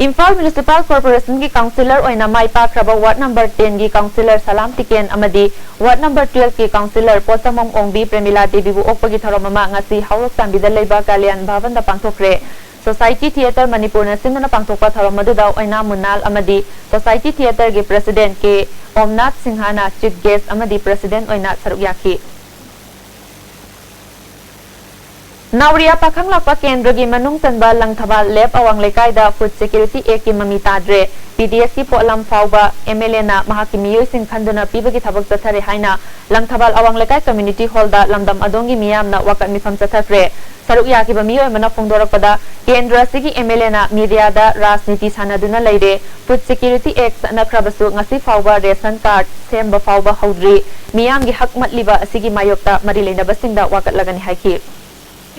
ꯏꯝꯐꯥꯜ ꯃ꯭ꯌꯨꯅꯤꯁꯤꯄꯥꯜ ꯀꯣꯔꯄꯣꯔꯦꯁꯟꯒꯤ ꯀꯥꯎꯟꯁꯤꯂꯔ ꯑꯣꯏꯅ ꯃꯥꯏ ꯄꯥꯛꯈ꯭ꯔꯕ ꯋꯥꯔꯗ ꯅꯝꯕꯔ ꯇꯦꯟꯒꯤ ꯀꯥꯎꯟꯁꯤꯂꯔ ꯁꯂꯥꯝ ꯇꯤꯀꯦꯟ ꯑꯃꯗꯤ ꯋꯥꯔꯗ ꯅꯝꯕꯔ ꯇꯨꯌꯦꯜꯐꯀꯤ ꯀꯥꯎꯟꯁꯤꯂꯔ ꯄꯣꯠꯁꯪꯕꯝ ꯑꯣꯡꯕꯤ ꯄ꯭ꯔꯦꯃꯤꯂꯥ ꯗꯦꯕꯤꯕꯨ ꯑꯣꯛꯄꯒꯤ ꯊꯧꯔꯝ ꯑꯃ ꯉꯁꯤ ꯍꯥꯎꯔꯣꯛ ꯆꯥꯟꯕꯤꯗ ꯂꯩꯕ ꯀꯥꯂꯤꯌꯥꯟ ꯚꯕꯟꯗ ꯄꯥꯡꯊꯣꯛꯈ꯭ꯔꯦ꯫ ꯁꯣꯁꯥꯏꯇꯤ ꯊꯤꯌꯦꯇꯔ ꯃꯅꯤꯄꯨꯔꯅ ꯁꯤꯟꯗꯨꯅ ꯄꯥꯡꯊꯣꯛꯄ ꯊꯧꯔꯝ ꯑꯗꯨꯗ ꯑꯣꯏꯅꯥꯝ ꯃꯨꯅꯥꯜ ꯑꯃꯗꯤ ꯁꯣꯁꯥꯏꯇꯤ ꯊꯤꯌꯦꯇꯔꯒꯤ ꯄ꯭ꯔꯦꯁꯤꯗꯦꯟꯠ ꯀꯦ ꯑꯣꯝꯅꯥꯊ ꯁꯤꯡꯍꯅ ꯆꯤꯐ ꯒꯦꯁ꯭ꯠ ꯑꯃꯗꯤ ꯄ꯭ꯔꯦꯁꯤꯗꯦꯟꯠ ꯑꯣꯏꯅ ꯁꯔꯨꯛ ꯌꯥꯈꯤ꯫ ꯅꯥꯎꯔꯤꯌꯥ ꯄꯥꯈꯪ ꯂꯥꯛꯄ ꯀꯦꯟꯗ꯭ꯔꯒꯤ ꯃꯅꯨꯡ ꯆꯟꯕ ꯂꯪꯊꯕꯥꯜ ꯂꯦꯞ ꯑꯋꯥꯡ ꯂꯩꯀꯥꯏꯗ ꯐꯨꯗ ꯁꯦꯀ꯭ꯌꯨꯔꯤꯇꯤ ꯑꯦꯛꯀꯤ ꯃꯃꯤ ꯇꯥꯗ꯭ꯔꯦ꯫ ꯄꯤ ꯗꯤ ꯑꯦꯁꯀꯤ ꯄꯣꯠꯂꯝ ꯐꯥꯎꯕ ꯑꯦꯝ ꯑꯦꯜ ꯑꯦꯅ ꯃꯍꯥꯛꯀꯤ ꯃꯤꯑꯣꯏꯁꯤꯡ ꯈꯟꯗꯨꯅ ꯄꯤꯕꯒꯤ ꯊꯕꯛ ꯆꯠꯊꯔꯦ ꯍꯥꯏꯅ ꯂꯪꯊꯕꯥꯜ ꯑꯋꯥꯡ ꯂꯩꯀꯥꯏ ꯀꯝꯃ꯭ꯌꯨꯅꯤꯇꯤ ꯍꯣꯜꯗ ꯂꯝꯗꯝ ꯑꯗꯣꯝꯒꯤ ꯃꯤꯌꯥꯝꯅ ꯋꯥꯀꯠ ꯃꯤꯐꯝ ꯆꯠꯊꯈ꯭ꯔꯦ꯫ ꯁꯔꯨꯛ ꯌꯥꯈꯤꯕ ꯃꯤꯑꯣꯏ ꯑꯃꯅ ꯐꯣꯡꯗꯣꯔꯛꯄꯗ, ꯀꯦꯟꯗ꯭ꯔ ꯑꯁꯤꯒꯤ ꯑꯦꯝ ꯑꯦꯜ ꯑꯦꯅ ꯃꯤꯗꯤꯌꯥꯗ ꯔꯥꯖꯅꯤꯇꯤ ꯁꯥꯟꯅꯗꯨꯅ ꯂꯩꯔꯦ꯫ ꯐꯨꯗ ꯁꯦꯀ꯭ꯌꯨꯔꯤꯇꯤ ꯑꯦꯛ ꯆꯠꯅꯈ꯭ꯔꯕꯁꯨ ꯉꯁꯤ ꯐꯥꯎꯕ ꯔꯦꯁꯟ ꯀꯥꯔꯗ ꯁꯦꯝꯕ ꯐꯥꯎꯕ ꯍꯧꯗ꯭ꯔꯤ꯫ ꯃꯤꯌꯥꯝꯒꯤ ꯍꯛ ꯃꯠꯂꯤꯕ ꯑꯁꯤꯒꯤ ꯃꯥꯌꯣꯛꯇ ꯃꯔꯤ ꯂꯩꯅꯕꯁꯤꯡꯗ ꯋꯥꯀꯠꯂꯒꯅꯤ ꯍꯥꯏꯈꯤ꯫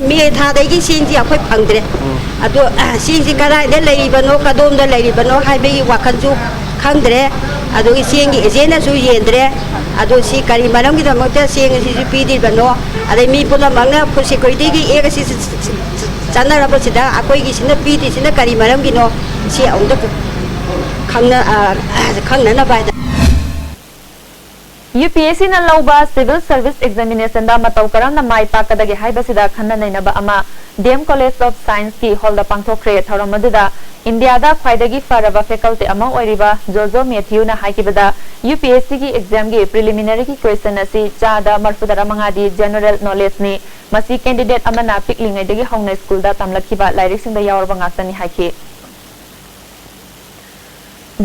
ꯃꯦ ꯊꯥꯗꯒꯤ ꯆꯦꯡꯁꯤ ꯑꯩꯈꯣꯏ ꯐꯪꯗ꯭ꯔꯦ꯫ ꯑꯗꯣ, ꯑ, ꯆꯦꯡꯁꯤ ꯀꯗꯥꯏꯗ ꯂꯩꯔꯤꯕꯅꯣ, ꯀꯗꯣꯝꯗ ꯂꯩꯔꯤꯕꯅꯣ ꯍꯥꯏꯕꯒꯤ ꯋꯥꯈꯜꯁꯨ ꯈꯪꯗ꯭ꯔꯦ꯫ ꯑꯗꯨꯒꯤ ꯆꯦꯡꯒꯤ ꯑꯦꯖꯦꯟꯅꯁꯨ ꯌꯦꯟꯗ꯭ꯔꯦ꯫ ꯑꯗꯣ ꯁꯤ ꯀꯔꯤ ꯃꯔꯝꯒꯤꯗꯃꯛꯇ ꯆꯦꯡ ꯑꯁꯤꯁꯨ ꯄꯤꯗ꯭ꯔꯤꯕꯅꯣ? ꯑꯗꯩ ꯃꯤ ꯄꯨꯝꯅꯃꯛꯅ ꯐꯨꯗ ꯁꯦꯀ꯭ꯌꯨꯔꯤꯇꯤꯒꯤ ꯑꯦꯛ ꯑꯁꯤ ꯆꯠꯅꯔꯕꯁꯤꯗ ꯑꯩꯈꯣꯏꯒꯤꯁꯤꯅ ꯄꯤꯗ꯭ꯔꯤꯁꯤꯅ ꯀꯔꯤ ꯃꯔꯝꯒꯤꯅꯣ? ꯁꯤ ꯑꯃꯨꯛꯇ ꯈꯪꯅ-, ꯑ, ꯈꯪꯅꯅꯕ ꯍꯥꯏꯗꯅ꯫ ꯌꯨ ꯄꯤ ꯑꯦꯁ ꯁꯤꯅ ꯂꯧꯕ ꯁꯤꯚꯤꯜ ꯁꯔꯚꯤꯁ ꯑꯦꯛꯖꯥꯃꯤꯅꯦꯁꯟꯗ ꯃꯇꯧ ꯀꯔꯝꯅ ꯃꯥꯏ ꯄꯥꯛꯀꯗꯒꯦ ꯍꯥꯏꯕꯁꯤꯗ ꯈꯟꯅ ꯅꯩꯅꯕ ꯑꯃ ꯗꯤ ꯑꯦꯝ ꯀꯣꯂꯦꯖ ꯑꯣꯐ ꯁꯥꯏꯟꯁꯀꯤ ꯍꯣꯜꯗ ꯄꯥꯡꯊꯣꯛꯈ꯭ꯔꯦ꯫ ꯊꯧꯔꯝ ꯑꯗꯨꯗ ꯏꯟꯗꯤꯌꯥꯗ ꯈ꯭ꯋꯥꯏꯗꯒꯤ ꯐꯔꯕ ꯐꯦꯀꯜꯇꯤ ꯑꯃ ꯑꯣꯏꯔꯤꯕ ꯖꯣꯖꯣ ꯃꯦꯊ꯭ꯌꯨꯅ ꯍꯥꯏꯈꯤꯕꯗ, ꯌꯨ ꯄꯤ ꯑꯦꯁ ꯁꯤꯒꯤ ꯑꯦꯛꯖꯥꯝꯒꯤ ꯄ꯭ꯔꯤꯂꯤꯃꯤꯅꯔꯤꯒꯤ ꯀ꯭ꯋꯦꯁꯟ ꯑꯁꯤ ꯆꯥꯗ ꯃꯔꯐꯨꯇꯔꯥ ꯃꯉꯥꯗꯤ ꯖꯦꯅꯔꯦꯜ ꯅꯣꯂꯦꯖꯅꯤ꯫ ꯃꯁꯤ ꯀꯦꯟꯗꯤꯗꯦꯠ ꯑꯃꯅ ꯄꯤꯛꯂꯤꯉꯩꯗꯒꯤ ꯍꯧꯅ ꯁ꯭ꯀꯨꯜꯗ ꯇꯝꯂꯛꯈꯤꯕ ꯂꯥꯏꯔꯤꯛꯁꯤꯡꯗ ꯌꯥꯎꯔꯕ ꯉꯥꯛꯇꯅꯤ ꯍꯥꯏꯈꯤ꯫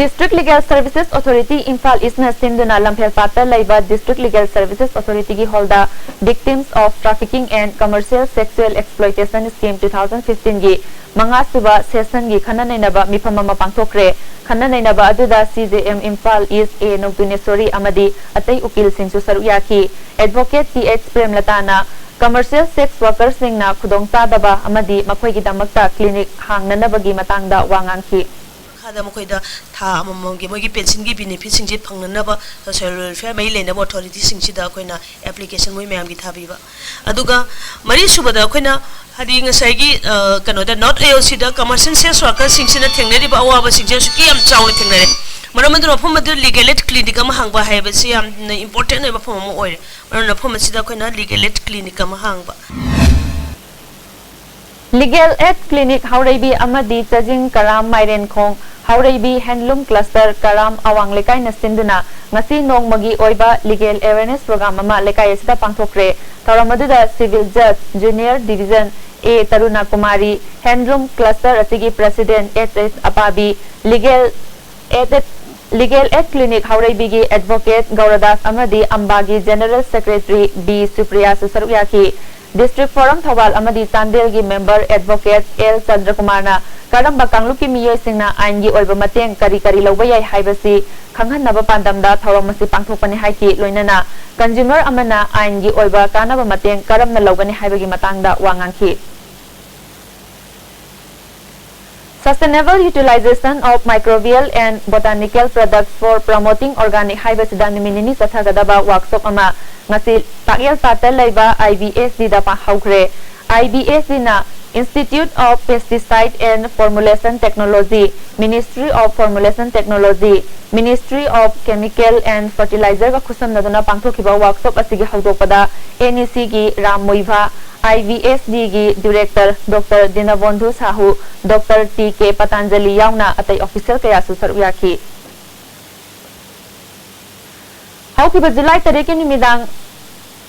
District Legal Services Authority Imphal ꯏꯁꯅ ꯁꯤꯟꯗꯨꯅ ꯂꯝꯐꯦꯜꯄꯥꯠꯇ ꯂꯩꯕ District Legal Services Authorityꯒꯤ ꯍꯣꯜꯗ Victims of Trafficking and Commercial Sexual Exploitation Scheme two thousand fifteenꯒꯤ ꯃꯉꯥꯁꯨꯕ ꯁꯦꯁꯟꯒꯤ ꯈꯟꯅ ꯅꯩꯅꯕ ꯃꯤꯐꯝ ꯑꯃ ꯄꯥꯡꯊꯣꯛꯈ꯭ꯔꯦ꯫ ꯈꯟꯅ ꯅꯩꯅꯕ ꯑꯗꯨꯗ C J M Imphal east A Naotunesori ꯑꯃꯗꯤ ꯑꯇꯩ ꯎꯀꯤꯜꯁꯤꯡꯁꯨ ꯁꯔꯨꯛ ꯌꯥꯈꯤ꯫ ꯑꯦꯗꯚꯣꯀꯦꯠ ꯇꯤ ꯑꯩꯆ ꯄ꯭ꯔꯦꯝꯂꯇꯥꯅ ꯀꯃꯔꯁꯤꯌꯦꯜ ꯁꯦꯛꯁ ꯋꯥꯔꯀꯔꯁꯤꯡꯅ ꯈꯨꯗꯣꯡꯆꯥꯗꯕ ꯑꯃꯗꯤ ꯃꯈꯣꯏꯒꯤꯗꯃꯛꯇ ꯀ꯭ꯂꯤꯅꯤꯛ ꯍꯥꯡꯅꯅꯕꯒꯤ ꯃꯇꯥꯡꯗ ꯋꯥ ꯉꯥꯡꯈꯤ꯫ ꯃꯈꯥꯗ ꯃꯈꯣꯏꯗ ꯊꯥ ꯑꯃꯃꯝꯒꯤ ꯃꯣꯏꯒꯤ ꯄꯦꯟꯁꯤꯟꯒꯤ ꯕꯦꯅꯤꯐꯤꯠꯁꯤꯡꯁꯤ ꯐꯪꯅꯅꯕ ꯁꯣꯁꯤꯌꯦꯜ ꯋꯦꯜꯐꯤꯌꯥꯔ ꯃꯔꯤ ꯂꯩꯅꯕ ꯑꯣꯊꯣꯔꯤꯇꯤꯁꯤꯡꯁꯤꯗ ꯑꯩꯈꯣꯏꯅ ꯑꯦꯄ꯭ꯂꯤꯀꯦꯁꯟ ꯃꯣꯏ ꯃꯌꯥꯝꯒꯤ ꯊꯥꯕꯤꯕ꯫ ꯑꯗꯨꯒ ꯃꯔꯤꯁꯨꯕꯗ ꯑꯩꯈꯣꯏꯅ ꯍꯥꯏꯗꯤ ꯉꯁꯥꯏꯒꯤ, ꯑ, ꯀꯩꯅꯣꯗ ꯅꯣꯔꯠ ꯑꯦ ꯑꯦꯜ ꯁꯤꯗ ꯀꯃꯔꯁꯤꯌꯦꯜ ꯁꯦꯛꯁ ꯋꯥꯔꯀꯔꯁꯤꯡꯁꯤꯅ ꯊꯦꯡꯅꯔꯤꯕ ꯑꯋꯥꯕꯁꯤꯡꯁꯦ ꯑꯁꯨꯛꯀꯤ ꯌꯥꯝ ꯆꯥꯎꯅ ꯊꯦꯡꯅꯔꯦ꯫ ꯃꯔꯝ ꯑꯗꯨꯅ ꯃꯐꯝ ꯑꯗꯨꯗ ꯂꯤꯒꯦꯜ ꯑꯦꯗ ꯀ꯭ꯂꯤꯅꯤꯛ ꯑꯃ ꯍꯥꯡꯕ ꯍꯥꯏꯕꯁꯤ ꯌꯥꯝꯅ ꯏꯝꯄꯣꯔꯇꯦꯟ ꯑꯣꯏꯕ ꯃꯐꯝ ꯑꯃ ꯑꯣꯏꯔꯦ꯫ ꯃꯔꯝ ꯑꯗꯨꯅ ꯃꯐꯝ ꯑꯁꯤꯗ ꯑꯩꯈꯣꯏꯅ ꯂꯤꯒꯦꯜ ꯑꯦꯗ ꯀ꯭ꯂꯤꯅꯤꯛ ꯑꯃ ꯍꯥꯡꯕ꯫ ꯂꯤꯒꯦꯜ ꯑꯦꯗ ꯀ꯭ꯂꯤꯅꯤꯛ ꯍꯥꯎꯔꯩꯕꯤ ꯑꯃꯗꯤ ꯆꯥꯖꯤꯡ ꯀꯔꯥꯝ ꯃꯥꯏꯔꯦꯟꯈꯣꯡ ꯍꯥꯎꯔꯩꯕꯤ Handloom Cluster ꯀꯔꯥꯝ ꯑꯋꯥꯡ ꯂꯩꯀꯥꯏꯅ ꯁꯤꯟꯗꯨꯅ ꯉꯁꯤ ꯅꯣꯡꯃꯒꯤ ꯑꯣꯏꯕ Legal Awareness Program ꯑꯃ ꯂꯩꯀꯥꯏ ꯑꯁꯤꯗ ꯄꯥꯡꯊꯣꯛꯈ꯭ꯔꯦ꯫ ꯊꯧꯔꯝ ꯑꯗꯨꯗ Civil Judge, Junior Division A ꯇꯔꯨꯅꯥ Kumari, Handloom Cluster ꯑꯁꯤꯒꯤ President H S ꯑꯄꯥꯕꯤ, Legal Aid, Legal Aid Clinic ꯍꯥꯎꯔꯩꯕꯤꯒꯤ Advocate ꯒꯧꯔꯗꯥꯁ ꯑꯃꯗꯤ ꯑꯝꯕꯥꯒꯤ General Secretary B ꯁꯨꯄ꯭ꯔꯤꯌꯥꯁꯨ ꯁꯔꯨꯛ ꯌꯥꯈꯤ꯫ District Forum ꯊꯧꯕꯥꯜ ꯑꯃꯗꯤ ꯆꯥꯟꯗꯦꯜꯒꯤ Member Advocate L ꯆꯟꯗ꯭ꯔꯀꯨꯃꯥꯔꯅ ꯀꯔꯝꯕ ꯀꯥꯡꯂꯨꯞꯀꯤ ꯃꯤꯑꯣꯏꯁꯤꯡꯅ ꯑꯥꯏꯟꯒꯤ ꯑꯣꯏꯕ ꯃꯇꯦꯡ ꯀꯔꯤ ꯀꯔꯤ ꯂꯧꯕ ꯌꯥꯏ ꯍꯥꯏꯕꯁꯤ ꯈꯪꯍꯟꯅꯕ ꯄꯥꯟꯗꯝꯗ ꯊꯧꯔꯝ ꯑꯁꯤ ꯄꯥꯡꯊꯣꯛꯄꯅꯤ ꯍꯥꯏꯈꯤ꯫ ꯂꯣꯏꯅꯅ consumer ꯑꯃꯅ ꯑꯥꯏꯟꯒꯤ ꯑꯣꯏꯕ ꯀꯥꯟꯅꯕ ꯃꯇꯦꯡ ꯀꯔꯝꯅ ꯂꯧꯒꯅꯤ ꯍꯥꯏꯕꯒꯤ ꯃꯇꯥꯡꯗ ꯋꯥ ꯉꯥꯡꯈꯤ꯫ Sustainable Utilization of Microbial and Botanical Products for Promoting Organic ꯍꯥꯏꯕꯁꯤꯗ ꯅꯨꯃꯤꯠ ꯅꯤꯅꯤ ꯆꯠꯊꯒꯗꯕ workshop ꯑꯃ ꯉꯁꯤ ꯇꯥꯛꯌꯦꯜ ꯄꯥꯠꯇ ꯂꯩꯕ I B S D the ꯄꯥꯡꯍꯧꯈ꯭ꯔꯦ꯫ I B S D ꯅ Institute of Pesticide and Formulation Technology, Ministry of Formulation Technology, Ministry of Chemical and Fertilizer ꯒ ꯈꯨꯠꯁꯝꯅꯗꯨꯅ ꯄꯥꯡꯊꯣꯛꯈꯤꯕ workshop ꯑꯁꯤꯒꯤ ꯍꯧꯗꯣꯛꯄꯗ N E C ꯒꯤ Ram ꯃꯣꯏꯚꯥ, I B S D ꯒꯤ Director Doctor ꯗꯤꯅꯕꯣꯟꯙꯨ Shahu, Doctor T K Patanjali ꯌꯥꯎꯅ ꯑꯇꯩ official ꯀꯌꯥꯁꯨ ꯁꯔꯨꯛ ꯌꯥꯈꯤ꯫ ꯍꯧꯈꯤꯕ July ꯇꯔꯦꯠꯀꯤ ꯅꯨꯃꯤꯗꯥꯡ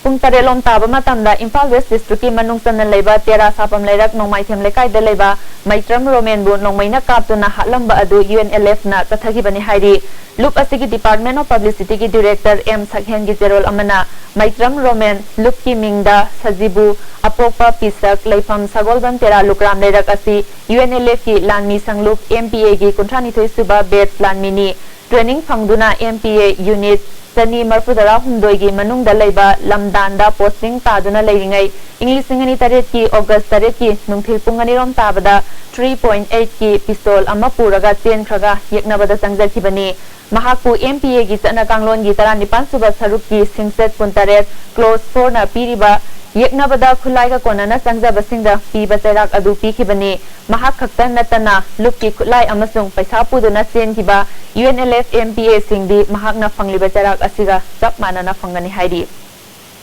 ꯄꯨꯡ ꯇꯔꯦꯠ ꯂꯣꯝ ꯇꯥꯕ ꯃꯇꯝꯗ ꯏꯝꯐꯥꯜ West District ꯀꯤ ꯃꯅꯨꯡ ꯆꯟꯅ ꯂꯩꯕ ꯇꯦꯔꯥ ꯁꯥꯐꯝ ꯂꯩꯔꯛ ꯅꯣꯡꯃꯥꯏꯊꯦꯝ ꯂꯩꯀꯥꯏꯗ ꯂꯩꯕ ꯃꯩꯇ꯭ꯔꯝ ꯔꯣꯃꯦꯟꯕꯨ ꯅꯣꯡꯃꯩꯅ ꯀꯥꯞꯇꯨꯅ ꯍꯥꯠꯂꯝꯕ ꯑꯗꯨ U N L F ꯅ ꯆꯠꯊꯈꯤꯕꯅꯤ ꯍꯥꯏꯔꯤ꯫ ꯂꯨꯞ ꯑꯁꯤꯒꯤ Department of Publicity ꯒꯤ Director M ꯁꯛꯍꯦꯟꯒꯤ ꯆꯦꯔꯣꯜ ꯑꯃꯅ ꯃꯩꯇ꯭ꯔꯝ ꯔꯣꯃꯦꯟ ꯂꯨꯞꯀꯤ ꯃꯤꯡꯗ ꯁꯖꯤꯕꯨ, ꯑꯄꯣꯛꯄ ꯄꯤꯁꯛ, ꯂꯩꯐꯝ ꯁꯒꯣꯜꯕꯟ ꯇꯦꯔꯥ ꯂꯨꯀ꯭ꯔꯥꯝ ꯂꯩꯔꯛ ꯑꯁꯤ U N L F ꯀꯤ ꯂꯥꯟꯃꯤ ꯁꯪꯂꯨꯞ M P A ꯒꯤ ꯀꯨꯟꯊ꯭ꯔꯥ ꯅꯤꯊꯣꯏ ꯁꯨꯕ batch ꯂꯥꯟꯃꯤꯅꯤ꯫ Training ꯐꯪꯗꯨꯅ M P A unit ꯆꯅꯤ ꯃꯔꯤꯐꯨ ꯇꯔꯥ ꯍꯨꯝꯗꯣꯏꯒꯤ ꯃꯅꯨꯡꯗ ꯂꯩꯕ ꯂꯝꯗꯥꯟꯗ posting ꯇꯥꯗꯨꯅ ꯂꯩꯔꯤꯉꯩ, ꯏꯪ ꯂꯤꯁꯤꯡ ꯑꯅꯤ ꯇꯔꯦꯠꯀꯤ August ꯇꯔꯦꯠꯀꯤ ꯅꯨꯡꯊꯤꯜ ꯄꯨꯡ ꯑꯅꯤ ꯔꯣꯝ ꯇꯥꯕꯗ three point eight ꯀꯤ pistol ꯑꯃ ꯄꯨꯔꯒ ꯆꯦꯟꯈ꯭ꯔꯒ ꯌꯦꯛꯅꯕꯗ ꯆꯪꯖꯈꯤꯕꯅꯤ꯫ ꯃꯍꯥꯛꯄꯨ M P A ꯒꯤ ꯆꯠꯅ ꯀꯥꯡꯂꯣꯟꯒꯤ ꯇꯔꯥꯅꯤꯄꯥꯟ ꯁꯨꯕ ꯁꯔꯨꯛꯀꯤ ꯁꯤꯡꯆꯠ ꯀꯨꯟꯇꯔꯦꯠ clause four ꯅ ꯄꯤꯔꯤꯕ ꯌꯦꯛꯅꯕꯗ ꯈꯨꯠꯂꯥꯏꯒ ꯀꯣꯟꯅꯅ ꯆꯪꯖꯕꯁꯤꯡꯗ ꯄꯤꯕ ꯆꯩꯔꯥꯛ ꯑꯗꯨ ꯄꯤꯈꯤꯕꯅꯤ꯫ ꯃꯍꯥꯛ ꯈꯛꯇ ꯅꯠꯇꯅ ꯂꯨꯞꯀꯤ ꯈꯨꯠꯂꯥꯏ ꯑꯃꯁꯨꯡ ꯄꯩꯁꯥ ꯄꯨꯗꯨꯅ ꯆꯦꯟꯈꯤꯕ U N L F M P A ꯁꯤꯡꯗꯤ ꯃꯍꯥꯛꯅ ꯐꯪꯂꯤꯕ ꯆꯩꯔꯥꯛ ꯑꯁꯤꯒ ꯆꯞ ꯃꯥꯟꯅꯅ ꯐꯪꯒꯅꯤ ꯍꯥꯏꯔꯤ꯫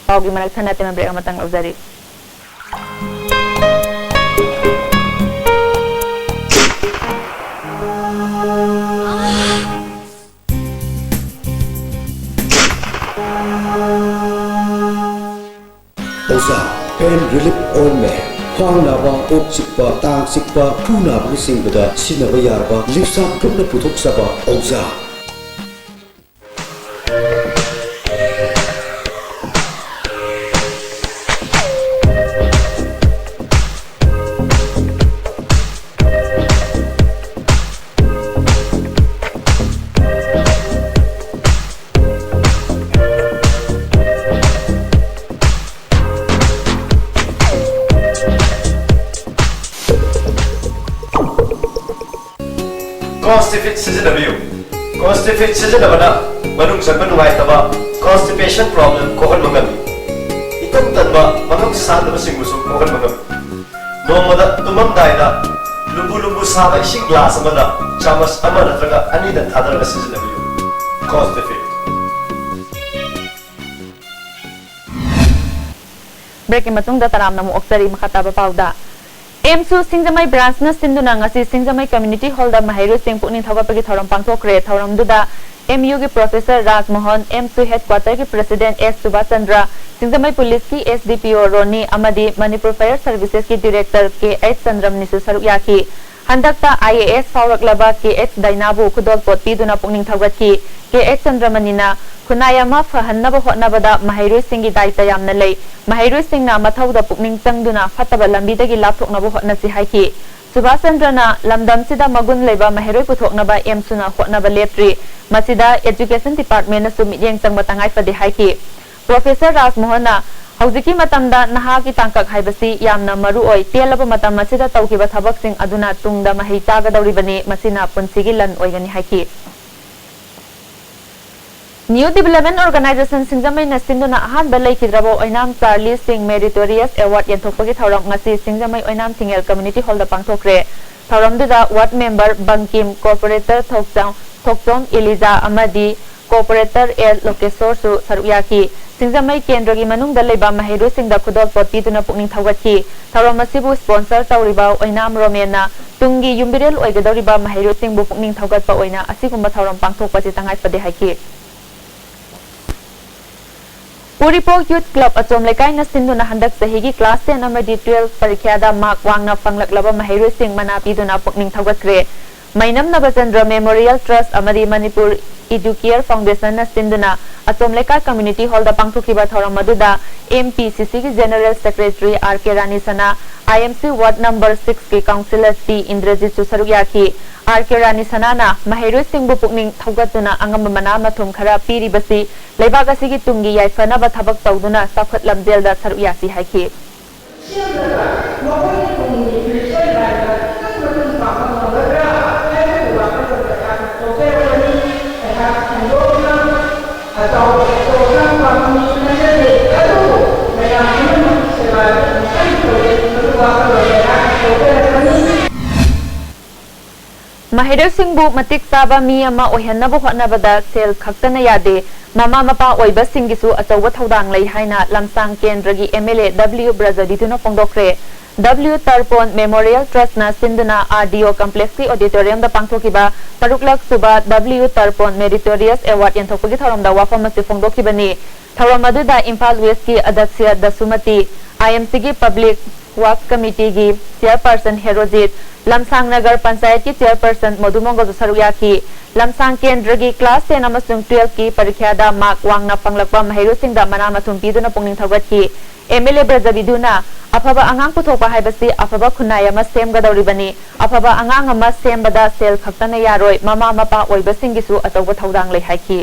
ꯄꯥꯎꯒꯤ ꯃꯔꯛ ꯊꯠꯅ ꯇꯦꯟꯕ break ꯑꯃꯇꯪ ꯂꯧꯖꯔꯤ꯫ ꯑꯣꯖꯥ, pain relief ointment, ꯈ꯭ꯋꯥꯡ ꯅꯥꯕ, ꯀꯣꯛ ꯆꯤꯛꯄ, ꯇꯥꯡ ꯆꯤꯛꯄ, ꯈꯨ ꯅꯥꯕꯅꯆꯤꯡꯕꯗ ꯁꯤꯖꯤꯟꯅꯕ ꯌꯥꯔꯕ ꯂꯤꯞꯁꯥ ꯒ꯭ꯔꯨꯞꯅ ꯄꯨꯊꯣꯛꯆꯕ ꯑꯣꯖꯥ꯫ Constipate ꯁꯤꯖꯤꯟꯅꯕꯤꯌꯨ꯫ Constipate ꯁꯤꯖꯤꯟꯅꯕꯅ ꯃꯅꯨꯡ ꯆꯪꯕ ꯅꯨꯡꯉꯥꯏꯇꯕ, constipation problem ꯀꯣꯛꯍꯟꯕ ꯉꯝꯃꯤ꯫ ꯏꯇꯟ ꯇꯟꯕ, ꯃꯉꯝ ꯁꯥꯟꯗꯕꯁꯤꯡꯕꯨꯁꯨ ꯀꯣꯛꯍꯟꯕ ꯉꯝꯃꯤ꯫ ꯅꯣꯡꯃꯗ ꯇꯨꯝꯃꯝꯗꯥꯏꯗ ꯂꯨꯝꯕꯨ ꯂꯨꯝꯕꯨ ꯁꯥꯕ ꯏꯁꯤꯡ glass ꯑꯃꯗ ꯆꯥꯃꯁ ꯑꯃ ꯅꯠꯇ꯭ꯔꯒ ꯑꯅꯤꯗꯪ ꯊꯥꯗꯔꯒ ꯁꯤꯖꯤꯟꯅꯕꯤꯌꯨ꯫ Constipate꯫ Breakꯀꯤ ꯃꯇꯨꯡꯗ ꯇꯔꯥꯝꯅ ꯑꯃꯨꯛ ꯑꯣꯛꯆꯔꯤ꯫ ꯃꯈꯥ ꯇꯥꯕ ꯄꯥꯎꯗ, ꯑꯦꯝꯁꯨ ꯁꯤꯡꯖꯃꯩ branchꯅ ꯁꯤꯟꯗꯨꯅ ꯉꯁꯤ ꯁꯤꯡꯖꯃꯩ community hallꯗ ꯃꯍꯩꯔꯣꯏꯁꯤꯡ ꯄꯨꯛꯅꯤꯡ ꯊꯧꯒꯠꯄꯒꯤ ꯊꯧꯔꯝ ꯄꯥꯡꯊꯣꯛꯈ꯭ꯔꯦ꯫ ꯊꯧꯔꯝꯗꯨꯗ ꯑꯦꯝ ꯌꯨꯒꯤ professor ꯔꯥꯖ ꯃꯣꯍꯟ, ꯑꯦꯝꯁꯨ headquarterꯒꯤ president ꯑꯦꯁ ꯁꯨꯕꯥꯁ ꯆꯟꯗ꯭ꯔ, ꯁꯤꯡꯖꯃꯩ policeꯀꯤ ꯑꯦꯁ ꯗꯤ ꯄꯤ ꯑꯣ ꯔꯣꯅꯤ ꯑꯃꯗꯤ Manipur Fire Servicesꯀꯤ director ꯀꯦ ꯑꯩꯆ ꯆꯟꯗ꯭ꯔꯝꯅꯤꯁꯨ ꯁꯔꯨꯛ ꯌꯥꯈꯤ꯫ ꯍꯟꯗꯛꯇ I A S ꯐꯥꯎꯔꯛꯂꯕ K H ꯗꯥꯏꯅꯥꯕꯨ ꯈꯨꯗꯣꯜꯄꯣꯠ ꯄꯤꯗꯨꯅ ꯄꯨꯛꯅꯤꯡ ꯊꯧꯒꯠꯈꯤ꯫ ꯀꯦ ꯑꯩꯆ ꯆꯟꯗ꯭ꯔꯃꯅꯤꯅ ꯈꯨꯟꯅꯥꯏ ꯑꯃ ꯐꯍꯟꯅꯕ ꯍꯣꯠꯅꯕꯗ ꯃꯍꯩꯔꯣꯏꯁꯤꯡꯒꯤ ꯗꯥꯏꯇ ꯌꯥꯝꯅ ꯂꯩ꯫ ꯃꯍꯩꯔꯣꯏꯁꯤꯡꯅ ꯃꯊꯧꯗ ꯄꯨꯛꯅꯤꯡ ꯆꯪꯗꯨꯅ ꯐꯠꯇꯕ ꯂꯝꯕꯤꯗꯒꯤ ꯂꯥꯞꯊꯣꯛꯅꯕ ꯍꯣꯠꯅꯁꯤ ꯍꯥꯏꯈꯤ꯫ ꯁꯨꯚꯥꯁ ꯆꯟꯗ꯭ꯔꯅ ꯂꯝꯗꯝꯁꯤꯗ ꯃꯒꯨꯟ ꯂꯩꯕ ꯃꯍꯩꯔꯣꯏ ꯄꯨꯊꯣꯛꯅꯕ ꯑꯦꯝꯁꯨꯅ ꯍꯣꯠꯅꯕ ꯂꯦꯞꯇ꯭ꯔꯤ꯫ ꯃꯁꯤꯗ education departmentꯅꯁꯨ ꯃꯤꯠꯌꯦꯡ ꯆꯪꯕ ꯇꯉꯥꯏ ꯐꯗꯦ ꯍꯥꯏꯈꯤ꯫ Professor ꯔꯥꯖ ꯃꯣꯍꯟꯅ ꯍꯧꯖꯤꯛꯀꯤ ꯃꯇꯝꯗ ꯅꯍꯥꯒꯤ ꯇꯥꯡꯀꯛ ꯍꯥꯏꯕꯁꯤ ꯌꯥꯝꯅ ꯃꯔꯨ ꯑꯣꯏ꯫ ꯇꯦꯜꯂꯕ ꯃꯇꯝ ꯑꯁꯤꯗ ꯇꯧꯈꯤꯕ ꯊꯕꯛꯁꯤꯡ ꯑꯗꯨꯅ ꯇꯨꯡꯗ ꯃꯍꯩ ꯆꯥꯒꯗꯧꯔꯤꯕꯅꯤ꯫ ꯃꯁꯤꯅ ꯄꯨꯟꯁꯤꯒꯤ ꯂꯟ ꯑꯣꯏꯒꯅꯤ ꯍꯥꯏꯈꯤ꯫ New Development Organisation ꯁꯤꯡꯖꯃꯩꯅ ꯁꯤꯟꯗꯨꯅ ꯑꯍꯥꯟꯕ ꯂꯩꯈꯤꯗ꯭ꯔꯕ ꯑꯣꯏꯅꯥꯝ ꯆꯥꯔꯂꯤ ꯁꯤꯡ Meritorious Award ꯌꯦꯟꯊꯣꯛꯄꯒꯤ ꯊꯧꯔꯝ ꯉꯁꯤ ꯁꯤꯡꯖꯃꯩ ꯑꯣꯏꯅꯥꯝ ꯊꯤꯡꯉꯦꯜ community hallꯗ ꯄꯥꯡꯊꯣꯛꯈ꯭ꯔꯦ꯫ ꯊꯧꯔꯝꯗꯨꯗ ward member ꯕꯪꯀꯤꯝ, corporator ꯊꯣꯛꯆꯣꯝ, ꯊꯣꯛꯆꯣꯝ ꯏꯂꯤꯖꯥ ꯑꯃꯗꯤ corporator ꯑꯦꯜ ꯂꯣꯀꯦꯁꯣꯔꯁꯨ ꯁꯔꯨꯛ ꯌꯥꯈꯤ꯫ ꯁꯤꯡꯖꯃꯩ ꯀꯦꯟꯗ꯭ꯔꯒꯤ ꯃꯅꯨꯡꯗ ꯂꯩꯕ ꯃꯍꯩꯔꯣꯏꯁꯤꯡꯗ ꯈꯨꯗꯣꯜꯄꯣꯠ ꯄꯤꯗꯨꯅ ꯄꯨꯛꯅꯤꯡ ꯊꯧꯒꯠꯈꯤ꯫ ꯊꯧꯔꯝ ꯑꯁꯤꯕꯨ sponsor ꯇꯧꯔꯤꯕ ꯑꯣꯏꯅꯥꯝ ꯔꯣꯃꯦꯟꯅ ꯇꯨꯡꯒꯤ ꯌꯨꯝꯕꯤꯔꯦꯜ ꯑꯣꯏꯒꯗꯧꯔꯤꯕ ꯃꯍꯩꯔꯣꯏꯁꯤꯡꯕꯨ ꯄꯨꯛꯅꯤꯡ ꯊꯧꯒꯠꯄ ꯑꯣꯏꯅ ꯑꯁꯤꯒꯨꯝꯕ ꯊꯧꯔꯝ ꯄꯥꯡꯊꯣꯛꯄꯁꯤ ꯇꯉꯥꯏ ꯐꯗꯦ ꯍꯥꯏꯈꯤ꯫ ꯎꯔꯤꯄꯣꯛ ꯌꯨꯠ ꯀ꯭ꯂꯕ ꯑꯆꯣꯝ ꯂꯩꯀꯥꯏꯅ ꯁꯤꯟꯗꯨꯅ ꯍꯟꯗꯛ ꯆꯍꯤꯒꯤ ꯀ꯭ꯂꯥꯁ ꯇꯦꯟ ꯑꯃꯗꯤ ꯇꯨꯋꯦꯜꯐ ꯄꯔꯤꯈ꯭ꯌꯥꯗ ꯃꯥꯔꯛ ꯋꯥꯡꯅ ꯐꯪꯂꯛꯂꯕ ꯃꯍꯩꯔꯣꯏꯁꯤꯡ ꯃꯅꯥ ꯄꯤꯗꯨꯅ ꯄꯨꯛꯅꯤꯡ ꯊꯧꯒꯠꯈ꯭ꯔꯦ꯫ ꯃꯩꯅꯝ ꯅꯕꯆꯟꯗ꯭ꯔ ꯃꯦꯃꯣꯔꯤꯌꯦꯜ ꯇ꯭ꯔꯁ ꯑꯃꯗꯤ ꯃꯅꯤꯄꯨꯔ ꯏꯗꯨꯀꯤꯌꯔ ꯐꯥꯎꯟꯗꯦꯁꯟꯅ ꯁꯤꯟꯗꯨꯅ ꯑꯆꯣꯝ ꯂꯩꯀꯥꯏ ꯀꯝꯃ꯭ꯌꯨꯅꯤꯇꯤ ꯍꯣꯜꯗ ꯄꯥꯡꯊꯣꯛꯈꯤꯕ ꯊꯧꯔꯝ ꯑꯗꯨꯗ ꯑꯦꯝ ꯄꯤ ꯁꯤ ꯁꯤꯒꯤ ꯖꯦꯅꯔꯦꯜ ꯁꯦꯀ꯭ꯔꯦꯇꯔꯤ ꯑꯥꯔ ꯀꯦ ꯔꯥꯅꯤ ꯁꯅꯥ, ꯑꯥꯏ ꯑꯦꯝ ꯁꯤ ꯋꯥꯔꯗ ꯅꯝꯕꯔ ꯁꯤꯛꯁꯀꯤ ꯀꯥꯎꯟꯁꯤꯂꯔ ꯇꯤ ꯏꯟꯗ꯭ꯔꯖꯤꯠꯁꯨ ꯁꯔꯨꯛ ꯌꯥꯈꯤ꯫ ꯑꯥꯔ ꯀꯦ ꯔꯥꯅꯤ ꯁꯅꯥꯅ ꯃꯍꯩꯔꯣꯏꯁꯤꯡꯕꯨ ꯄꯨꯛꯅꯤꯡ ꯊꯧꯒꯠꯇꯨꯅ ꯑꯉꯝꯕ ꯃꯅꯥ ꯃꯊꯨꯝ ꯈꯔ ꯄꯤꯔꯤꯕꯁꯤ ꯂꯩꯕꯥꯛ ꯑꯁꯤꯒꯤ ꯇꯨꯡꯒꯤ ꯌꯥꯏꯐꯅꯕ ꯊꯕꯛ ꯇꯧꯗꯨꯅ ꯆꯥꯎꯈꯠ ꯂꯝꯖꯦꯜꯗ ꯁꯔꯨꯛ ꯌꯥꯁꯤ ꯍꯥꯏꯈꯤ꯫ ꯁꯦꯝꯂꯒ ꯃꯈꯣꯏꯒꯤ ꯇꯨꯡꯒꯤ future ꯂꯥꯏꯟꯗ ꯈꯤꯇꯪ ꯃꯇꯦꯡ ꯄꯥꯡꯕ ꯉꯝꯒꯗ꯭ꯔꯥ ꯍꯥꯏꯕꯒꯤ ꯋꯥꯈꯜꯂꯣꯟꯗ ꯑꯩꯍꯥꯛꯅ ꯇꯧꯖꯔꯕꯅꯤ꯫ ꯑꯩꯍꯥꯛ ꯁꯦꯟꯗꯣꯛꯅ ꯑꯆꯧꯕ ꯑꯆꯧꯕ ꯄꯥꯝꯕ ꯃꯤꯁꯨ ꯅꯠꯆꯗꯦ, ꯑꯗꯨꯕꯨ ꯃꯌꯥꯝ ꯄꯨꯝꯅꯃꯛꯀꯤ ꯁꯦꯕꯥꯗꯤ ꯑꯃꯨꯛꯇꯪ ꯇꯧꯖꯅꯤꯡꯕꯒꯤ ꯋꯥꯈꯜꯂꯣꯟꯗ ꯑꯩꯍꯥꯛꯅ ꯇꯧꯖꯔꯕꯅꯤ꯫ ꯃꯍꯩꯔꯣꯏꯁꯤꯡꯕꯨ ꯃꯇꯤꯛ ꯆꯥꯕ ꯃꯤ ꯑꯃ ꯑꯣꯏꯍꯟꯅꯕ ꯍꯣꯠꯅꯕꯗ ꯁꯦꯜ ꯈꯛꯇꯅ ꯌꯥꯗꯦ, ꯃꯃꯥ ꯃꯄꯥ ꯑꯣꯏꯕꯁꯤꯡꯒꯤꯁꯨ ꯑꯆꯧꯕ ꯊꯧꯗꯥꯡ ꯂꯩ ꯍꯥꯏꯅ ꯂꯝꯁꯥꯡ ꯀꯦꯟꯗ꯭ꯔꯒꯤ ꯑꯦꯝ ꯑꯦꯜ ꯑꯦ ꯗꯕ꯭ꯂꯤꯌꯨ ꯕ꯭ꯔꯖꯕꯤꯗꯨꯅ ꯐꯣꯡꯗꯣꯛꯈ꯭ꯔꯦ꯫ ꯗꯕ꯭ꯂꯤꯌꯨ ꯇꯔꯄꯣꯟ ꯃꯦꯃꯣꯔꯤꯌꯦꯜ ꯇ꯭ꯔꯁꯅ ꯁꯤꯟꯗꯨꯅ ꯑꯥꯔ ꯗꯤ ꯑꯣ ꯀꯝꯄ꯭ꯂꯦꯛꯁꯀꯤ ꯑꯣꯗꯤꯇꯣꯔꯤꯌꯝꯗ ꯄꯥꯡꯊꯣꯛꯈꯤꯕ ꯇꯔꯨꯛꯂꯛ ꯁꯨꯕ ꯗꯕ꯭ꯂꯤꯌꯨ ꯇꯔꯄꯣꯟ ꯃꯦꯔꯤꯇꯣꯔꯤꯌꯁ ꯑꯦꯋꯥꯔꯗ ꯌꯦꯟꯊꯣꯛꯄꯒꯤ ꯊꯧꯔꯝꯗ ꯋꯥꯐꯝ ꯑꯁꯤ ꯐꯣꯡꯗꯣꯛꯈꯤꯕꯅꯤ꯫ ꯊꯧꯔꯝ ꯑꯗꯨꯗ ꯏꯝꯐꯥꯜ ꯋꯦꯁꯀꯤ ꯑꯗꯛꯁꯤꯌꯥ ꯗꯁꯨꯃꯇꯤ, ꯑꯥꯏ ꯑꯦꯝ ꯁꯤꯒꯤ ꯄꯕ꯭ꯂꯤꯛ ꯋꯥꯔꯛꯁ ꯀꯃꯤꯇꯤꯒꯤ ꯆꯤꯌꯔꯄꯔꯁꯟ ꯍꯦꯔꯣꯖꯤꯠ, ꯂꯝꯁꯥꯡ ꯅꯒꯔ ꯄꯟꯆꯥꯌꯠꯀꯤ ꯆꯤꯌꯔꯄꯔꯁꯟ ꯃꯣꯗꯨꯃꯣꯡꯒꯣꯜꯁꯨ ꯁꯔꯨꯛ ꯌꯥꯈꯤ꯫ ꯂꯝꯁꯥꯡ ꯀꯦꯟꯗ꯭ꯔꯒꯤ ꯀ꯭ꯂꯥꯁ ꯇꯦꯟ ꯑꯃꯁꯨꯡ ꯇꯨꯋꯦꯜꯐꯀꯤ ꯄꯔꯤꯈ꯭ꯌꯥꯗ ꯃꯥꯔꯛ ꯋꯥꯡꯅ ꯐꯪꯂꯛꯄ ꯃꯍꯩꯔꯣꯏꯁꯤꯡꯗ ꯃꯅꯥ ꯃꯊꯨꯝ ꯄꯤꯗꯨꯅ ꯄꯨꯛꯅꯤꯡ ꯊꯧꯒꯠꯈꯤ꯫ ꯑꯦꯝ ꯑꯦꯜ ꯑꯦ ꯕ꯭ꯔꯖꯕꯤꯗꯨꯅ ꯑꯐꯕ ꯑꯉꯥꯡ ꯄꯨꯊꯣꯛꯄ ꯍꯥꯏꯕꯁꯤ ꯑꯐꯕ ꯈꯨꯟꯅꯥꯏ ꯑꯃ ꯁꯦꯝꯒꯗꯧꯔꯤꯕꯅꯤ꯫ ꯑꯐꯕ ꯑꯉꯥꯡ ꯑꯃ ꯁꯦꯝꯕꯗ ꯁꯦꯜ ꯈꯛꯇꯅ ꯌꯥꯔꯣꯏ, ꯃꯃꯥ ꯃꯄꯥ ꯑꯣꯏꯕꯁꯤꯡꯒꯤꯁꯨ ꯑꯆꯧꯕ ꯊꯧꯗꯥꯡ ꯂꯩ ꯍꯥꯏꯈꯤ꯫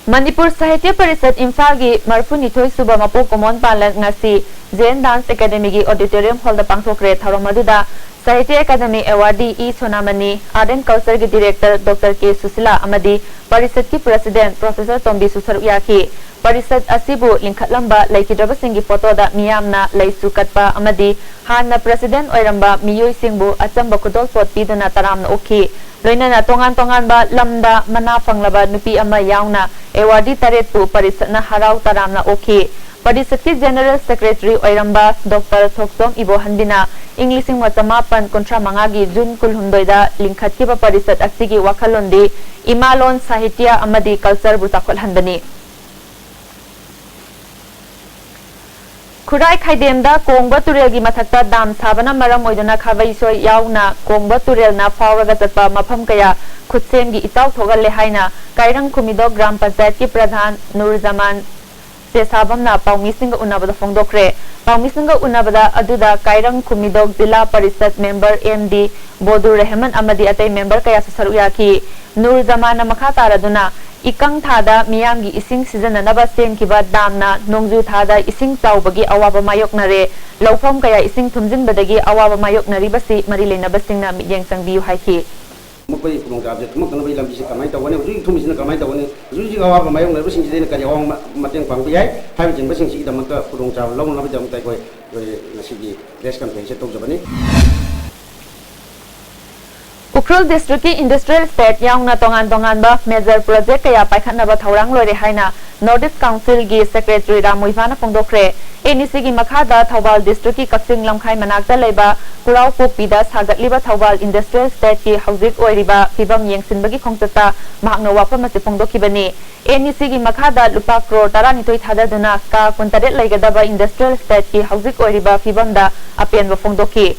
ꯃꯅꯤꯄꯨꯔ ꯁꯥꯍꯤꯇ꯭ꯌ ꯄꯔꯤꯁꯠ ꯏꯝꯐꯥꯜꯒꯤ ꯃꯔꯤꯐꯨꯅꯤꯊꯣꯏ ꯁꯨꯕ ꯃꯄꯣꯛ ꯀꯨꯝꯑꯣꯟ ꯄꯥꯂꯟ ꯉꯁꯤ ꯖꯦꯟ ꯗꯥꯟꯁ ꯑꯦꯀꯥꯗꯃꯤꯒꯤ ꯑꯣꯗꯤꯇꯣꯔꯤꯌꯝ ꯍꯣꯜꯗ ꯄꯥꯡꯊꯣꯛꯈ꯭ꯔꯦ꯫ ꯊꯧꯔꯝ ꯑꯗꯨꯗ ꯁꯥꯍꯤꯇ꯭ꯌ ꯑꯦꯀꯥꯗꯃꯤ ꯑꯦꯋꯥꯔꯗꯤ ꯏ ꯁꯣꯅꯥꯃꯅꯤ, ꯑꯥꯔꯠ ꯑꯦꯟ ꯀꯜꯆꯔꯒꯤ ꯗꯤꯔꯦꯛꯇꯔ ꯗꯣꯛꯇꯔ ꯀꯦ ꯁꯨꯁꯤꯂꯥ ꯑꯃꯗꯤ ꯄꯔꯤꯁꯠꯀꯤ ꯄ꯭ꯔꯁꯤꯗꯦꯟꯠ ꯄ꯭ꯔꯣꯐꯦꯁꯔ ꯇꯣꯝꯕꯤꯁꯨ ꯁꯔꯨꯛ ꯌꯥꯈꯤ꯫ ꯄꯔꯤꯁꯠ ꯑꯁꯤꯕꯨ ꯂꯤꯡꯈꯠꯂꯝꯕ ꯂꯩꯈꯤꯗ꯭ꯔꯕꯁꯤꯡꯒꯤ ꯐꯣꯇꯣꯗ ꯃꯤꯌꯥꯝꯅ ꯂꯩꯁꯨ ꯀꯠꯄ ꯑꯃꯗꯤ ꯍꯥꯟꯅ ꯄ꯭ꯔꯁꯤꯗꯦꯟꯠ ꯑꯣꯏꯔꯝꯕ ꯃꯤꯑꯣꯏꯁꯤꯡꯕꯨ ꯑꯆꯝꯕ ꯈꯨꯗꯣꯜꯄꯣꯠ ꯄꯤꯗꯨꯅ ꯇꯔꯥꯝꯅ ꯑꯣꯛꯈꯤ꯫ ꯂꯣꯏꯅꯅ ꯇꯣꯉꯥꯟ ꯇꯣꯉꯥꯟꯕ ꯂꯝꯗ ꯃꯅꯥ ꯐꯪꯂꯕ ꯅꯨꯄꯤ ꯑꯃ ꯌꯥꯎꯅ ꯑꯦꯋꯥꯔꯗꯤ ꯇꯔꯦꯠꯄꯨ ꯄꯔꯤꯁꯠꯅ ꯍꯔꯥꯎ ꯇꯔꯥꯝꯅ ꯑꯣꯛꯈꯤ꯫ ꯄꯔꯤꯁꯠꯀꯤ ꯖꯦꯅꯔꯦꯜ ꯁꯦꯀ꯭ꯔꯦꯇꯔꯤ ꯑꯣꯏꯔꯝꯕ ꯗꯣꯛꯇꯔ ꯊꯣꯛꯆꯣꯝ ꯏꯕꯣꯍꯟꯕꯤꯅ ꯏꯪ ꯂꯤꯁꯤꯡ ꯑꯃ ꯆꯃꯥꯄꯟ ꯀꯨꯟꯊ꯭ꯔꯥ ꯃꯉꯥꯒꯤ ꯖꯨꯟ ꯀꯨꯟꯍꯨꯝꯗꯣꯏꯗ ꯂꯤꯡꯈꯠꯈꯤꯕ ꯄꯔꯤꯁꯠ ꯑꯁꯤꯒꯤ ꯋꯥꯈꯜꯂꯣꯟꯗꯤ ꯏꯃꯥꯂꯣꯟ, ꯁꯥꯍꯤꯇ꯭ꯌ ꯑꯃꯗꯤ ꯀꯜꯆꯔꯕꯨ ꯆꯥꯎꯈꯠꯍꯟꯕꯅꯤ꯫ ꯈꯨꯔꯥꯏ ꯈꯥꯏꯗꯦꯝꯗ ꯀꯣꯡꯕ ꯇꯨꯔꯦꯜꯒꯤ ꯃꯊꯛꯇ ꯗꯥꯝ ꯁꯥꯕꯅ ꯃꯔꯝ ꯑꯣꯏꯗꯨꯅ ꯈꯥꯕꯩꯁꯣꯏ ꯌꯥꯎꯅ ꯀꯣꯡꯕ ꯇꯨꯔꯦꯜꯅ ꯐꯥꯎꯔꯒ ꯆꯠꯄ ꯃꯐꯝ ꯀꯌꯥ ꯈꯨꯠꯁꯦꯝꯒꯤ ꯏꯆꯥꯎ ꯊꯣꯛꯍꯜꯂꯦ ꯍꯥꯏꯅ ꯀꯥꯏꯔꯪ ꯈꯨꯃꯤꯗꯣꯛ ꯒ꯭ꯔꯥꯝ ꯄꯟꯆꯥꯌꯠꯀꯤ ꯄ꯭ꯔꯙꯥꯟ ꯅꯨꯔꯖꯃꯥꯟ ꯆꯦꯁꯥꯕꯝꯅ ꯄꯥꯎꯃꯤꯁꯤꯡꯒ ꯎꯅꯕꯗ ꯐꯣꯡꯗꯣꯛꯈ꯭ꯔꯦ꯫ ꯄꯥꯎꯃꯤꯁꯤꯡꯒ ꯎꯅꯕꯗ ꯑꯗꯨꯗ ꯀꯥꯏꯔꯪ ꯈꯨꯃꯤꯗꯣꯛ ꯖꯤꯂꯥ ꯄꯔꯤꯁꯠ ꯃꯦꯝꯕꯔ ꯑꯦꯝ ꯗꯤ ꯕꯣꯗꯨꯔ ꯔꯦꯍꯃꯟ ꯑꯃꯗꯤ ꯑꯇꯩ ꯃꯦꯝꯕꯔ ꯀꯌꯥꯁꯨ ꯁꯔꯨꯛ ꯌꯥꯈꯤ꯫ ꯅꯨꯔꯖꯃꯥꯟꯅ ꯃꯈꯥ ꯇꯥꯔꯗꯨꯅ, ꯏꯀꯪ ꯊꯥꯗ ꯃꯤꯌꯥꯝꯒꯤ ꯏꯁꯤꯡ ꯁꯤꯖꯤꯟꯅꯅꯕ ꯁꯦꯝꯈꯤꯕ ꯗꯥꯝꯅ ꯅꯣꯡꯖꯨ ꯊꯥꯗ ꯏꯁꯤꯡ ꯆꯥꯎꯕꯒꯤ ꯑꯋꯥꯕ ꯃꯥꯌꯣꯛꯅꯔꯦ, ꯂꯧꯐꯝ ꯀꯌꯥ ꯏꯁꯤꯡ ꯊꯨꯝꯖꯤꯟꯕꯗꯒꯤ ꯑꯋꯥꯕ ꯃꯥꯌꯣꯛꯅꯔꯤꯕꯁꯤ ꯃꯔꯤ ꯂꯩꯅꯕꯁꯤꯡꯅ ꯃꯤꯠꯌꯦꯡ ꯆꯪꯕꯤꯌꯨ ꯍꯥꯏꯈꯤ꯫ ꯃꯈꯣꯏ ꯈꯨꯗꯣꯡꯆꯥꯕꯁꯦ ꯊꯨꯝꯃꯛꯇꯅꯕꯒꯤ ꯂꯝꯕꯤꯁꯦ ꯀꯃꯥꯏꯅ ꯇꯧꯒꯅꯤ? ꯍꯧꯖꯤꯛ ꯍꯧꯖꯤꯛ ꯊꯨꯝꯃꯤꯁꯤꯅ ꯀꯃꯥꯏꯅ ꯇꯧꯒꯅꯤ? ꯍꯧꯖꯤꯛ ꯍꯧꯖꯤꯛ ꯑꯋꯥꯕ ꯃꯥꯌꯣꯛꯅꯔꯤꯕꯁꯤꯡꯁꯤꯗ ꯑꯩꯅ ꯀꯔꯤ ꯑꯋꯥꯕ ꯃ-, ꯃꯇꯦꯡ ꯄꯥꯡꯕ ꯌꯥꯏ ꯍꯥꯏꯕꯅꯆꯤꯡꯕꯁꯤꯡꯁꯤꯒꯤꯗꯃꯛꯇ ꯈꯨꯗꯣꯡꯆꯥꯕ ꯂꯧꯅꯅꯕꯒꯤꯗꯃꯛꯇ ꯑꯩꯈꯣꯏ, ꯑꯩꯈꯣꯏ ꯉꯁꯤꯒꯤ ꯄ꯭ꯔꯦꯁ ꯀꯟꯐꯔꯦꯟꯁꯁꯦ ꯇꯧꯖꯕꯅꯤ꯫ ꯎꯈ꯭ꯔꯨꯜ ꯗꯤꯁꯇ꯭ꯔꯤꯛꯀꯤ ꯏꯟꯗꯁꯇ꯭ꯔꯤꯌꯦꯜ ꯏꯁꯇꯦꯠ ꯌꯥꯎꯅ ꯇꯣꯉꯥꯟ ꯇꯣꯉꯥꯟꯕ ꯃꯦꯖꯔ ꯄ꯭ꯔꯣꯖꯦꯛ ꯀꯌꯥ ꯄꯥꯏꯈꯠꯅꯕ ꯊꯧꯔꯥꯡ ꯂꯣꯏꯔꯦ ꯍꯥꯏꯅ ꯅꯣꯔꯠ ꯏꯁ ꯀꯥꯎꯟꯁꯤꯜꯒꯤ ꯁꯦꯀ꯭ꯔꯦꯇꯔꯤ ꯔꯥꯝ ꯃꯨꯏꯚꯥꯅ ꯐꯣꯡꯗꯣꯛꯈ꯭ꯔꯦ꯫ ꯑꯦꯟ ꯏ ꯁꯤꯒꯤ ꯃꯈꯥꯗ ꯊꯧꯕꯥꯜ ꯗꯤꯁꯇ꯭ꯔꯤꯛꯀꯤ ꯀꯛꯆꯤꯡ ꯂꯝꯈꯥꯏ ꯃꯅꯥꯛꯇ ꯂꯩꯕ ꯈꯨꯔꯥꯎꯄꯣꯛꯄꯤꯗ ꯁꯥꯒꯠꯂꯤꯕ ꯊꯧꯕꯥꯜ ꯏꯟꯗꯁꯇ꯭ꯔꯤꯌꯦꯜ ꯏꯁꯇꯦꯠꯀꯤ ꯍꯧꯖꯤꯛ ꯑꯣꯏꯔꯤꯕ ꯐꯤꯕꯝ ꯌꯦꯡꯁꯤꯟꯕꯒꯤ ꯈꯣꯡꯆꯠꯇ ꯃꯍꯥꯛꯅ ꯋꯥꯐꯝ ꯑꯁꯤ ꯐꯣꯡꯗꯣꯛꯈꯤꯕꯅꯤ꯫ ꯑꯦꯟ ꯏ ꯁꯤꯒꯤ ꯃꯈꯥꯗ ꯂꯨꯄꯥ ꯀ꯭ꯔꯣꯔ ꯇꯔꯥꯅꯤꯊꯣꯏ ꯊꯥꯗꯗꯨꯅ ꯀꯥ ꯀꯨꯟꯇꯔꯦꯠ ꯂꯩꯒꯗꯕ ꯏꯟꯗꯁꯇ꯭ꯔꯤꯌꯦꯜ ꯏꯁꯇꯦꯠꯀꯤ ꯍꯧꯖꯤꯛ ꯑꯣꯏꯔꯤꯕ ꯐꯤꯕꯝꯗ ꯑꯄꯦꯟꯕ ꯐꯣꯡꯗꯣꯛꯈꯤ꯫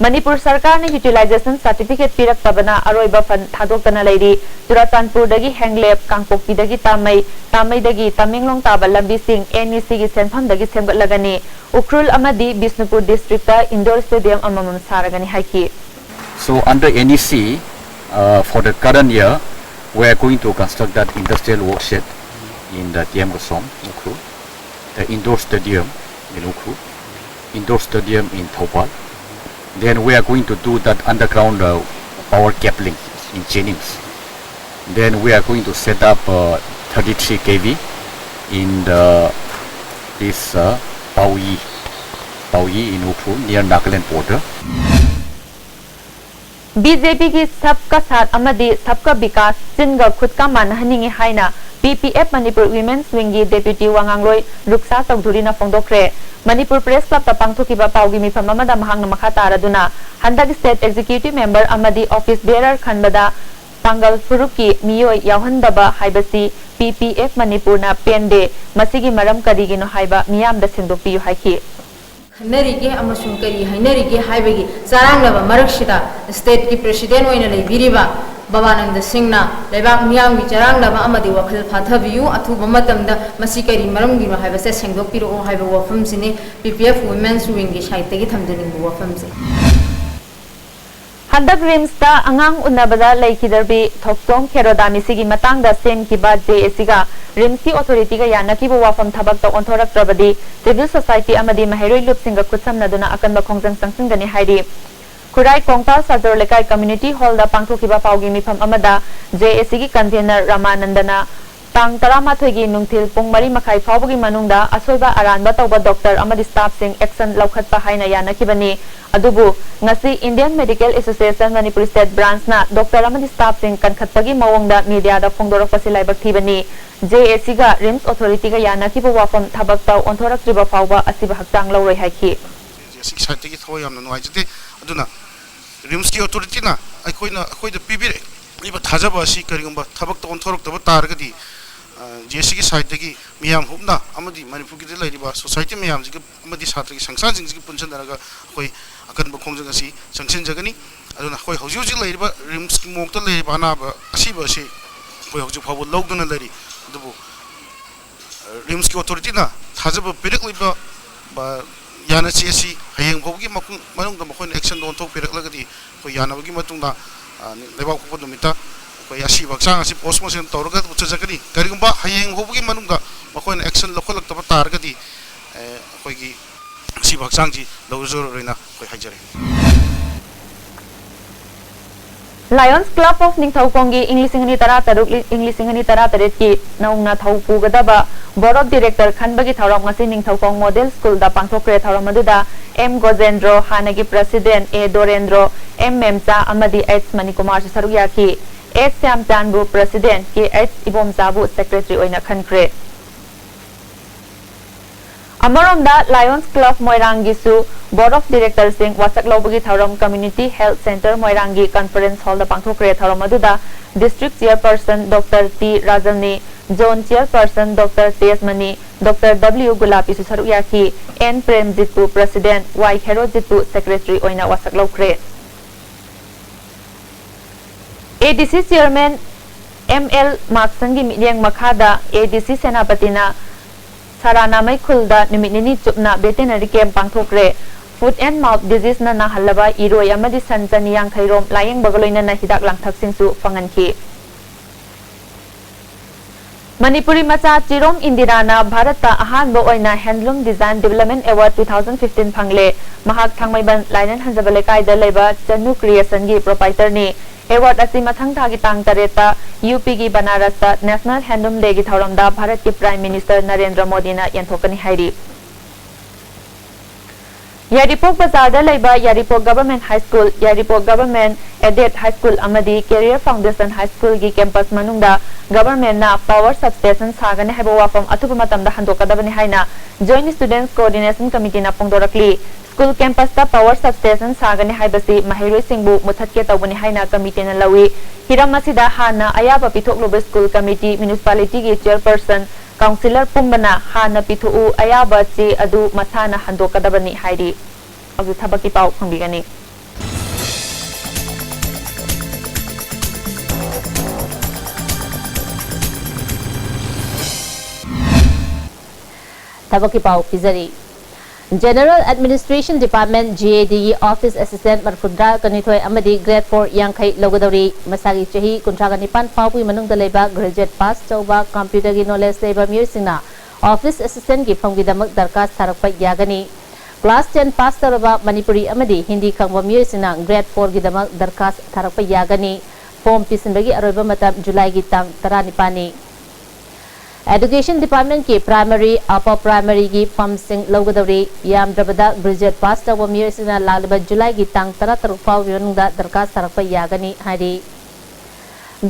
ꯃꯅꯤꯄꯨꯔ ꯁꯔꯀꯥꯔꯅ ꯌꯨꯇꯤꯂꯥꯏꯖꯦꯁꯟ ꯁꯥꯔꯇꯤꯐꯤꯀꯦꯠ ꯄꯤꯔꯛꯇꯕꯅ ꯑꯔꯣꯏꯕ ꯐꯟ ꯊꯥꯗꯣꯛꯇꯅ ꯂꯩꯔꯤ꯫ ꯆꯨꯔꯥꯆꯥꯟꯄꯨꯔꯗꯒꯤ ꯍꯦꯡꯂꯦꯞ, ꯀꯥꯡꯄꯣꯛꯄꯤꯗꯒꯤ ꯇꯥꯃꯩ, ꯇꯥꯃꯩꯗꯒꯤ ꯇꯃꯦꯡꯂꯣꯡ ꯇꯥꯕ ꯂꯝꯕꯤꯁꯤꯡ ꯑꯦꯟ ꯏ ꯁꯤꯒꯤ ꯁꯦꯟꯐꯝꯗꯒꯤ ꯁꯦꯝꯒꯠꯂꯒꯅꯤ꯫ ꯎꯈ꯭ꯔꯨꯜ ꯑꯃꯗꯤ ꯕꯤꯁꯅꯨꯄꯨꯔ ꯗꯤꯁꯇ꯭ꯔꯤꯛꯇ ꯏꯟꯗꯣꯔ ꯁ꯭ꯇꯦꯗꯤꯌꯝ ꯑꯃꯃꯝ ꯁꯥꯔꯒꯅꯤ ꯍꯥꯏꯈꯤ꯫ So under N E C, uh, for the current year, we are going to construct that industrial workshed in the T M Gosong, Ukhrul, the indoor stadium in Ukhrul, indoor stadium in Thoubal. Then we are going to do that underground, uh, power cabling in Jennings. Then we are going to set up, uh, thirty-three K V in the, this, uh, Paoyi, Paoyi in Ukhrul near Nagaland border. B J ꯄꯤꯒꯤ ꯁꯕꯀꯥ ꯁꯥꯊ ꯑꯃꯗꯤ ꯁꯕꯀꯥ ꯕꯤꯀꯥꯁ ꯆꯤꯟꯒ ꯈꯨꯠꯀ ꯃꯥꯟꯅꯍꯟꯅꯤꯡꯏ ꯍꯥꯏꯅ P P F Manipur women's ꯋꯤꯡꯒꯤ deputy ꯋꯥꯉꯥꯡꯂꯣꯏ ꯔꯨꯛꯁꯥ ꯆꯧꯙꯨꯔꯤꯅ ꯐꯣꯡꯗꯣꯛꯈ꯭ꯔꯦ꯫ Manipur press ꯀ꯭ꯂꯕꯇ ꯄꯥꯡꯊꯣꯛꯈꯤꯕ ꯄꯥꯎꯒꯤ ꯃꯤꯐꯝ ꯑꯃꯗ ꯃꯍꯥꯛꯅ ꯃꯈꯥ ꯇꯥꯔꯗꯨꯅ, ꯍꯟꯗꯛ ꯁ꯭ꯇꯦꯠ ꯑꯦꯛꯖꯤꯀ꯭ꯌꯨꯇꯤꯚ ꯃꯦꯝꯕꯔ ꯑꯃꯗꯤ ꯑꯣꯐꯤꯁ ꯕꯤꯌꯔꯔ ꯈꯟꯕꯗ ꯄꯥꯡꯒꯜ ꯐꯨꯔꯨꯞꯀꯤ ꯃꯤꯑꯣꯏ ꯌꯥꯎꯍꯟꯗꯕ ꯍꯥꯏꯕꯁꯤ ꯄꯤ ꯄꯤ ꯑꯦꯐ ꯃꯅꯤꯄꯨꯔꯅ ꯄꯦꯟꯗꯦ꯫ ꯃꯁꯤꯒꯤ ꯃꯔꯝ ꯀꯔꯤꯒꯤꯅꯣ ꯍꯥꯏꯕ ꯃꯤꯌꯥꯝꯗ ꯁꯦꯡꯗꯣꯛꯄꯤꯌꯨ ꯍꯥꯏꯈꯤ꯫ ꯈꯟꯅꯔꯤꯒꯦ ꯑꯃꯁꯨꯡ ꯀꯔꯤ ꯍꯥꯏꯅꯔꯤꯒꯦ ꯍꯥꯏꯕꯒꯤ ꯆꯔꯥꯡꯅꯕ ꯃꯔꯛꯁꯤꯗ, ꯁ꯭ꯇꯦꯠꯀꯤ ꯄ꯭ꯔꯦꯁꯤꯗꯦꯟꯠ ꯑꯣꯏꯅ ꯂꯩꯕꯤꯔꯤꯕ ꯕꯕꯥꯅꯟꯗ ꯁꯤꯡꯅ ꯂꯩꯕꯥꯛ ꯃꯤꯌꯥꯝꯒꯤ ꯆꯔꯥꯡꯅꯕ ꯑꯃꯗꯤ ꯋꯥꯈꯜ ꯐꯥꯊꯕꯤꯌꯨ, ꯑꯊꯨꯕ ꯃꯇꯝꯗ ꯃꯁꯤ ꯀꯔꯤ ꯃꯔꯝꯒꯤꯅꯣ ꯍꯥꯏꯕꯁꯦ ꯁꯦꯡꯗꯣꯛꯄꯤꯔꯛꯑꯣ ꯍꯥꯏꯕ ꯋꯥꯐꯝꯁꯤꯅꯤ ꯄꯤ ꯄꯤ ꯑꯦꯐ ꯋꯨꯃꯦꯟꯁ ꯋꯤꯡꯒꯤ ꯁꯥꯏꯠꯇꯒꯤ ꯊꯝꯖꯅꯤꯡꯕ ꯋꯥꯐꯝꯁꯦ꯫ ꯍꯟꯗꯛ ꯔꯤꯝꯁꯇ ꯑꯉꯥꯡ ꯎꯅꯕꯗ ꯂꯩꯈꯤꯗꯕꯤ ꯊꯣꯛꯆꯣꯝ ꯈꯦꯔꯣꯗꯥ ꯃꯤꯁꯤꯒꯤ ꯃꯇꯥꯡꯗ ꯁꯦꯝꯈꯤꯕ ꯖꯦ ꯑꯦ ꯁꯤꯒ ꯔꯤꯝꯁꯀꯤ ꯑꯣꯊꯣꯔꯤꯇꯤꯒ ꯌꯥꯅꯈꯤꯕ ꯋꯥꯐꯝ ꯊꯕꯛꯇ ꯑꯣꯟꯊꯣꯔꯛꯇ꯭ꯔꯕꯗꯤ ꯁꯤꯚꯤꯜ ꯁꯣꯁꯥꯏꯇꯤ ꯑꯃꯗꯤ ꯃꯍꯩꯔꯣꯏ ꯂꯨꯞꯁꯤꯡꯒ ꯈꯨꯠꯁꯝꯅꯗꯨꯅ ꯑꯀꯟꯕ ꯈꯣꯡꯖꯪ ꯆꯪꯁꯤꯟꯒꯅꯤ ꯍꯥꯏꯔꯤ꯫ ꯈꯨꯔꯥꯏ ꯀꯣꯡꯄꯥꯜ ꯁꯥꯖꯣꯔ ꯂꯩꯀꯥꯏ ꯀꯝꯃ꯭ꯌꯨꯅꯤꯇꯤ ꯍꯣꯜꯗ ꯄꯥꯡꯊꯣꯛꯈꯤꯕ ꯄꯥꯎꯒꯤ ꯃꯤꯐꯝ ꯑꯃꯗ ꯖꯦ ꯑꯦ ꯁꯤꯒꯤ ꯀꯟꯚꯦꯅꯔ ꯔꯃꯥꯅꯟꯗꯅ ꯇꯥꯡ ꯇꯔꯥꯃꯥꯊꯣꯏꯒꯤ ꯅꯨꯡꯊꯤꯜ ꯄꯨꯡ ꯃꯔꯤ ꯃꯈꯥꯏ ꯐꯥꯎꯕꯒꯤ ꯃꯅꯨꯡꯗ ꯑꯁꯣꯏꯕ ꯑꯔꯥꯟꯕ ꯇꯧꯕ ꯗꯣꯛꯇꯔ ꯑꯃꯗꯤ ꯁ꯭ꯇꯥꯐꯁꯤꯡ ꯑꯦꯛꯁꯟ ꯂꯧꯈꯠꯄ ꯍꯥꯏꯅ ꯌꯥꯅꯈꯤꯕꯅꯤ꯫ ꯑꯗꯨꯕꯨ ꯉꯁꯤ Indian medical association Manipur state ꯕ꯭ꯔꯥꯟꯆꯅ ꯗꯣꯛꯇꯔ ꯑꯃꯗꯤ ꯁ꯭ꯇꯥꯐꯁꯤꯡ ꯀꯟꯈꯠꯄꯒꯤ ꯃꯑꯣꯡꯗ ꯃꯤꯗꯤꯌꯥꯗ ꯐꯣꯡꯗꯣꯔꯛꯄꯁꯤ ꯂꯥꯏꯕꯛ ꯊꯤꯕꯅꯤ꯫ ꯖꯦ ꯑꯦ ꯁꯤꯒ ꯔꯤꯝꯁ ꯑꯣꯊꯣꯔꯤꯇꯤꯒ ꯌꯥꯅꯈꯤꯕ ꯋꯥꯐꯝ ꯊꯕꯛꯇ ꯑꯣꯟꯊꯣꯔꯛꯇ꯭ꯔꯤꯕ ꯐꯥꯎꯕ ꯑꯁꯤꯕ ꯍꯛꯆꯥꯡ ꯂꯧꯔꯣꯏ ꯍꯥꯏꯈꯤ꯫ ꯁꯤꯒꯤ ꯁꯥꯏꯠꯇꯒꯤ ꯊꯋꯥꯏ ꯌꯥꯝꯅ ꯅꯨꯡꯉꯥꯏꯖꯗꯦ꯫ ꯑꯗꯨꯅ ꯔꯤꯝꯁꯀꯤ ꯑꯣꯊꯣꯔꯤꯇꯤꯅ ꯑꯩꯈꯣꯏꯅ ꯑꯩꯈꯣꯏꯗ ꯄꯤꯕꯤꯔꯛꯂꯤꯕ ꯊꯥꯖꯕ ꯑꯁꯤ ꯀꯔꯤꯒꯨꯝꯕ ꯊꯕꯛꯇ ꯑꯣꯟꯊꯣꯔꯛꯇꯕ ꯇꯥꯔꯒꯗꯤ, ꯖꯦ ꯑꯦ ꯁꯤꯒꯤ ꯁꯥꯏꯠꯇꯒꯤ ꯃꯤꯌꯥꯝ ꯍꯨꯞꯅ ꯑꯃꯗꯤ ꯃꯅꯤꯄꯨꯔꯒꯤꯗ ꯂꯩꯔꯤꯕ ꯁꯣꯁꯥꯏꯇꯤ ꯃꯌꯥꯝꯁꯤꯒ ꯑꯃꯗꯤ ꯁꯥꯇ꯭ꯔꯒꯤ ꯁꯪꯁꯊꯥꯟꯁꯤꯡꯁꯤꯒ ꯄꯨꯟꯁꯤꯟꯅꯔꯒ ꯑꯩꯈꯣꯏ ꯑꯀꯟꯕ ꯈꯣꯡꯖꯪ ꯑꯁꯤ ꯆꯪꯁꯤꯟꯖꯒꯅꯤ꯫ ꯑꯗꯨꯅ ꯑꯩꯈꯣꯏ ꯍꯧꯖꯤꯛ ꯍꯧꯖꯤꯛ ꯂꯩꯔꯤꯕ ꯔꯤꯝꯁꯀꯤ ꯃꯣꯛꯇ ꯂꯩꯔꯤꯕ ꯑꯅꯥꯕ ꯑꯁꯤꯕ ꯑꯁꯤ ꯑꯩꯈꯣꯏ ꯍꯧꯖꯤꯛ ꯐꯥꯎꯕ ꯂꯧꯗꯨꯅ ꯂꯩꯔꯤ꯫ ꯑꯗꯨꯕꯨ ꯔꯤꯝꯁꯀꯤ ꯑꯣꯊꯣꯔꯤꯇꯤꯅ ꯊꯥꯖꯕ ꯄꯤꯔꯛꯂꯤꯕ ꯌꯥꯅꯁꯤ ꯑꯁꯤ ꯍꯌꯦꯡ ꯐꯥꯎꯕꯒꯤ ꯃꯅꯨꯡꯗ ꯃꯈꯣꯏꯅ ꯑꯦꯛꯁꯟꯗ ꯑꯣꯟꯊꯣꯛꯄꯤꯔꯛꯂꯒꯗꯤ ꯑꯩꯈꯣꯏ ꯌꯥꯅꯕꯒꯤ ꯃꯇꯨꯡꯗ ꯂꯩꯕꯥꯛ ꯄꯣꯛꯄ ꯅꯨꯃꯤꯠꯇ ꯑꯩꯈꯣꯏ ꯑꯁꯤꯕ ꯍꯛꯆꯥꯡ ꯑꯁꯤ ꯄꯣꯁꯃꯣꯔꯇꯦꯝ ꯇꯧꯔꯒ ꯄꯨꯊꯖꯒꯅꯤ꯫ ꯀꯔꯤꯒꯨꯝꯕ ꯍꯌꯦꯡ ꯐꯥꯎꯕꯒꯤ ꯃꯅꯨꯡꯗ ꯃꯈꯣꯏꯅ ꯑꯦꯛꯁꯟ ꯂꯧꯈꯠꯂꯛꯇꯕ ꯇꯥꯔꯒꯗꯤ ꯑꯩꯈꯣꯏꯒꯤ ꯑꯁꯤꯕ ꯍꯛꯆꯥꯡꯁꯤ ꯂꯧꯖꯔꯔꯣꯏꯅ ꯑꯩꯈꯣꯏ ꯍꯥꯏꯖꯔꯤ꯫ Lions Club of ꯅꯤꯡꯊꯧꯈꯣꯡꯒꯤ ꯏꯪ ꯂꯤꯁꯤꯡ ꯑꯅꯤ ꯇꯔꯥ ꯇꯔꯨꯛ, ꯏꯪ ꯂꯤꯁꯤꯡ ꯑꯅꯤ ꯇꯔꯥ ꯇꯔꯦꯠꯀꯤ ꯅꯧꯅ ꯊꯧ ꯄꯨꯒꯗꯕ Board of Director ꯈꯟꯕꯒꯤ ꯊꯧꯔꯝ ꯉꯁꯤ ꯅꯤꯡꯊꯧꯈꯣꯡ Model Schoolꯗ ꯄꯥꯡꯊꯣꯛꯈ꯭ꯔꯦ꯫ ꯊꯧꯔꯝ ꯑꯗꯨꯗ ꯑꯦꯝ ꯒꯣꯖꯦꯟꯗ꯭ꯔꯣ, ꯍꯥꯟꯅꯒꯤ President ꯑꯦ ꯗꯣꯔꯦꯟꯗ꯭ꯔꯣ, ꯑꯦꯝ ꯃꯦꯝꯆꯥ ꯑꯃꯗꯤ ꯑꯩꯆ ꯃꯅꯤꯀꯨꯃꯥꯔꯁꯨ ꯁꯔꯨꯛ ꯌꯥꯈꯤ꯫ ꯑꯦꯁ ꯁ꯭ꯌꯥꯝꯆꯥꯟꯕꯨ President, ꯀꯦ ꯑꯩꯆ ꯏꯕꯣꯝꯆꯥꯕꯨ Secretary ꯑꯣꯏꯅ ꯈꯟꯈ꯭ꯔꯦ꯫ ꯑꯃꯔꯣꯝꯗ Lions Club ꯃꯣꯏꯔꯥꯡꯒꯤꯁꯨ Board of Directorꯁꯤꯡ ꯋꯥꯁꯛ ꯂꯧꯕꯒꯤ ꯊꯧꯔꯝ Community Health Centre ꯃꯣꯏꯔꯥꯡꯒꯤ Conference Hallꯗ ꯄꯥꯡꯊꯣꯛꯈ꯭ꯔꯦ꯫ ꯊꯧꯔꯝ ꯑꯗꯨꯗ District Chairperson ꯗꯣꯛꯇꯔ ꯇꯤ ꯔꯥꯖꯟꯅꯤ, Zone Chairperson ꯗꯣꯛꯇꯔ ꯇꯦꯖꯃꯅꯤ, ꯗꯣꯛꯇꯔ ꯗꯕ꯭ꯂꯤꯎ ꯒꯨꯂꯥꯄꯤꯁꯨ ꯁꯔꯨꯛ ꯌꯥꯈꯤ꯫ ꯑꯦꯟ ꯄ꯭ꯔꯦꯝꯖꯤꯠꯄꯨ President, ꯋꯥꯏ ꯍꯦꯔꯣꯖꯤꯠꯄꯨ Secretary ꯑꯣꯏꯅ ꯋꯥꯁꯛ ꯂꯧꯈ꯭ꯔꯦ꯫ ꯑꯦ ꯗꯤ ꯁꯤ Chairman ꯑꯦꯝ ꯑꯦꯜ ꯃꯥꯛꯁꯟꯒꯤ ꯃꯤꯠꯌꯦꯡ ꯃꯈꯥꯗ ꯑꯦ ꯗꯤ ꯁꯤ ꯁꯦꯅꯥꯄꯇꯤꯅ ꯁꯔꯥꯅꯥꯃꯩ ꯈꯨꯜꯗ ꯅꯨꯃꯤꯠ ꯅꯤꯅꯤ ꯆꯨꯞꯅ Veterinary Camp ꯄꯥꯡꯊꯣꯛꯈ꯭ꯔꯦ꯫ Foot and Mouth Diseaseꯅ ꯅꯥꯍꯜꯂꯕ ꯏꯔꯣꯏ ꯑꯃꯗꯤ ꯁꯟ ꯆꯅꯤ ꯌꯥꯡꯈꯩ ꯔꯣꯝ ꯂꯥꯌꯦꯡꯕꯒ ꯂꯣꯏꯅꯅ ꯍꯤꯗꯥꯛ ꯂꯥꯡꯊꯛꯁꯤꯡꯁꯨ ꯐꯪꯍꯟꯈꯤ꯫ ꯃꯅꯤꯄꯨꯔꯤ ꯃꯆꯥ ꯆꯤꯔꯣꯝ ꯏꯟꯗꯤꯔꯥꯅ ꯚꯥꯔꯠꯇ ꯑꯍꯥꯟꯕ ꯑꯣꯏꯅ Handloom Design Development Award two thousand fifteen ꯐꯪꯂꯦ꯫ ꯃꯍꯥꯛ ꯊꯥꯡꯃꯩꯕꯟ ꯂꯥꯏꯅꯤꯡ ꯍꯟꯖꯕ ꯂꯩꯀꯥꯏꯗ ꯂꯩꯕ ꯆꯅꯨ Creationꯒꯤ proprietorꯅꯤ꯫ Award ꯑꯁꯤ ꯃꯊꯪ ꯊꯥꯒꯤ ꯇꯥꯡ ꯇꯔꯦꯠꯇ ꯌꯨ ꯄꯤꯒꯤ ꯕꯅꯥꯔꯁꯇ National Handloom Dayꯒꯤ ꯊꯧꯔꯝꯗ ꯚꯥꯔꯠꯀꯤ Prime Minister ꯅꯔꯦꯟꯗ꯭ꯔ ꯃꯣꯗꯤꯅ ꯌꯦꯟꯊꯣꯛꯀꯅꯤ ꯍꯥꯏꯔꯤ꯫ ꯌꯥꯏꯔꯤꯄꯣꯛ ꯕꯖꯥꯔꯗ ꯂꯩꯕ ꯌꯥꯏꯔꯤꯄꯣꯛ Government High School, ꯌꯥꯏꯔꯤꯄꯣꯛ Government Aided High School ꯑꯃꯗꯤ Career Foundation High Schoolꯒꯤ campus ꯃꯅꯨꯡꯗ governmentꯅ power substation ꯁꯥꯒꯅꯤ ꯍꯥꯏꯕ ꯋꯥꯐꯝ ꯑꯊꯨꯕ ꯃꯇꯝꯗ ꯍꯟꯗꯣꯛꯀꯗꯕꯅꯤ ꯍꯥꯏꯅ Joint Students Coordination Committeeꯅ ꯐꯣꯡꯗꯣꯔꯛꯂꯤ꯫ School campusꯇ power substation ꯁꯥꯒꯅꯤ ꯍꯥꯏꯕꯁꯤ ꯃꯍꯩꯔꯣꯏꯁꯤꯡꯕꯨ ꯃꯨꯊꯠꯀꯦ ꯇꯧꯕꯅꯤ ꯍꯥꯏꯅ committeeꯅ ꯂꯧꯏ꯫ ꯍꯤꯔꯝ ꯑꯁꯤꯗ ꯍꯥꯟꯅ ꯑꯌꯥꯕ ꯄꯤꯊꯣꯛꯂꯨꯕ school committee, municipalityꯒꯤ chairperson, councillor ꯄꯨꯝꯕꯅ ꯍꯥꯟꯅ ꯄꯤꯊꯣꯛꯎ ꯑꯌꯥꯕ ꯆꯦ ꯑꯗꯨ ꯃꯁꯥꯅ ꯍꯟꯗꯣꯛꯀꯗꯕꯅꯤ ꯍꯥꯏꯔꯤ꯫ ꯍꯧꯖꯤꯛ ꯊꯕꯛꯀꯤ ꯄꯥꯎ ꯐꯪꯕꯤꯒꯅꯤ꯫ ꯊꯕꯛꯀꯤ ꯄꯥꯎ ꯄꯤꯖꯔꯤ꯫ General Administration Department, G A Dꯒꯤ office assistant ꯃꯔꯐꯨꯇꯔꯥ ꯅꯤꯊꯣꯏ ꯑꯃꯗꯤ grade four ꯌꯥꯡꯈꯩ ꯂꯧꯒꯗꯧꯔꯤ꯫ ꯃꯁꯥꯒꯤ ꯆꯍꯤ ꯀꯨꯟꯊ꯭ꯔꯥꯒ ꯅꯤꯄꯥꯟ ꯐꯥꯎꯕꯒꯤ ꯃꯅꯨꯡꯗ ꯂꯩꯕ graduate pass ꯇꯧꯕ, computerꯒꯤ knowledge ꯂꯩꯕ ꯃꯤꯑꯣꯏꯁꯤꯡꯅ office assistantꯀꯤ firmꯒꯤꯗꯃꯛ ꯗꯔꯈꯥꯁ ꯊꯥꯔꯛꯄ ꯌꯥꯒꯅꯤ꯫ Class ten pass ꯇꯧꯔꯕ ꯃꯅꯤꯄꯨꯔꯤ ꯑꯃꯗꯤ ꯍꯤꯟꯗꯤ ꯈꯪꯕ ꯃꯤꯑꯣꯏꯁꯤꯡꯅ grade fourꯒꯤꯗꯃꯛ ꯗꯔꯈꯥꯁ ꯊꯥꯔꯛꯄ ꯌꯥꯒꯅꯤ꯫ Form ꯄꯤꯁꯤꯟꯕꯒꯤ ꯑꯔꯣꯏꯕ ꯃꯇꯝ Julyꯒꯤ ꯇꯥꯡ ꯇꯔꯥꯅꯤꯄꯥꯟꯅꯤ꯫ Education Departmentꯀꯤ primary, upper primaryꯒꯤ form ꯁꯤꯡ ꯂꯧꯒꯗꯧꯔꯤ꯫ ꯌꯥꯝꯗ꯭ꯔꯕꯗ graduate pass ꯇꯧꯕ ꯃꯤꯑꯣꯏꯁꯤꯡꯅ ꯂꯥꯛꯂꯤꯕ Julyꯒꯤ ꯇꯥꯡ ꯇꯔꯥꯇꯔꯨꯛ ꯐꯥꯎꯕꯒꯤ ꯃꯅꯨꯡꯗ ꯗꯔꯈꯥꯁ ꯊꯥꯔꯛꯄ ꯌꯥꯒꯅꯤ ꯍꯥꯏꯔꯤ꯫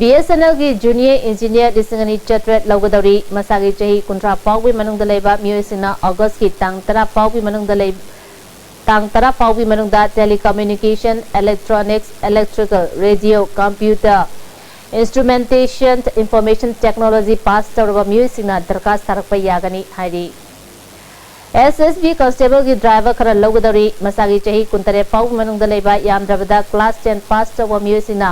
BSNLꯒꯤ junior engineer ꯂꯤꯁꯤꯡ ꯑꯅꯤ ꯆꯥꯇ꯭ꯔꯦꯠ ꯂꯧꯒꯗꯧꯔꯤ꯫ ꯃꯁꯥꯒꯤ ꯆꯍꯤ ꯀꯨꯟꯊ꯭ꯔꯥ ꯐꯥꯎꯕꯒꯤ ꯃꯅꯨꯡꯗ ꯂꯩꯕ ꯃꯤꯑꯣꯏꯁꯤꯡꯅ Augustꯀꯤ ꯇꯥꯡ ꯇꯔꯥ ꯐꯥꯎꯕꯒꯤ ꯃꯅꯨꯡꯗ ꯂꯩ-, ꯇꯥꯡ ꯇꯔꯥ ꯐꯥꯎꯕꯒꯤ ꯃꯅꯨꯡꯗ telecommunication, electronics, electrical, radio, computer, instrumentation, information technology pass ꯇꯧꯔꯕ ꯃꯤꯑꯣꯏꯁꯤꯡꯅ ꯗꯔꯈꯥꯁ ꯊꯥꯔꯛꯄ ꯌꯥꯒꯅꯤ ꯍꯥꯏꯔꯤ꯫ SSB constableꯒꯤ driver ꯈꯔ ꯂꯧꯒꯗꯧꯔꯤ꯫ ꯃꯁꯥꯒꯤ ꯆꯍꯤ ꯀꯨꯟꯇꯔꯦꯠ ꯐꯥꯎꯕꯒꯤ ꯃꯅꯨꯡꯗ ꯂꯩꯕ, ꯌꯥꯝꯗ꯭ꯔꯕꯗ class ten pass ꯇꯧꯕ ꯃꯤꯑꯣꯏꯁꯤꯡꯅ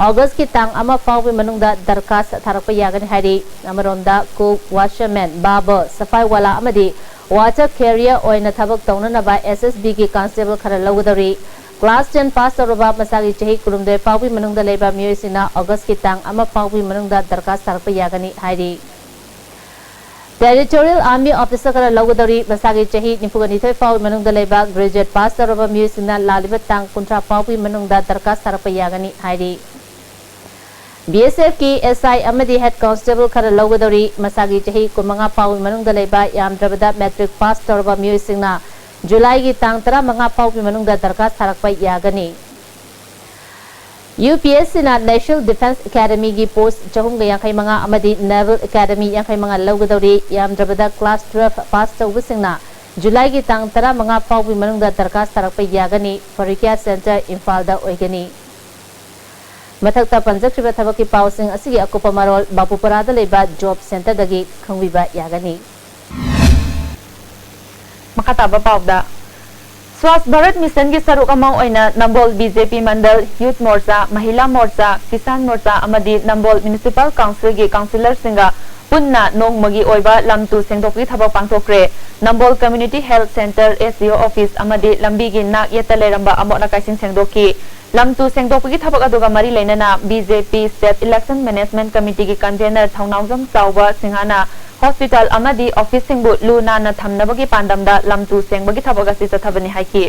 Augustꯀꯤ ꯇꯥꯡ ꯑꯃ ꯐꯥꯎꯕꯒꯤ ꯃꯅꯨꯡꯗ ꯗꯔꯈꯥꯁ ꯊꯥꯔꯛꯄ ꯌꯥꯒꯅꯤ ꯍꯥꯏꯔꯤ꯫ ꯑꯃꯔꯣꯝꯗ, cook, washerman, barber, ꯁꯐꯥꯏ ꯋꯥꯂꯥ ꯑꯃꯗꯤ water carrier ꯑꯣꯏꯅ ꯊꯕꯛ ꯇꯧꯅꯅꯕ SSBꯒꯤ constable ꯈꯔ ꯂꯧꯒꯗꯧꯔꯤ꯫ Class ten pass ꯇꯧꯔꯕ, ꯃꯁꯥꯒꯤ ꯆꯍꯤ ꯀꯨꯟꯍꯨꯝꯗꯣꯏ ꯐꯥꯎꯕꯒꯤ ꯃꯅꯨꯡꯗ ꯂꯩꯕ ꯃꯤꯑꯣꯏꯁꯤꯡꯅ Augustꯀꯤ ꯇꯥꯡ ꯑꯃ ꯐꯥꯎꯕꯒꯤ ꯃꯅꯨꯡꯗ ꯗꯔꯈꯥꯁ ꯊꯥꯔꯛꯄ ꯌꯥꯒꯅꯤ ꯍꯥꯏꯔꯤ꯫ Territorial Army officer ꯈꯔ ꯂꯧꯒꯗꯧꯔꯤ꯫ ꯃꯁꯥꯒꯤ ꯆꯍꯤ ꯅꯤꯐꯨꯒ ꯅꯤꯊꯣꯏ ꯐꯥꯎꯕꯒꯤ ꯃꯅꯨꯡꯗ ꯂꯩꯕ, graduate pass ꯇꯧꯔꯕ ꯃꯤꯑꯣꯏꯁꯤꯡꯅ ꯂꯥꯛꯂꯤꯕ ꯇꯥꯡ ꯀꯨꯟꯊ꯭ꯔꯥ ꯐꯥꯎꯕꯒꯤ ꯃꯅꯨꯡꯗ ꯗꯔꯈꯥꯁ ꯊꯥꯔꯛꯄ ꯌꯥꯒꯅꯤ ꯍꯥꯏꯔꯤ꯫ BSFꯀꯤ SI ꯑꯃꯗꯤ head constable ꯈꯔ ꯂꯧꯒꯗꯧꯔꯤ꯫ ꯃꯁꯥꯒꯤ ꯆꯍꯤ ꯀꯨꯟꯃꯉꯥ ꯐꯥꯎꯕꯒꯤ ꯃꯅꯨꯡꯗ ꯂꯩꯕ, ꯌꯥꯝꯗ꯭ꯔꯕꯗ matric pass ꯇꯧꯔꯕ ꯃꯤꯑꯣꯏꯁꯤꯡꯅ Julyꯒꯤ ꯇꯥꯡ ꯇꯔꯥꯃꯉꯥ ꯐꯥꯎꯕꯒꯤ ꯃꯅꯨꯡꯗ ꯗꯔꯈꯥꯁ ꯊꯥꯔꯛꯄ ꯌꯥꯒꯅꯤ꯫ UPSCꯅ National Defence Academyꯒꯤ post ꯆꯍꯨꯝꯒ ꯌꯥꯡꯈꯩ ꯃꯉꯥ ꯑꯃꯗꯤ Naval Academy ꯌꯥꯡꯈꯩ ꯃꯉꯥ ꯂꯧꯒꯗꯧꯔꯤ꯫ ꯌꯥꯝꯗ꯭ꯔꯕꯗ class twelve pass ꯇꯧꯕꯁꯤꯡꯅ Julyꯒꯤ ꯇꯥꯡ ꯇꯔꯥꯃꯉꯥ ꯐꯥꯎꯕꯒꯤ ꯃꯅꯨꯡꯗ ꯗꯔꯈꯥꯁ ꯊꯥꯔꯛꯄ ꯌꯥꯒꯅꯤ꯫ ꯄꯔꯤꯈ꯭ꯌꯥ center ꯏꯝꯐꯥꯜꯗ ꯑꯣꯏꯒꯅꯤ꯫ ꯃꯊꯛꯇ ꯄꯟꯖꯈ꯭ꯔꯤꯕ ꯊꯕꯛꯀꯤ ꯄꯥꯎꯁꯤꯡ ꯑꯁꯤꯒꯤ ꯑꯀꯨꯞꯄ ꯃꯔꯣꯜ ꯕꯥꯄꯨꯄꯔꯥꯗ ꯂꯩꯕ job centreꯗꯒꯤ ꯈꯪꯕꯤꯕ ꯌꯥꯒꯅꯤ꯫ ꯃꯈꯥ ꯇꯥꯕ ꯄꯥꯎꯗ, Swachh Bharat Missionꯒꯤ ꯁꯔꯨꯛ ꯑꯃ ꯑꯣꯏꯅ ꯅꯝꯕꯣꯜ BJP ꯃꯟꯗꯜ, Youth Morcha, Mahila Morcha, Kisan Morcha ꯑꯃꯗꯤ ꯅꯝꯕꯣꯜ Municipal Councilꯒꯤ councillorꯁꯤꯡꯒ ꯄꯨꯟꯅ ꯅꯣꯡꯃꯒꯤ ꯑꯣꯏꯕ ꯂꯝ ꯇꯨ ꯁꯦꯡꯗꯣꯛꯄꯒꯤ ꯊꯕꯛ ꯄꯥꯡꯊꯣꯛꯈ꯭ꯔꯦ꯫ ꯅꯝꯕꯣꯜ Community Health Centre, SDO office ꯑꯃꯗꯤ ꯂꯝꯕꯤꯒꯤ ꯅꯥꯛ ꯌꯦꯠꯇ ꯂꯩꯔꯝꯕ ꯑꯃꯣꯠ ꯑꯀꯥꯏꯁꯤꯡ ꯁꯦꯡꯗꯣꯛꯈꯤ꯫ ꯂꯝ ꯇꯨ ꯁꯦꯡꯗꯣꯛꯄꯒꯤ ꯊꯕꯛ ꯑꯗꯨꯒ ꯃꯔꯤ ꯂꯩꯅꯅ BJP State Election Management Committeeꯒꯤ convener ꯊꯧꯅꯥꯎꯖꯝ ꯆꯥꯎꯕ ꯁꯤꯡꯍꯅ ꯍꯣꯁꯄꯤꯇꯥꯜ ꯑꯃꯗꯤ ꯑꯣꯐꯤꯁꯁꯤꯡꯕꯨ ꯂꯨ ꯅꯥꯟꯅ ꯊꯝꯅꯕꯒꯤ ꯄꯥꯟꯗꯝꯗ ꯂꯝ ꯇꯨ ꯁꯦꯡꯕꯒꯤ ꯊꯕꯛ ꯑꯁꯤ ꯆꯠꯊꯕꯅꯤ ꯍꯥꯏꯈꯤ꯫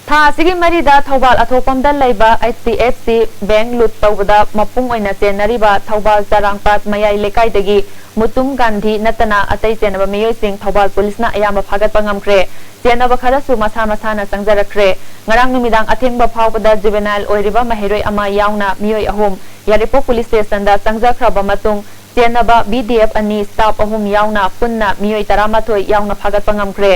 ꯊꯥ ꯑꯁꯤꯒꯤ ꯃꯔꯤꯗ ꯊꯧꯕꯥꯜ ꯑꯊꯣꯛꯄꯝꯗ ꯂꯩꯕ HDFC ꯕꯦꯡꯛ ꯂꯨꯠ ꯇꯧꯕꯗ ꯃꯄꯨꯡ ꯑꯣꯏꯅ ꯆꯦꯟꯅꯔꯤꯕ ꯊꯧꯕꯥꯜ ꯆꯔꯥꯡꯄꯥꯠ ꯃꯌꯥꯏ ꯂꯩꯀꯥꯏꯗꯒꯤ ꯃꯨꯇꯨꯝ ꯒꯥꯟꯙꯤ ꯅꯠꯇꯅ ꯑꯇꯩ ꯆꯦꯟꯅꯕ ꯃꯤꯑꯣꯏꯁꯤꯡ ꯊꯧꯕꯥꯜ ꯄꯨꯂꯤꯁꯅ ꯑꯌꯥꯝꯕ ꯐꯥꯒꯠꯄ ꯉꯝꯈ꯭ꯔꯦ꯫ ꯆꯦꯟꯅꯕ ꯈꯔꯁꯨ ꯃꯁꯥ ꯃꯁꯥꯅ ꯆꯪꯖꯔꯛꯈ꯭ꯔꯦ꯫ ꯉꯔꯥꯡ ꯅꯨꯃꯤꯗꯥꯡ ꯑꯊꯦꯡꯕ ꯐꯥꯎꯕꯗ ꯖꯨꯕꯦꯅꯥꯏꯜ ꯑꯣꯏꯔꯤꯕ ꯃꯍꯩꯔꯣꯏ ꯑꯃ ꯌꯥꯎꯅ ꯃꯤꯑꯣꯏ ꯑꯍꯨꯝ ꯌꯥꯏꯔꯤꯄꯣꯛ ꯄꯨꯂꯤꯁ ꯁ꯭ꯇꯦꯁꯟꯗ ꯆꯪꯖꯈ꯭ꯔꯕ ꯃꯇꯨꯡ, ꯆꯦꯟꯅꯕ BDF ꯑꯅꯤ, ꯁ꯭ꯇꯥꯐ ꯑꯍꯨꯝ ꯌꯥꯎꯅ ꯄꯨꯟꯅ ꯃꯤꯑꯣꯏ ꯇꯔꯥꯃꯥꯊꯣꯏ ꯌꯥꯎꯅ ꯐꯥꯒꯠꯄ ꯉꯝꯈ꯭ꯔꯦ꯫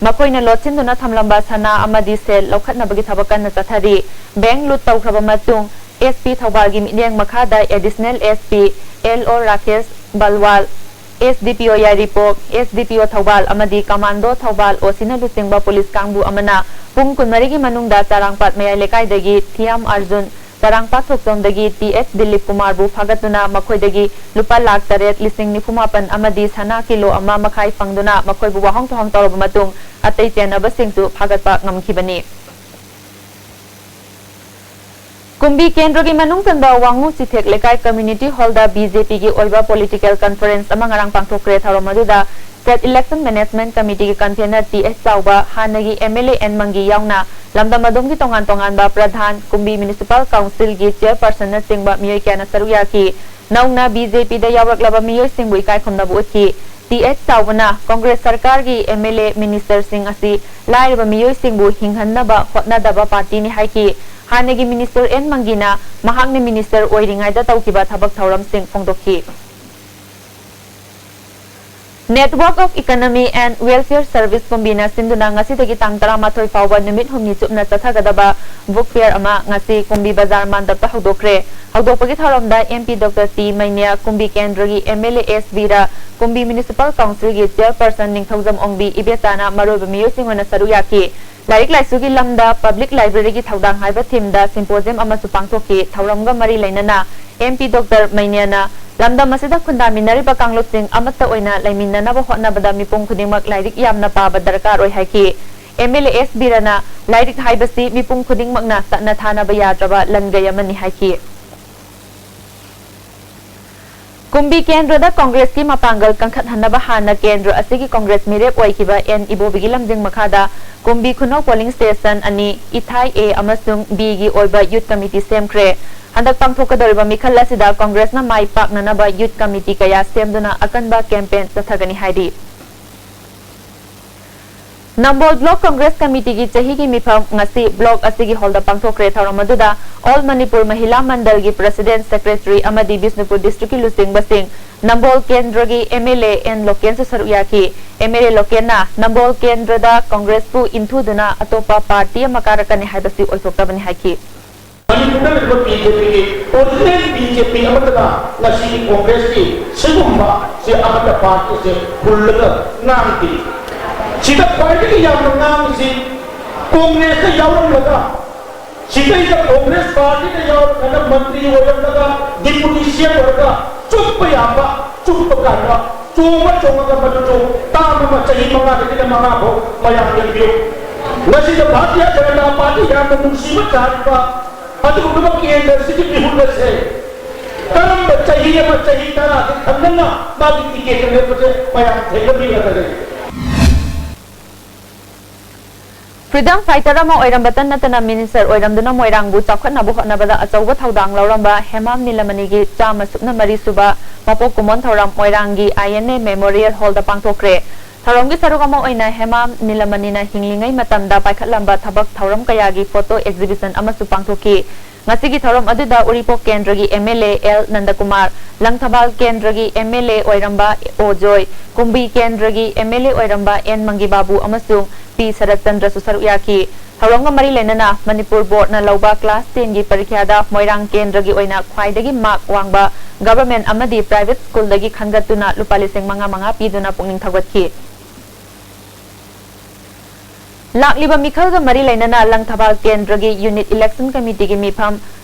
ꯃꯈꯣꯏꯅ ꯂꯣꯠꯁꯤꯟꯗꯨꯅ ꯊꯝꯂꯝꯕ ꯁꯅꯥ ꯑꯃꯗꯤ ꯁꯦꯜ ꯂꯧꯈꯠꯅꯕꯒꯤ ꯊꯕꯛ ꯀꯟꯅ ꯆꯠꯊꯔꯤ꯫ ꯕꯦꯡꯛ ꯂꯨꯠ ꯇꯧꯈ꯭ꯔꯕ ꯃꯇꯨꯡ, SP ꯊꯧꯕꯥꯜꯒꯤ ꯃꯤꯠꯌꯦꯡ ꯃꯈꯥꯗ Additional SP LO Rakesh ꯕꯜꯋꯥꯜ, SDPO ꯌꯥꯏꯔꯤꯄꯣꯛ, SDPO ꯊꯧꯕꯥꯜ ꯑꯃꯗꯤ ꯀꯃꯥꯟꯗꯣ ꯊꯧꯕꯥꯜ OCꯅ ꯂꯨꯆꯤꯡꯕ ꯄꯨꯂꯤꯁ ꯀꯥꯡꯕꯨ ꯑꯃꯅ ꯄꯨꯡ ꯀꯨꯟꯃꯔꯤꯒꯤ ꯃꯅꯨꯡꯗ ꯆꯔꯥꯡꯄꯥꯠ ꯃꯌꯥꯏ ꯂꯩꯀꯥꯏꯗꯒꯤ ꯊꯤꯌꯥꯝ ꯑꯔꯖꯨꯟ, ꯆꯔꯥꯡꯄꯥꯠ ꯊꯣꯛꯆꯣꯝꯗꯒꯤ TH ꯗꯤꯂꯤꯞ ꯀꯨꯃꯥꯔꯕꯨ ꯐꯥꯒꯠꯇꯨꯅ ꯃꯈꯣꯏꯗꯒꯤ ꯂꯨꯄꯥ ꯂꯥꯈ ꯇꯔꯦꯠ ꯂꯤꯁꯤꯡ ꯅꯤꯐꯨ ꯃꯥꯄꯟ ꯑꯃꯗꯤ ꯁꯅꯥ ꯀꯤꯂꯣ ꯑꯃ ꯃꯈꯥꯏ ꯐꯪꯗꯨꯅ ꯃꯈꯣꯏꯕꯨ ꯋꯥꯍꯪ ꯊꯣꯍꯪ ꯇꯧꯔꯕ ꯃꯇꯨꯡ ꯑꯇꯩ ꯆꯦꯟꯅꯕꯁꯤꯡꯁꯨ ꯐꯥꯒꯠꯄ ꯉꯝꯈꯤꯕꯅꯤ꯫ ꯀꯨꯝꯕꯤ ꯀꯦꯟꯗ꯭ꯔꯒꯤ ꯃꯅꯨꯡ ꯆꯟꯕ ꯋꯥꯉꯨ ꯆꯤꯊꯦꯛ ꯂꯩꯀꯥꯏ ꯀꯝꯃ꯭ꯌꯨꯅꯤꯇꯤ ꯍꯣꯜꯗ BJPꯒꯤ ꯑꯣꯏꯕ ꯄꯣꯂꯤꯇꯤꯀꯦꯜ ꯀꯟꯐꯔꯦꯟꯁ ꯑꯃ ꯉꯔꯥꯡ ꯄꯥꯡꯊꯣꯛꯈ꯭ꯔꯦ꯫ ꯊꯧꯔꯝ ꯑꯗꯨꯗ State Election Management Committeeꯒꯤ convener TH ꯆꯥꯎꯕ, ꯍꯥꯟꯅꯒꯤ MLA N ꯃꯪꯒꯤ ꯌꯥꯎꯅ ꯂꯝꯗꯝ ꯑꯗꯨꯝꯒꯤ ꯇꯣꯉꯥꯟ ꯇꯣꯉꯥꯟꯕ ꯄ꯭ꯔꯙꯥꯟ, ꯀꯨꯝꯕꯤ Municipal Councilꯒꯤ chairpersonꯅꯆꯤꯡꯕ ꯃꯤꯑꯣꯏ ꯀꯌꯥꯅ ꯁꯔꯨꯛ ꯌꯥꯈꯤ꯫ ꯅꯧꯅ BJPꯗ ꯌꯥꯎꯔꯛꯂꯕ ꯃꯤꯑꯣꯏꯁꯤꯡꯕꯨ ꯏꯀꯥꯏ ꯈꯨꯝꯅꯕ ꯎꯠꯈꯤ꯫ TH ꯆꯥꯎꯕꯅ ꯀꯪꯒ꯭ꯔꯦꯁ ꯁꯔꯀꯥꯔꯒꯤ MLA, ministerꯁꯤꯡ ꯑꯁꯤ ꯂꯥꯏꯔꯕ ꯃꯤꯑꯣꯏꯁꯤꯡꯕꯨ ꯍꯤꯡꯍꯟꯅꯕ ꯍꯣꯠꯅꯗꯕ partyꯅꯤ ꯍꯥꯏꯈꯤ꯫ ꯍꯥꯟꯅꯒꯤ minister N ꯃꯪꯒꯤꯅ ꯃꯍꯥꯛꯅ minister ꯑꯣꯏꯔꯤꯉꯩꯗ ꯇꯧꯈꯤꯕ ꯊꯕꯛ ꯊꯧꯔꯝꯁꯤꯡ ꯐꯣꯡꯗꯣꯛꯈꯤ꯫ Network of Economy and Welfare Service ꯀꯨꯝꯕꯤꯅ ꯁꯤꯟꯗꯨꯅ ꯉꯁꯤꯗꯒꯤ ꯇꯥꯡ ꯇꯔꯥꯃꯥꯊꯣꯏ ꯐꯥꯎꯕ ꯅꯨꯃꯤꯠ ꯍꯨꯝꯅꯤ ꯆꯨꯞꯅ ꯆꯠꯊꯒꯗꯕ book fair ꯑꯃ ꯉꯁꯤ ꯀꯨꯝꯕꯤ ꯕꯖꯥꯔ ꯃꯥꯟꯗꯞꯇ ꯍꯧꯗꯣꯛꯈ꯭ꯔꯦ꯫ ꯍꯧꯗꯣꯛꯄꯒꯤ ꯊꯧꯔꯝꯗ MP Doctor T ꯃꯩꯅ꯭ꯌꯥ, ꯀꯨꯝꯕꯤ ꯀꯦꯟꯗ꯭ꯔꯒꯤ MLA S ꯕꯤꯔꯥ, ꯀꯨꯝꯕꯤ Municipal Councilꯒꯤ chairperson ꯅꯤꯡꯊꯧꯖꯝ ꯑꯣꯡꯕꯤ ꯏꯕꯦꯆꯥꯅ ꯃꯔꯨꯑꯣꯏꯕ ꯃꯤꯑꯣꯏꯁꯤꯡ ꯑꯣꯏꯅ ꯁꯔꯨꯛ ꯌꯥꯈꯤ꯫ ꯂꯥꯏꯔꯤꯛ ꯂꯥꯏꯁꯨꯒꯤ ꯂꯝꯗ public libraryꯒꯤ ꯊꯧꯗꯥꯡ ꯍꯥꯏꯕ themeꯗ symposium ꯑꯃꯁꯨ ꯄꯥꯡꯊꯣꯛꯈꯤ꯫ ꯊꯧꯔꯝꯒ ꯃꯔꯤ ꯂꯩꯅꯅ MP Doctor ꯃꯩꯅ꯭ꯌꯥꯅ ꯂꯝꯗꯝ ꯑꯁꯤꯗ ꯈꯨꯟꯗꯥꯃꯤꯟꯅꯔꯤꯕ ꯀꯥꯡꯂꯨꯞꯁꯤꯡ ꯑꯃꯠꯇ ꯑꯣꯏꯅ ꯂꯩꯃꯤꯟꯅꯅꯕ ꯍꯣꯠꯅꯕꯗ ꯃꯤꯄꯨꯝ ꯈꯨꯗꯤꯡꯃꯛ ꯂꯥꯏꯔꯤꯛ ꯌꯥꯝꯅ ꯄꯥꯕ ꯗꯔꯀꯥꯔ ꯑꯣꯏ ꯍꯥꯏꯈꯤ꯫ MLA S ꯕꯤꯔꯥꯅ ꯂꯥꯏꯔꯤꯛ ꯍꯥꯏꯕꯁꯤ ꯃꯤꯄꯨꯝ ꯈꯨꯗꯤꯡꯃꯛꯅ ꯇꯠꯅ ꯊꯥꯅꯕ ꯌꯥꯗ꯭ꯔꯕ ꯂꯟꯒꯩ ꯑꯃꯅꯤ ꯍꯥꯏꯈꯤ꯫ ꯀꯨꯝꯕꯤ ꯀꯦꯟꯗ꯭ꯔꯗ ꯀꯣꯡꯒ꯭ꯔꯦꯁꯀꯤ ꯃꯄꯥꯡꯒꯜ ꯀꯟꯈꯠꯍꯟꯅꯕ ꯍꯥꯟꯅ ꯀꯦꯟꯗ꯭ꯔ ꯑꯁꯤꯒꯤ ꯀꯣꯡꯒ꯭ꯔꯦꯁ ꯃꯤꯔꯦꯞ ꯑꯣꯏꯈꯤꯕ ꯑꯦꯟ ꯏꯕꯣꯕꯤꯒꯤ ꯂꯝꯖꯤꯡ ꯃꯈꯥꯗ ꯀꯨꯝꯕꯤ ꯈꯨꯅꯧ ꯄꯣꯂꯤꯡ ꯁ꯭ꯇꯦꯁꯟ ꯑꯅꯤ, ꯏꯊꯥꯏ ꯑꯦ ꯑꯃꯁꯨꯡ ꯕꯤꯒꯤ ꯑꯣꯏꯕ ꯌꯨꯠ ꯀꯃꯤꯇꯤ ꯁꯦꯝꯈ꯭ꯔꯦ꯫ ꯍꯟꯗꯛ ꯄꯥꯡꯊꯣꯛꯀꯗꯧꯔꯤꯕ ꯃꯤꯈꯜ ꯑꯁꯤꯗ ꯀꯣꯡꯒ꯭ꯔꯦꯁꯅ ꯃꯥꯏ ꯄꯥꯛꯅꯅꯕ ꯌꯨꯠ ꯀꯃꯤꯇꯤ ꯀꯌꯥ ꯁꯦꯝꯗꯨꯅ ꯑꯀꯟꯕ ꯀꯦꯝꯄꯦꯟ ꯆꯠꯊꯒꯅꯤ ꯍꯥꯏꯔꯤ꯫ ꯅꯝꯕꯣꯜ ꯕ꯭ꯂꯣꯛ ꯀꯣꯡꯒ꯭ꯔꯦꯁ ꯀꯃꯤꯇꯤꯒꯤ ꯆꯍꯤꯒꯤ ꯃꯤꯐꯝ ꯉꯁꯤ ꯕ꯭ꯂꯣꯛ ꯑꯁꯤꯒꯤ ꯍꯣꯜꯗ ꯄꯥꯡꯊꯣꯛꯈ꯭ꯔꯦ꯫ ꯊꯧꯔꯝ ꯑꯗꯨꯗ ꯑꯣꯜ ꯃꯅꯤꯄꯨꯔ ꯃꯍꯤꯂꯥ ꯃꯟꯗꯜꯒꯤ ꯄ꯭ꯔꯁꯤꯗꯦꯟꯠ, ꯁꯦꯀ꯭ꯔꯦꯇꯔꯤ ꯑꯃꯗꯤ ꯕꯤꯁꯅꯨꯄꯨꯔ ꯗꯤꯁꯇ꯭ꯔꯤꯛꯀꯤ ꯂꯨꯆꯤꯡꯕꯁꯤꯡ, ꯅꯝꯕꯣꯜ ꯀꯦꯟꯗ꯭ꯔꯒꯤ ꯑꯦꯝ ꯑꯦꯜ ꯑꯦ ꯑꯦꯟ ꯂꯣꯀꯦꯟꯁꯨ ꯁꯔꯨꯛ ꯌꯥꯈꯤ꯫ ꯑꯦꯝ ꯑꯦꯜ ꯑꯦ ꯂꯣꯀꯦꯟꯅ ꯅꯝꯕꯣꯜ ꯀꯦꯟꯗ꯭ꯔꯗ ꯀꯣꯡꯒ꯭ꯔꯦꯁꯄꯨ ꯏꯟꯊꯨꯗꯨꯅ ꯑꯇꯣꯞꯄ ꯄꯥꯔꯇꯤ ꯑꯃ ꯀꯥꯔꯛꯀꯅꯤ ꯍꯥꯏꯕꯁꯤ ꯑꯣꯏꯊꯣꯛꯇꯕꯅꯤ ꯍꯥꯏꯈꯤ꯫ ꯃꯅꯤꯄꯨꯔꯗ ꯂꯩꯔꯤꯕ ꯕꯤ ꯖꯦ ꯄꯤꯒꯤ ꯑꯣꯔꯤꯖꯤꯅꯦꯜ ꯕꯤ ꯖꯦ ꯄꯤ ꯑꯃꯠꯇꯅ ꯉꯁꯤ ꯀꯣꯡꯒ꯭ꯔꯦꯁꯀꯤ ꯁꯤꯒꯨꯝꯕ ꯁꯤ ꯑꯃꯠꯇ ꯄꯥꯔꯇꯤꯁꯦ ꯍꯨꯜꯂꯒ ꯉꯥꯡꯗꯦ꯫ ꯁꯤꯗ ꯈ꯭ꯋꯥꯏꯗꯒꯤ ꯌꯥꯝꯅ ꯉꯥꯡꯉꯤꯁꯤ ꯀꯣꯡꯒ꯭ꯔꯦꯁꯇ ꯌꯥꯎꯔꯝꯂꯒ, ꯁꯤꯗꯩꯗ ꯀꯣꯡꯒ꯭ꯔꯦꯁ ꯄꯥꯔꯇꯤꯗ ꯌꯥꯎꯔꯀꯥꯟꯗ ꯃꯟꯇ꯭ꯔꯤ ꯑꯣꯏꯔꯝꯂꯒ, ꯗꯤꯄꯨꯇꯤ ꯁꯤ ꯑꯦꯝ ꯑꯣꯏꯔꯒ ꯆꯨꯞꯄ ꯌꯥꯕ, ꯆꯨꯞꯄ ꯀꯥꯟꯗ ꯆꯣꯡꯕ ꯆꯣꯡꯉꯒ ꯃꯗꯨꯁꯨ ꯇꯥꯝ ꯑꯃ ꯆꯍꯤ ꯃꯉꯥꯗꯒꯤꯅ ꯃꯉꯥ ꯐꯥꯎ ꯃꯌꯥꯝ ꯌꯦꯡꯕꯤꯌꯨ꯫ ꯃꯁꯤꯗ ꯚꯥꯔꯇꯤꯌ ꯖꯅꯇꯥ ꯄꯥꯔꯇꯤ ꯌꯥꯝꯅ ꯅꯨꯡꯁꯤꯕ ꯁꯥꯔꯤꯕ ꯑꯗꯨꯒꯨꯝꯂꯕ ꯀꯦꯟꯗ꯭ꯔꯁꯤꯒꯤ ꯃꯤꯍꯨꯠ ꯑꯁꯦ ꯀꯔꯝꯕ ꯆꯍꯤ ꯑꯃ, ꯆꯍꯤ ꯇꯔꯥꯒꯤ ꯈꯪꯗꯅ ꯃꯥꯒꯤ ꯇꯤꯀꯦꯠꯇ ꯂꯦꯞꯄꯁꯦ ꯃꯌꯥꯝ ꯊꯦꯡꯅꯕꯤꯔꯒ ꯂꯩ꯫ ꯐ꯭ꯔꯤꯗꯝ ꯐꯥꯏꯇꯔ ꯑꯃ ꯑꯣꯏꯔꯝꯕꯇ ꯅꯠꯇꯅ ꯃꯤꯅꯤꯁꯇꯔ ꯑꯣꯏꯔꯝꯗꯨꯅ ꯃꯣꯏꯔꯥꯡꯕꯨ ꯆꯥꯎꯈꯠꯅꯕ ꯍꯣꯠꯅꯕꯗ ꯑꯆꯧꯕ ꯊꯧꯗꯥꯡ ꯂꯧꯔꯝꯕ ꯍꯦꯃꯥꯝ ꯅꯤꯂꯃꯅꯤꯒꯤ ꯆꯥꯝꯃ ꯁꯨꯞꯅ ꯃꯔꯤ ꯁꯨꯕ ꯃꯄꯣꯛ ꯀꯨꯝꯑꯣꯟ ꯊꯧꯔꯝ ꯃꯣꯏꯔꯥꯡꯒꯤ ꯑꯥꯏ ꯑꯦꯟ ꯑꯦ ꯃꯦꯃꯣꯔꯤꯌꯦꯜ ꯍꯣꯜꯗ ꯄꯥꯡꯊꯣꯛꯈ꯭ꯔꯦ꯫ ꯊꯧꯔꯝꯒꯤ ꯁꯔꯨꯛ ꯑꯃ ꯑꯣꯏꯅ ꯍꯦꯃꯥꯝ ꯅꯤꯂꯃꯅꯤꯅ ꯍꯤꯡꯂꯤꯉꯩ ꯃꯇꯝꯗ ꯄꯥꯏꯈꯠꯂꯝꯕ ꯊꯕꯛ ꯊꯧꯔꯝ ꯀꯌꯥꯒꯤ ꯐꯣꯇꯣ ꯑꯦꯛꯖꯤꯕꯤꯁꯟ ꯑꯃꯁꯨ ꯄꯥꯡꯊꯣꯛꯈꯤ꯫ ꯉꯁꯤꯒꯤ ꯊꯧꯔꯝ ꯑꯗꯨꯗ ꯎꯔꯤꯄꯣꯛ ꯀꯦꯟꯗ꯭ꯔꯒꯤ M L A L Nandakumar, Langthabal ꯀꯦꯟꯗ꯭ꯔꯒꯤ ꯑꯦꯝ ꯑꯦꯜ ꯑꯦ ꯑꯣꯏꯔꯝꯕ ꯑꯣ ꯖꯣꯏ, ꯀꯨꯝꯕꯤ ꯀꯦꯟꯗ꯭ꯔꯒꯤ ꯑꯦꯝ ꯑꯦꯜ ꯑꯦ ꯑꯣꯏꯔꯝꯕ ꯑꯦꯟ ꯃꯪꯒꯤꯕꯥꯕꯨ ꯑꯃꯁꯨꯡ ꯄꯤ ꯁꯔꯠꯆꯟꯗ꯭ꯔꯁꯨ ꯁꯔꯨꯛ ꯌꯥꯈꯤ꯫ ꯊꯧꯔꯝꯒ ꯃꯔꯤ ꯂꯩꯅꯅ ꯃꯅꯤꯄꯨꯔ ꯕꯣꯔꯗꯅ ꯂꯧꯕ ꯀ꯭ꯂꯥꯁ ꯇꯦꯟꯒꯤ ꯄꯔꯤꯈ꯭ꯌꯥꯗ ꯃꯣꯏꯔꯥꯡ ꯀꯦꯟꯗ꯭ꯔꯒꯤ ꯑꯣꯏꯅ ꯈ꯭ꯋꯥꯏꯗꯒꯤ ꯃꯥꯔꯛ ꯋꯥꯡꯕ ꯒꯚꯔꯟꯃꯦꯟꯠ ꯑꯃꯗꯤ ꯄ꯭ꯔꯥꯏꯚꯦꯠ ꯁ꯭ꯀꯨꯜꯗꯒꯤ ꯈꯟꯒꯠꯇꯨꯅ ꯂꯨꯄꯥ ꯂꯤꯁꯤꯡ ꯃꯉꯥ ꯃꯉꯥ ꯄꯤꯗꯨꯅ ꯄꯨꯛꯅꯤꯡ ꯊꯧꯒꯠꯈꯤ꯫ ꯂꯥꯛꯂꯤꯕ ꯃꯤꯈꯜꯒ ꯃꯔꯤ ꯂꯩꯅꯅ ꯂꯪꯊꯕꯥꯜ ꯀꯦꯟꯗ꯭ꯔꯒꯤ ꯌꯨꯅꯤꯠ ꯏꯂꯦꯛꯁꯟ ꯀꯃꯤꯇꯤꯒꯤ ꯃꯤꯐꯝ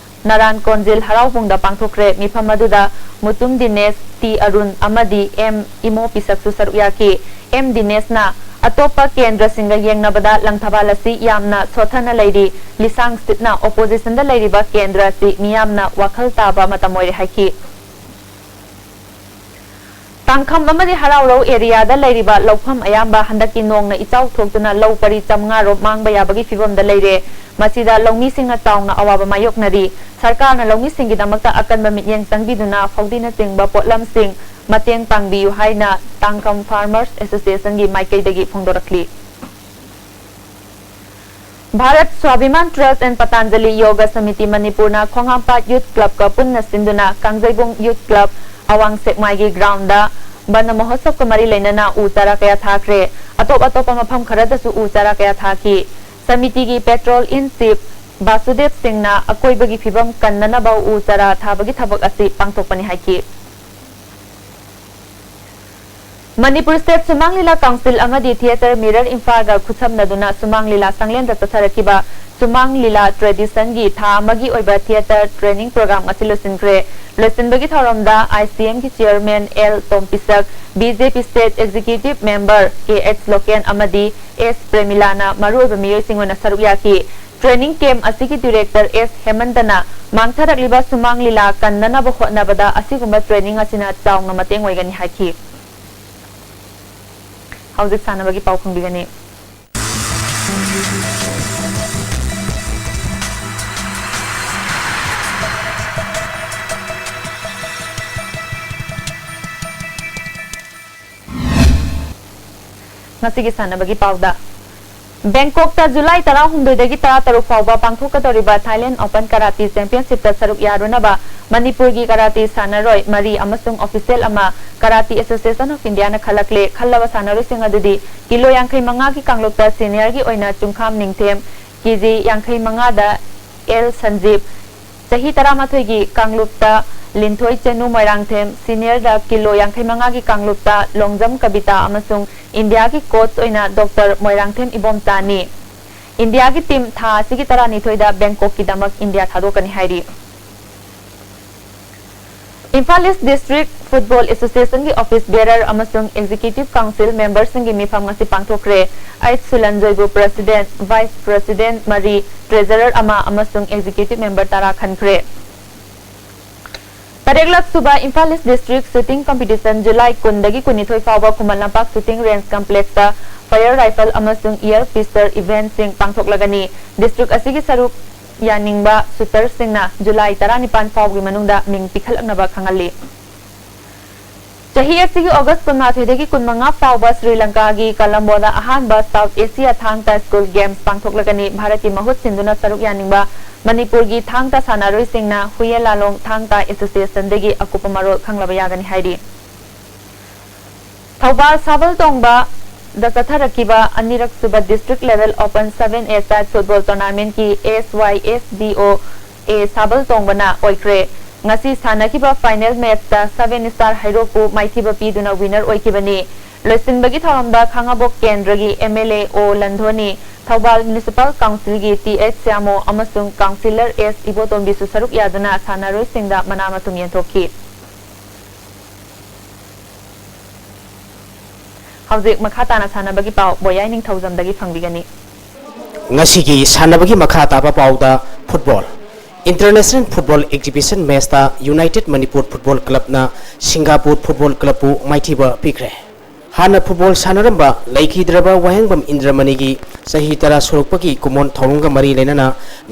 ꯅꯔꯥꯟ ꯀꯣꯟꯖꯤꯜ ꯍꯔꯥꯎꯕꯨꯡꯗ ꯄꯥꯡꯊꯣꯛꯈ꯭ꯔꯦ꯫ ꯃꯤꯐꯝ ꯑꯗꯨꯗ ꯃꯨꯇꯨꯝ ꯗꯤꯅꯦꯁ, ꯇꯤ ꯑꯔꯨꯟ ꯑꯃꯗꯤ ꯑꯦꯝ ꯏꯃꯣ ꯄꯤꯁꯛꯁꯨ ꯁꯔꯨꯛ ꯌꯥꯈꯤ꯫ ꯑꯦꯝ ꯗꯤꯅꯦꯁꯅ ꯑꯇꯣꯞꯄ ꯀꯦꯟꯗ꯭ꯔꯁꯤꯡꯒ ꯌꯦꯡꯅꯕꯗ ꯂꯪꯊꯕꯥꯜ ꯑꯁꯤ ꯌꯥꯝꯅ ꯁꯣꯠꯊꯅ ꯂꯩꯔꯤ꯫ ꯂꯤꯁꯥꯡ ꯁꯤꯠꯅ ꯑꯣꯄꯣꯖꯤꯁꯟꯗ ꯂꯩꯔꯤꯕ ꯀꯦꯟꯗ꯭ꯔ ꯑꯁꯤ ꯃꯤꯌꯥꯝꯅ ꯋꯥꯈꯜ ꯇꯥꯕ ꯃꯇꯝ ꯑꯣꯏꯔꯦ ꯍꯥꯏꯈꯤ꯫ ꯇꯥꯡꯈꯝ ꯑꯃꯗꯤ ꯍꯔꯥꯎꯔꯧ ꯑꯦꯔꯤꯌꯥꯗ ꯂꯩꯔꯤꯕ ꯂꯧꯐꯝ ꯑꯌꯥꯝꯕ ꯍꯟꯗꯛꯀꯤ ꯅꯣꯡꯅ ꯏꯆꯥꯎ ꯊꯣꯛꯇꯨꯅ ꯂꯧ ꯄꯔꯤ ꯆꯥꯝꯃꯉꯥ ꯔꯣꯝ ꯃꯥꯡꯕ ꯌꯥꯕꯒꯤ ꯐꯤꯕꯝꯗ ꯂꯩꯔꯦ꯫ ꯃꯁꯤꯗ ꯂꯧꯃꯤꯁꯤꯡꯅ ꯆꯥꯎꯅ ꯑꯋꯥꯕ ꯃꯥꯌꯣꯛꯅꯔꯤ꯫ ꯁꯔꯀꯥꯔꯅ ꯂꯧꯃꯤꯁꯤꯡꯒꯤꯗꯃꯛꯇ ꯑꯀꯟꯕ ꯃꯤꯠꯌꯦꯡ ꯆꯪꯕꯤꯗꯨꯅ ꯐꯧꯗꯤꯅꯆꯤꯡꯕ ꯄꯣꯠꯂꯝꯁꯤꯡ ꯃꯇꯦꯡ ꯄꯥꯡꯕꯤꯌꯨ ꯍꯥꯏꯅ ꯇꯥꯡꯈꯝ Farmers Associationꯒꯤ ꯃꯥꯏꯀꯩꯗꯒꯤ ꯐꯣꯡꯗꯣꯔꯛꯂꯤ꯫ Bharat ꯁ꯭ꯋꯥꯚꯤꯃꯥꯟ Trust and Patanjali Yoga Samiti ꯃꯅꯤꯄꯨꯔꯅ ꯈꯣꯡꯍꯥꯝꯄꯥꯠ Youth Clubꯀ ꯄꯨꯟꯅ ꯁꯤꯟꯗꯨꯅ ꯀꯥꯡꯖꯩꯕꯨꯡ Youth Club ꯑꯋꯥꯡ ꯁꯦꯛꯃꯥꯏꯒꯤ groundꯗ ꯕꯟ ꯃꯍꯣꯠꯁꯕꯀ ꯃꯔꯤ ꯂꯩꯅꯅ ꯎ ꯆꯥꯔꯥ ꯀꯌꯥ ꯊꯥꯈ꯭ꯔꯦ꯫ ꯑꯇꯣꯞ ꯑꯇꯣꯞꯄ ꯃꯐꯝ ꯈꯔꯗꯁꯨ ꯎ ꯆꯥꯔꯥ ꯀꯌꯥ ꯊꯥꯈꯤ꯫ ꯁꯃꯤꯇꯤꯒꯤ Patrol in Chief ꯕꯥꯁꯨꯗꯦꯕ ꯁꯤꯡꯅ ꯑꯀꯣꯏꯕꯒꯤ ꯐꯤꯕꯝ ꯀꯟꯅꯅꯕ ꯎ ꯆꯥꯔꯥ ꯊꯥꯕꯒꯤ ꯊꯕꯛ ꯑꯁꯤ ꯄꯥꯡꯊꯣꯛꯄꯅꯤ ꯍꯥꯏꯈꯤ꯫ ꯃꯅꯤꯄꯨꯔ State ꯁꯨꯃꯥꯡ ꯂꯤꯂꯥ Council ꯑꯃꯗꯤ Theatre Mirror ꯏꯝꯐꯥꯜꯒ ꯈꯨꯠꯁꯝꯅꯗꯨꯅ ꯁꯨꯃꯥꯡ ꯂꯤꯂꯥ ꯁꯪꯂꯦꯟꯗ ꯆꯠꯊꯔꯛꯈꯤꯕ ꯁꯨꯃꯥꯡ ꯂꯤꯂꯥ traditionꯒꯤ ꯊꯥ ꯑꯃꯒꯤ ꯑꯣꯏꯕ theatre training program ꯑꯁꯤ ꯂꯣꯏꯁꯤꯟꯈ꯭ꯔꯦ꯫ ꯂꯣꯏꯁꯤꯟꯕꯒꯤ ꯊꯧꯔꯝꯗ ICMꯒꯤ Chairman L ꯇꯣꯝꯄꯤꯁꯛ, BJP State Executive Member Kh local ꯑꯃꯗꯤ S ꯄ꯭ꯔꯦꯃꯤꯂꯥꯅ ꯃꯔꯨꯑꯣꯏꯕ ꯃꯤꯑꯣꯏꯁꯤꯡ ꯑꯣꯏꯅ ꯁꯔꯨꯛ ꯌꯥꯈꯤ꯫ Training camp ꯑꯁꯤꯒꯤ Director S ꯍꯦꯃꯟꯇꯅ ꯃꯥꯡꯊꯔꯛꯂꯤꯕ ꯁꯨꯃꯥꯡ ꯂꯤꯂꯥ ꯀꯟꯅꯅꯕ ꯍꯣꯠꯅꯕꯗ ꯑꯁꯤꯒꯨꯝꯕ training ꯑꯁꯤꯅ ꯆꯥꯎꯅ ꯃꯇꯦꯡ ꯑꯣꯏꯒꯅꯤ ꯍꯥꯏꯈꯤ꯫ ꯍꯧꯖꯤꯛ ꯁꯥꯟꯅꯕꯒꯤ ꯄꯥꯎ ꯈꯪꯕꯤꯒꯅꯤ꯫ ꯉꯁꯤꯒꯤ ꯁꯥꯟꯅꯕꯒꯤ ꯄꯥꯎꯗ, ꯕꯦꯡꯀꯣꯛꯇ ꯖꯨꯂꯥꯏ ꯇꯔꯥꯍꯨꯝꯗꯣꯏꯗꯒꯤ ꯇꯔꯥꯇꯔꯨꯛ ꯐꯥꯎꯕ ꯄꯥꯡꯊꯣꯛꯀꯗꯧꯔꯤꯕ Thailand Open Karate Championshipꯇ ꯁꯔꯨꯛ ꯌꯥꯔꯨꯅꯕ ꯃꯅꯤꯄꯨꯔꯒꯤ karate ꯁꯥꯟꯅꯔꯣꯏ ꯃꯔꯤ ꯑꯃꯁꯨꯡ official ꯑꯃ Karate Association of Indiaꯅ ꯈꯜꯂꯛꯂꯦ꯫ ꯈꯜꯂꯕ ꯁꯥꯟꯅꯔꯣꯏꯁꯤꯡ ꯑꯗꯨꯗꯤ ꯀꯤꯂꯣ ꯌꯥꯡꯈꯩ ꯃꯉꯥꯒꯤ ꯀꯥꯡꯂꯨꯞꯇ seniorꯒꯤ ꯑꯣꯏꯅ ꯆꯨꯡꯈꯥꯝ ꯅꯤꯡꯊꯦꯝ, KG ꯌꯥꯡꯈꯩ ꯃꯉꯥꯗ L ꯁꯟꯖꯤꯞ, ꯆꯍꯤ ꯇꯔꯥꯃꯥꯊꯣꯏꯒꯤ ꯀꯥꯡꯂꯨꯞꯇ ꯂꯤꯟꯊꯣꯏ ꯆꯅꯨ ꯃꯣꯏꯔꯥꯡꯊꯦꯝ, seniorꯗ ꯀꯤꯂꯣ ꯌꯥꯡꯈꯩ ꯃꯉꯥꯒꯤ ꯀꯥꯡꯂꯨꯞꯇ ꯂꯣꯡꯖꯝ ꯀꯕꯤꯇꯥ ꯑꯃꯁꯨꯡ ꯏꯟꯗꯤꯌꯥꯒꯤ coach ꯑꯣꯏꯅ Doctor ꯃꯣꯏꯔꯥꯡꯊꯦꯝ ꯏꯕꯣꯝꯆꯥꯅꯤ꯫ ꯏꯟꯗꯤꯌꯥꯒꯤ team ꯊꯥ ꯑꯁꯤꯒꯤ ꯇꯔꯥꯅꯤꯊꯣꯏꯗ ꯕꯦꯡꯀꯣꯛꯀꯤꯗꯃꯛ ꯏꯟꯗꯤꯌꯥ ꯊꯥꯗꯣꯛꯀꯅꯤ ꯍꯥꯏꯔꯤ꯫ Imphal East District Football Associationꯒꯤ office bearer ꯑꯃꯁꯨꯡ Executive Council memberꯁꯤꯡꯒꯤ ꯃꯤꯐꯝ ꯉꯁꯤ ꯄꯥꯡꯊꯣꯛꯈ꯭ꯔꯦ꯫ ꯑꯩꯆ ꯁꯨꯂꯟꯖꯣꯏꯕꯨ President, Vice President ꯃꯔꯤ, Treasurer ꯑꯃ ꯑꯃꯁꯨꯡ Executive Member ꯇꯔꯥ ꯈꯟꯈ꯭ꯔꯦ꯫ ꯇꯔꯦꯠꯂꯛ ꯁꯨꯕ ꯏꯝꯐꯥꯜ ꯏꯁ ꯗꯤꯁꯇ꯭ꯔꯤꯛ ꯁꯨꯇꯤꯡ ꯀꯝꯄꯤꯇꯤꯁꯟ ꯖꯨꯂꯥꯏ ꯀꯨꯟꯗꯒꯤ ꯀꯨꯟꯅꯤꯊꯣꯏ ꯐꯥꯎꯕ Khuman Lampak shooting range ꯀꯝꯄ꯭ꯂꯦꯛꯁꯇ Fire rifle ꯑꯃꯁꯨꯡ ꯏꯌꯔ ꯄꯤꯁꯇꯜ ꯏꯚꯦꯟꯠꯁꯤꯡ ꯄꯥꯡꯊꯣꯛꯂꯒꯅꯤ꯫ ꯗꯤꯁꯇ꯭ꯔꯤꯛ ꯑꯁꯤꯒꯤ ꯁꯔꯨꯛ ꯌꯥꯅꯤꯡꯕ ꯁꯨꯇꯔꯁꯤꯡꯅ ꯖꯨꯂꯥꯏ ꯇꯔꯥꯅꯤꯄꯥꯟ ꯐꯥꯎꯕꯒꯤ ꯃꯅꯨꯡꯗ ꯃꯤꯡ ꯄꯤꯈꯠꯂꯛꯅꯕ ꯈꯪꯍꯜꯂꯤ꯫ ꯆꯍꯤ ꯑꯁꯤꯒꯤ ꯑꯣꯒꯁ ꯀꯨꯟꯃꯥꯊꯣꯏꯗꯒꯤ ꯀꯨꯟꯃꯉꯥ ꯐꯥꯎꯕ ꯁ꯭ꯔꯤ ꯂꯪꯀꯥꯒꯤ ꯀꯂꯝꯕꯣꯗ ꯑꯍꯥꯟꯕ ꯁꯥꯎꯠ ꯑꯦꯁꯤꯌꯥ ꯊꯥꯡ ꯇꯥ ꯁ꯭ꯀꯨꯜ ꯒꯦꯝꯁ ꯄꯥꯡꯊꯣꯛꯂꯒꯅꯤ꯫ ꯚꯥꯔꯠꯀꯤ ꯃꯍꯨꯠ ꯁꯤꯟꯗꯨꯅ ꯁꯔꯨꯛ ꯌꯥꯅꯤꯡꯕ ꯃꯅꯤꯄꯨꯔꯒꯤ ꯊꯥꯡ ꯇꯥ ꯁꯥꯟꯅꯔꯣꯏꯁꯤꯡꯅ ꯍꯨꯌꯦꯟ ꯂꯥꯂꯣꯡ ꯊꯥꯡ ꯇꯥ ꯑꯦꯁꯣꯁꯤꯌꯦꯁꯟꯗꯒꯤ ꯑꯀꯨꯞꯄ ꯃꯔꯣꯜ ꯈꯪꯂꯕ ꯌꯥꯒꯅꯤ ꯍꯥꯏꯔꯤ꯫ ꯊꯧꯕꯥꯜ ꯁꯥꯕꯜ ꯇꯣꯡꯕꯗ ꯆꯠꯊꯔꯛꯈꯤꯕ ꯑꯅꯤꯔꯛ ꯁꯨꯕ ꯗꯤꯁꯇ꯭ꯔꯤꯛ ꯂꯦꯚꯦꯜ ꯑꯣꯄꯟ ꯁꯚꯦꯟ ꯑꯦ ꯁꯥꯏꯠ ꯐꯨꯠꯕꯣꯜ ꯇꯣꯔꯅꯥꯃꯦꯟꯠꯀꯤ ꯑꯦꯁ ꯋꯥꯏ ꯑꯦꯁ ꯗꯤ ꯑꯣ ꯑꯦ ꯁꯥꯕꯜ ꯇꯣꯡꯕꯅ ꯑꯣꯏꯈ꯭ꯔꯦ꯫ ꯉꯁꯤ ꯁꯥꯟꯅꯈꯤꯕ ꯐꯥꯏꯅꯦꯜ ꯃꯦꯆꯇ ꯁꯚꯦꯟ ꯁ꯭ꯇꯥꯔ ꯍꯩꯔꯣꯛꯄꯨ ꯃꯥꯏꯊꯤꯕ ꯄꯤꯗꯨꯅ ꯋꯤꯅꯔ ꯑꯣꯏꯈꯤꯕꯅꯤ꯫ ꯂꯣꯏꯁꯤꯟꯕꯒꯤ ꯊꯧꯔꯝꯗ ꯈꯥꯉꯕꯣꯛ ꯀꯦꯟꯗ꯭ꯔꯒꯤ ꯑꯦꯝ ꯑꯦꯜ ꯑꯦ ꯑꯣ ꯂꯟꯙꯣꯅꯤ, ꯊꯧꯕꯥꯜ ꯃ꯭ꯌꯨꯅꯤꯁꯤꯄꯥꯜ ꯀꯥꯎꯟꯁꯤꯜꯒꯤ ꯇꯤ ꯑꯩꯆ ꯁ꯭ꯌꯥꯃꯣ ꯑꯃꯁꯨꯡ ꯀꯥꯎꯟꯁꯤꯜꯂꯔ ꯑꯦꯁ ꯏꯕꯣꯇꯣꯝꯕꯤꯁꯨ ꯁꯔꯨꯛ ꯌꯥꯗꯨꯅ ꯁꯥꯟꯅꯔꯣꯏꯁꯤꯡꯗ ꯃꯅꯥ ꯃꯊꯨꯝ ꯌꯦꯟꯊꯣꯛꯈꯤ꯫ ꯍꯧꯖꯤꯛ ꯃꯈꯥ ꯇꯥꯅ ꯁꯥꯟꯅꯕꯒꯤ ꯄꯥꯎ ꯕꯣꯌꯥꯏ ꯅꯤꯡꯊꯧꯖꯝꯗꯒꯤ ꯐꯪꯕꯤꯒꯅꯤ꯫ ꯉꯁꯤꯒꯤ ꯁꯥꯟꯅꯕꯒꯤ ꯃꯈꯥ ꯇꯥꯕ ꯄꯥꯎꯗ ꯐꯨꯠꯕꯣꯜ꯫ ꯏꯟꯇꯔꯅꯦꯁꯅꯦꯜ ꯐꯨꯠꯕꯣꯜ ꯑꯦꯛꯖꯤꯕꯤꯁꯟ ꯃꯦꯆꯇ ꯌꯨꯅꯥꯏꯇꯦꯗ ꯃꯅꯤꯄꯨꯔ ꯐꯨꯠꯕꯣꯜ ꯀ꯭ꯂꯕꯅ ꯁꯤꯡꯒꯥꯄꯨꯔ ꯐꯨꯠꯕꯣꯜ ꯀ꯭ꯂꯕꯄꯨ ꯃꯥꯏꯊꯤꯕ ꯄꯤꯈ꯭ꯔꯦ꯫ ꯍꯥꯟꯅ ꯐꯨꯠꯕꯣꯜ ꯁꯥꯟꯅꯔꯝꯕ ꯂꯩꯈꯤꯗ꯭ꯔꯕ ꯋꯥꯍꯦꯡꯕꯝ ꯏꯟꯗ꯭ꯔꯃꯅꯤꯒꯤ ꯆꯍꯤ ꯇꯔꯥ ꯁꯨꯔꯛꯄꯒꯤ ꯀꯨꯝꯑꯣꯟ ꯊꯧꯔꯝꯒ ꯃꯔꯤ ꯂꯩꯅꯅ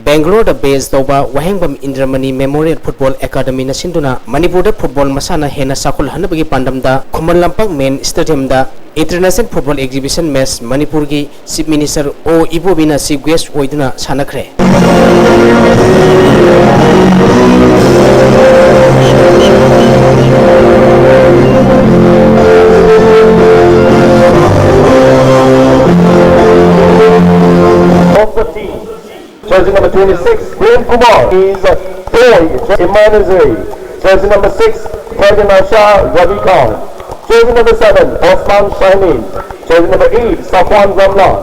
ꯕꯦꯡꯒꯂꯣꯔꯗ ꯕꯦꯖ ꯇꯧꯕ ꯋꯥꯍꯦꯡꯕꯝ ꯏꯟꯗ꯭ꯔꯃꯅꯤ ꯃꯦꯃꯣꯔꯤꯌꯦꯜ ꯐꯨꯠꯕꯣꯜ ꯑꯦꯀꯥꯗꯃꯤꯅ ꯁꯤꯟꯗꯨꯅ ꯃꯅꯤꯄꯨꯔꯗ ꯐꯨꯠꯕꯣꯜ ꯃꯁꯥꯟꯅ ꯍꯦꯟꯅ ꯆꯥꯎꯈꯠꯍꯟꯅꯕꯒꯤ ꯄꯥꯟꯗꯝꯗ ꯈꯨꯃꯟ ꯂꯝꯄꯥꯛ ꯃꯦꯟ ꯁ꯭ꯇꯦꯗꯤꯌꯝꯗ ꯏꯟꯇꯔꯅꯦꯁꯅꯦꯜ ꯐꯨꯠꯕꯣꯜ ꯑꯦꯛꯖꯤꯕꯤꯁꯟ ꯃꯦꯆ ꯃꯅꯤꯄꯨꯔꯒꯤ ꯆꯤꯐ ꯃꯤꯅꯤꯁꯇꯔ ꯑꯣ ꯏꯕꯣꯕꯤꯅ ꯆꯤꯐ ꯒꯦꯁ ꯑꯣꯏꯗꯨꯅ ꯁꯥꯟꯅꯈ꯭ꯔꯦ꯫ Of the team, jersey number twenty-six, Prem Kumar, is Toy Imanizuri, jersey number six, Ferdinand Shah Ravikant, jersey number seven, Osman Shaheen, jersey number eight, Safwan Ramlan,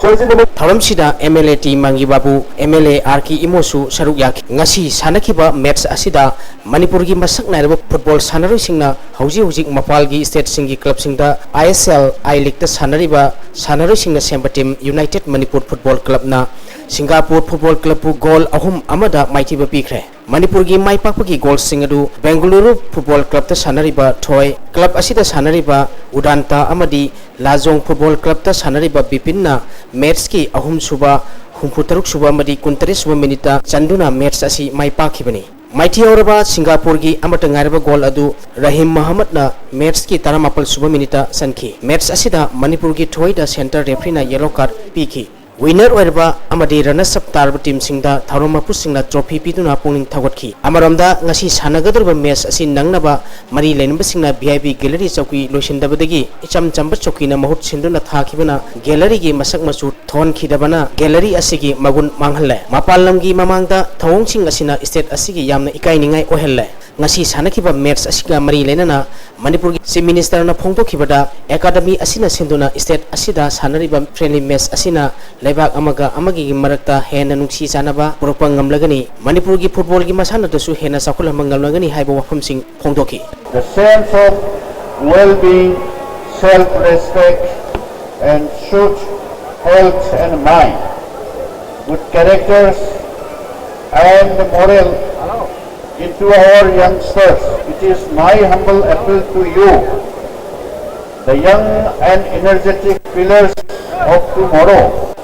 jersey number ꯊꯧꯔꯝꯁꯤꯗ M L A T Mangi Babu, M L A R K ꯏꯃꯣꯁꯨ ꯁꯔꯨꯛ ꯌꯥꯈꯤ꯫ ꯉꯁꯤ ꯁꯥꯟꯅꯈꯤꯕ match ꯑꯁꯤꯗ ꯃꯅꯤꯄꯨꯔꯒꯤ ꯃꯁꯛ ꯅꯥꯏꯔꯕ football ꯁꯥꯟꯅꯔꯣꯏꯁꯤꯡꯅ ꯍꯧꯖꯤꯛ ꯍꯧꯖꯤꯛ ꯃꯄꯥꯜꯒꯤ ꯁ꯭ꯇꯦꯠꯁꯤꯡꯒꯤ ꯀ꯭ꯂꯕꯁꯤꯡꯗ ꯑꯥꯏ ꯑꯦꯁ ꯑꯦꯜ ꯑꯥꯏ ꯂꯤꯒꯇ ꯁꯥꯟꯅꯔꯤꯕ ꯁꯥꯟꯅꯔꯣꯏꯁꯤꯡꯅ ꯁꯦꯝꯕ ꯇꯤꯝ ꯌꯨꯅꯥꯏꯇꯦꯗ ꯃꯅꯤꯄꯨꯔ ꯐꯨꯠꯕꯣꯜ ꯀ꯭ꯂꯕꯅ ꯁꯤꯡꯒꯥꯄꯨꯔ ꯐꯨꯠꯕꯣꯜ ꯀ꯭ꯂꯕꯄꯨ ꯒꯣꯜ ꯑꯍꯨꯝ ꯑꯃꯗ ꯃꯥꯏꯊꯤꯕ ꯄꯤꯈ꯭ꯔꯦ꯫ ꯃꯅꯤꯄꯨꯔꯒꯤ ꯃꯥꯏ ꯄꯥꯛꯄꯒꯤ ꯒꯣꯜꯁꯤꯡ ꯑꯗꯨ ꯕꯦꯡꯒꯂꯨꯔꯨ ꯐꯨꯠꯕꯣꯜ ꯀ꯭ꯂꯕꯇ ꯁꯥꯟꯅꯔꯤꯕ ꯊꯣꯏ, ꯀ꯭ꯂꯕ ꯑꯁꯤꯗ ꯁꯥꯟꯅꯔꯤꯕ ꯎꯗꯥꯟꯇꯥ ꯑꯃꯗꯤ ꯂꯥꯖꯣꯡ ꯐꯨꯠꯕꯣꯜ ꯀ꯭ꯂꯕꯇ ꯁꯥꯟꯅꯔꯤꯕ ꯕꯤꯄꯤꯟꯅ ꯃꯦꯠꯁꯀꯤ ꯑꯍꯨꯝꯁꯨꯕ, ꯍꯨꯝꯐꯨꯇꯔꯨꯛ ꯁꯨꯕ ꯑꯃꯗꯤ ꯀꯨꯟꯇꯔꯦꯠ ꯁꯨꯕ ꯃꯤꯅꯤꯠꯇ ꯆꯟꯗꯨꯅ ꯃꯦꯠꯁ ꯑꯁꯤ ꯃꯥꯏ ꯄꯥꯛꯈꯤꯕꯅꯤ꯫ ꯃꯥꯏꯊꯤꯍꯧꯔꯕ ꯁꯤꯡꯒꯥꯄꯨꯔꯒꯤ ꯑꯃꯠꯇ ꯉꯥꯏꯔꯕ ꯒꯣꯜ ꯑꯗꯨ ꯔꯍꯤꯝ ꯃꯍꯃꯗꯅ ꯃꯦꯠꯁꯀꯤ ꯇꯔꯥꯃꯥꯄꯜ ꯁꯨꯕ ꯃꯤꯅꯤꯠꯇ ꯆꯟꯈꯤ꯫ ꯃꯦꯠꯁ ꯑꯁꯤꯗ ꯃꯅꯤꯄꯨꯔꯒꯤ ꯊꯣꯏꯗ ꯁꯦꯟꯇꯔ ꯔꯦꯐ꯭ꯔꯤꯅ ꯌꯦꯂꯣ ꯀꯥꯔꯗ ꯄꯤꯈꯤ꯫ ꯋꯤꯅꯔ ꯑꯣꯏꯔꯕ ꯑꯃꯗꯤ ꯔꯅꯔꯁ ꯑꯞ ꯇꯥꯔꯕ ꯇꯤꯝꯁꯤꯡꯗ ꯊꯧꯔꯝ ꯃꯄꯨꯁꯤꯡꯅ ꯇ꯭ꯔꯣꯐꯤ ꯄꯤꯗꯨꯅ ꯄꯨꯛꯅꯤꯡ ꯊꯧꯒꯠꯈꯤ꯫ ꯑꯃꯔꯣꯝꯗ, ꯉꯁꯤ ꯁꯥꯟꯅꯒꯗꯧꯔꯤꯕ ꯃꯦꯠꯁ ꯑꯁꯤ ꯅꯪꯅꯕ ꯃꯔꯤ ꯂꯩꯅꯕꯁꯤꯡꯅ ꯚꯤ ꯑꯥꯏ ꯄꯤ ꯒꯦꯂꯔꯤ ꯆꯧꯀꯤ ꯂꯣꯏꯁꯤꯟꯗꯕꯗꯒꯤ ꯏꯆꯝ ꯆꯝꯕ ꯆꯧꯀꯤꯅ ꯃꯍꯨꯠ ꯁꯤꯟꯗꯨꯅ ꯊꯥꯈꯤꯕꯅ ꯒꯦꯂꯔꯤꯒꯤ ꯃꯁꯛ ꯃꯆꯨ ꯊꯣꯟꯈꯤꯗꯕꯅ ꯒꯦꯂꯔꯤ ꯑꯁꯤꯒꯤ ꯃꯒꯨꯟ ꯃꯥꯡꯍꯜꯂꯦ꯫ ꯃꯄꯥꯟ ꯂꯝꯒꯤ ꯃꯃꯥꯡꯗ ꯊꯧꯑꯣꯡꯁꯤꯡ ꯑꯁꯤꯅ ꯁ꯭ꯇꯦꯠ ꯑꯁꯤꯒꯤ ꯌꯥꯝꯅ ꯏꯀꯥꯏꯅꯤꯡꯉꯥꯏ ꯑꯣꯏꯍꯜꯂꯦ꯫ ꯉꯁꯤ ꯁꯥꯟꯅꯈꯤꯕ ꯃꯦꯠꯁ ꯑꯁꯤꯒ ꯃꯔꯤ ꯂꯩꯅꯅ ꯃꯅꯤꯄꯨꯔꯒꯤ ꯆꯤꯐ ꯃꯤꯅꯤꯁꯇꯔꯅ ꯐꯣꯡꯗꯣꯛꯈꯤꯕꯗ, ꯑꯦꯀꯥꯗꯃꯤ ꯑꯁꯤꯅ ꯁꯤꯟꯗꯨꯅ ꯁ꯭ꯇꯦꯠ ꯑꯁꯤꯗ ꯁꯥꯟꯅꯔꯤꯕ ꯐ꯭ꯔꯦꯟꯂꯤ ꯃꯦꯠꯁ ꯑꯁꯤꯅ ꯂꯩꯕꯥꯛ ꯑꯃꯒ ꯑꯃꯒꯤ ꯃꯔꯛꯇ ꯍꯦꯟꯅ ꯅꯨꯡꯁꯤ ꯆꯥꯟꯅꯕ ꯄꯨꯔꯛꯄ ꯉꯝꯂꯒꯅꯤ, ꯃꯅꯤꯄꯨꯔꯒꯤ ꯐꯨꯠꯕꯣꯜꯒꯤ ꯃꯁꯥꯟꯅꯗꯁꯨ ꯍꯦꯟꯅ ꯆꯥꯎꯈꯠꯍꯟꯕ ꯉꯝꯂꯒꯅꯤ ꯍꯥꯏꯕ ꯋꯥꯐꯝꯁꯤꯡ ꯐꯣꯡꯗꯣꯛꯈꯤ꯫ The sense of well-being, self-respect, and should health and mind, good characters and morale into our youngsters. It is my humble appeal to you, the young and energetic pillars of tomorrow,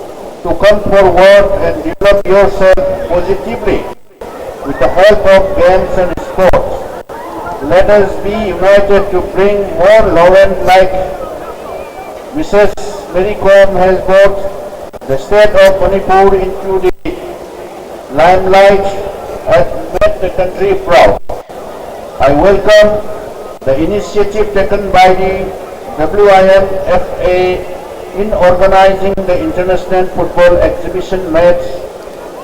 to come forward and develop yourself positively with the help of games and sports. Let us be united to bring more love and like Missus Mary Kom has brought the state of Manipur into the limelight and made the country proud. I welcome the initiative taken by the W I M F A in organizing the international football exhibition match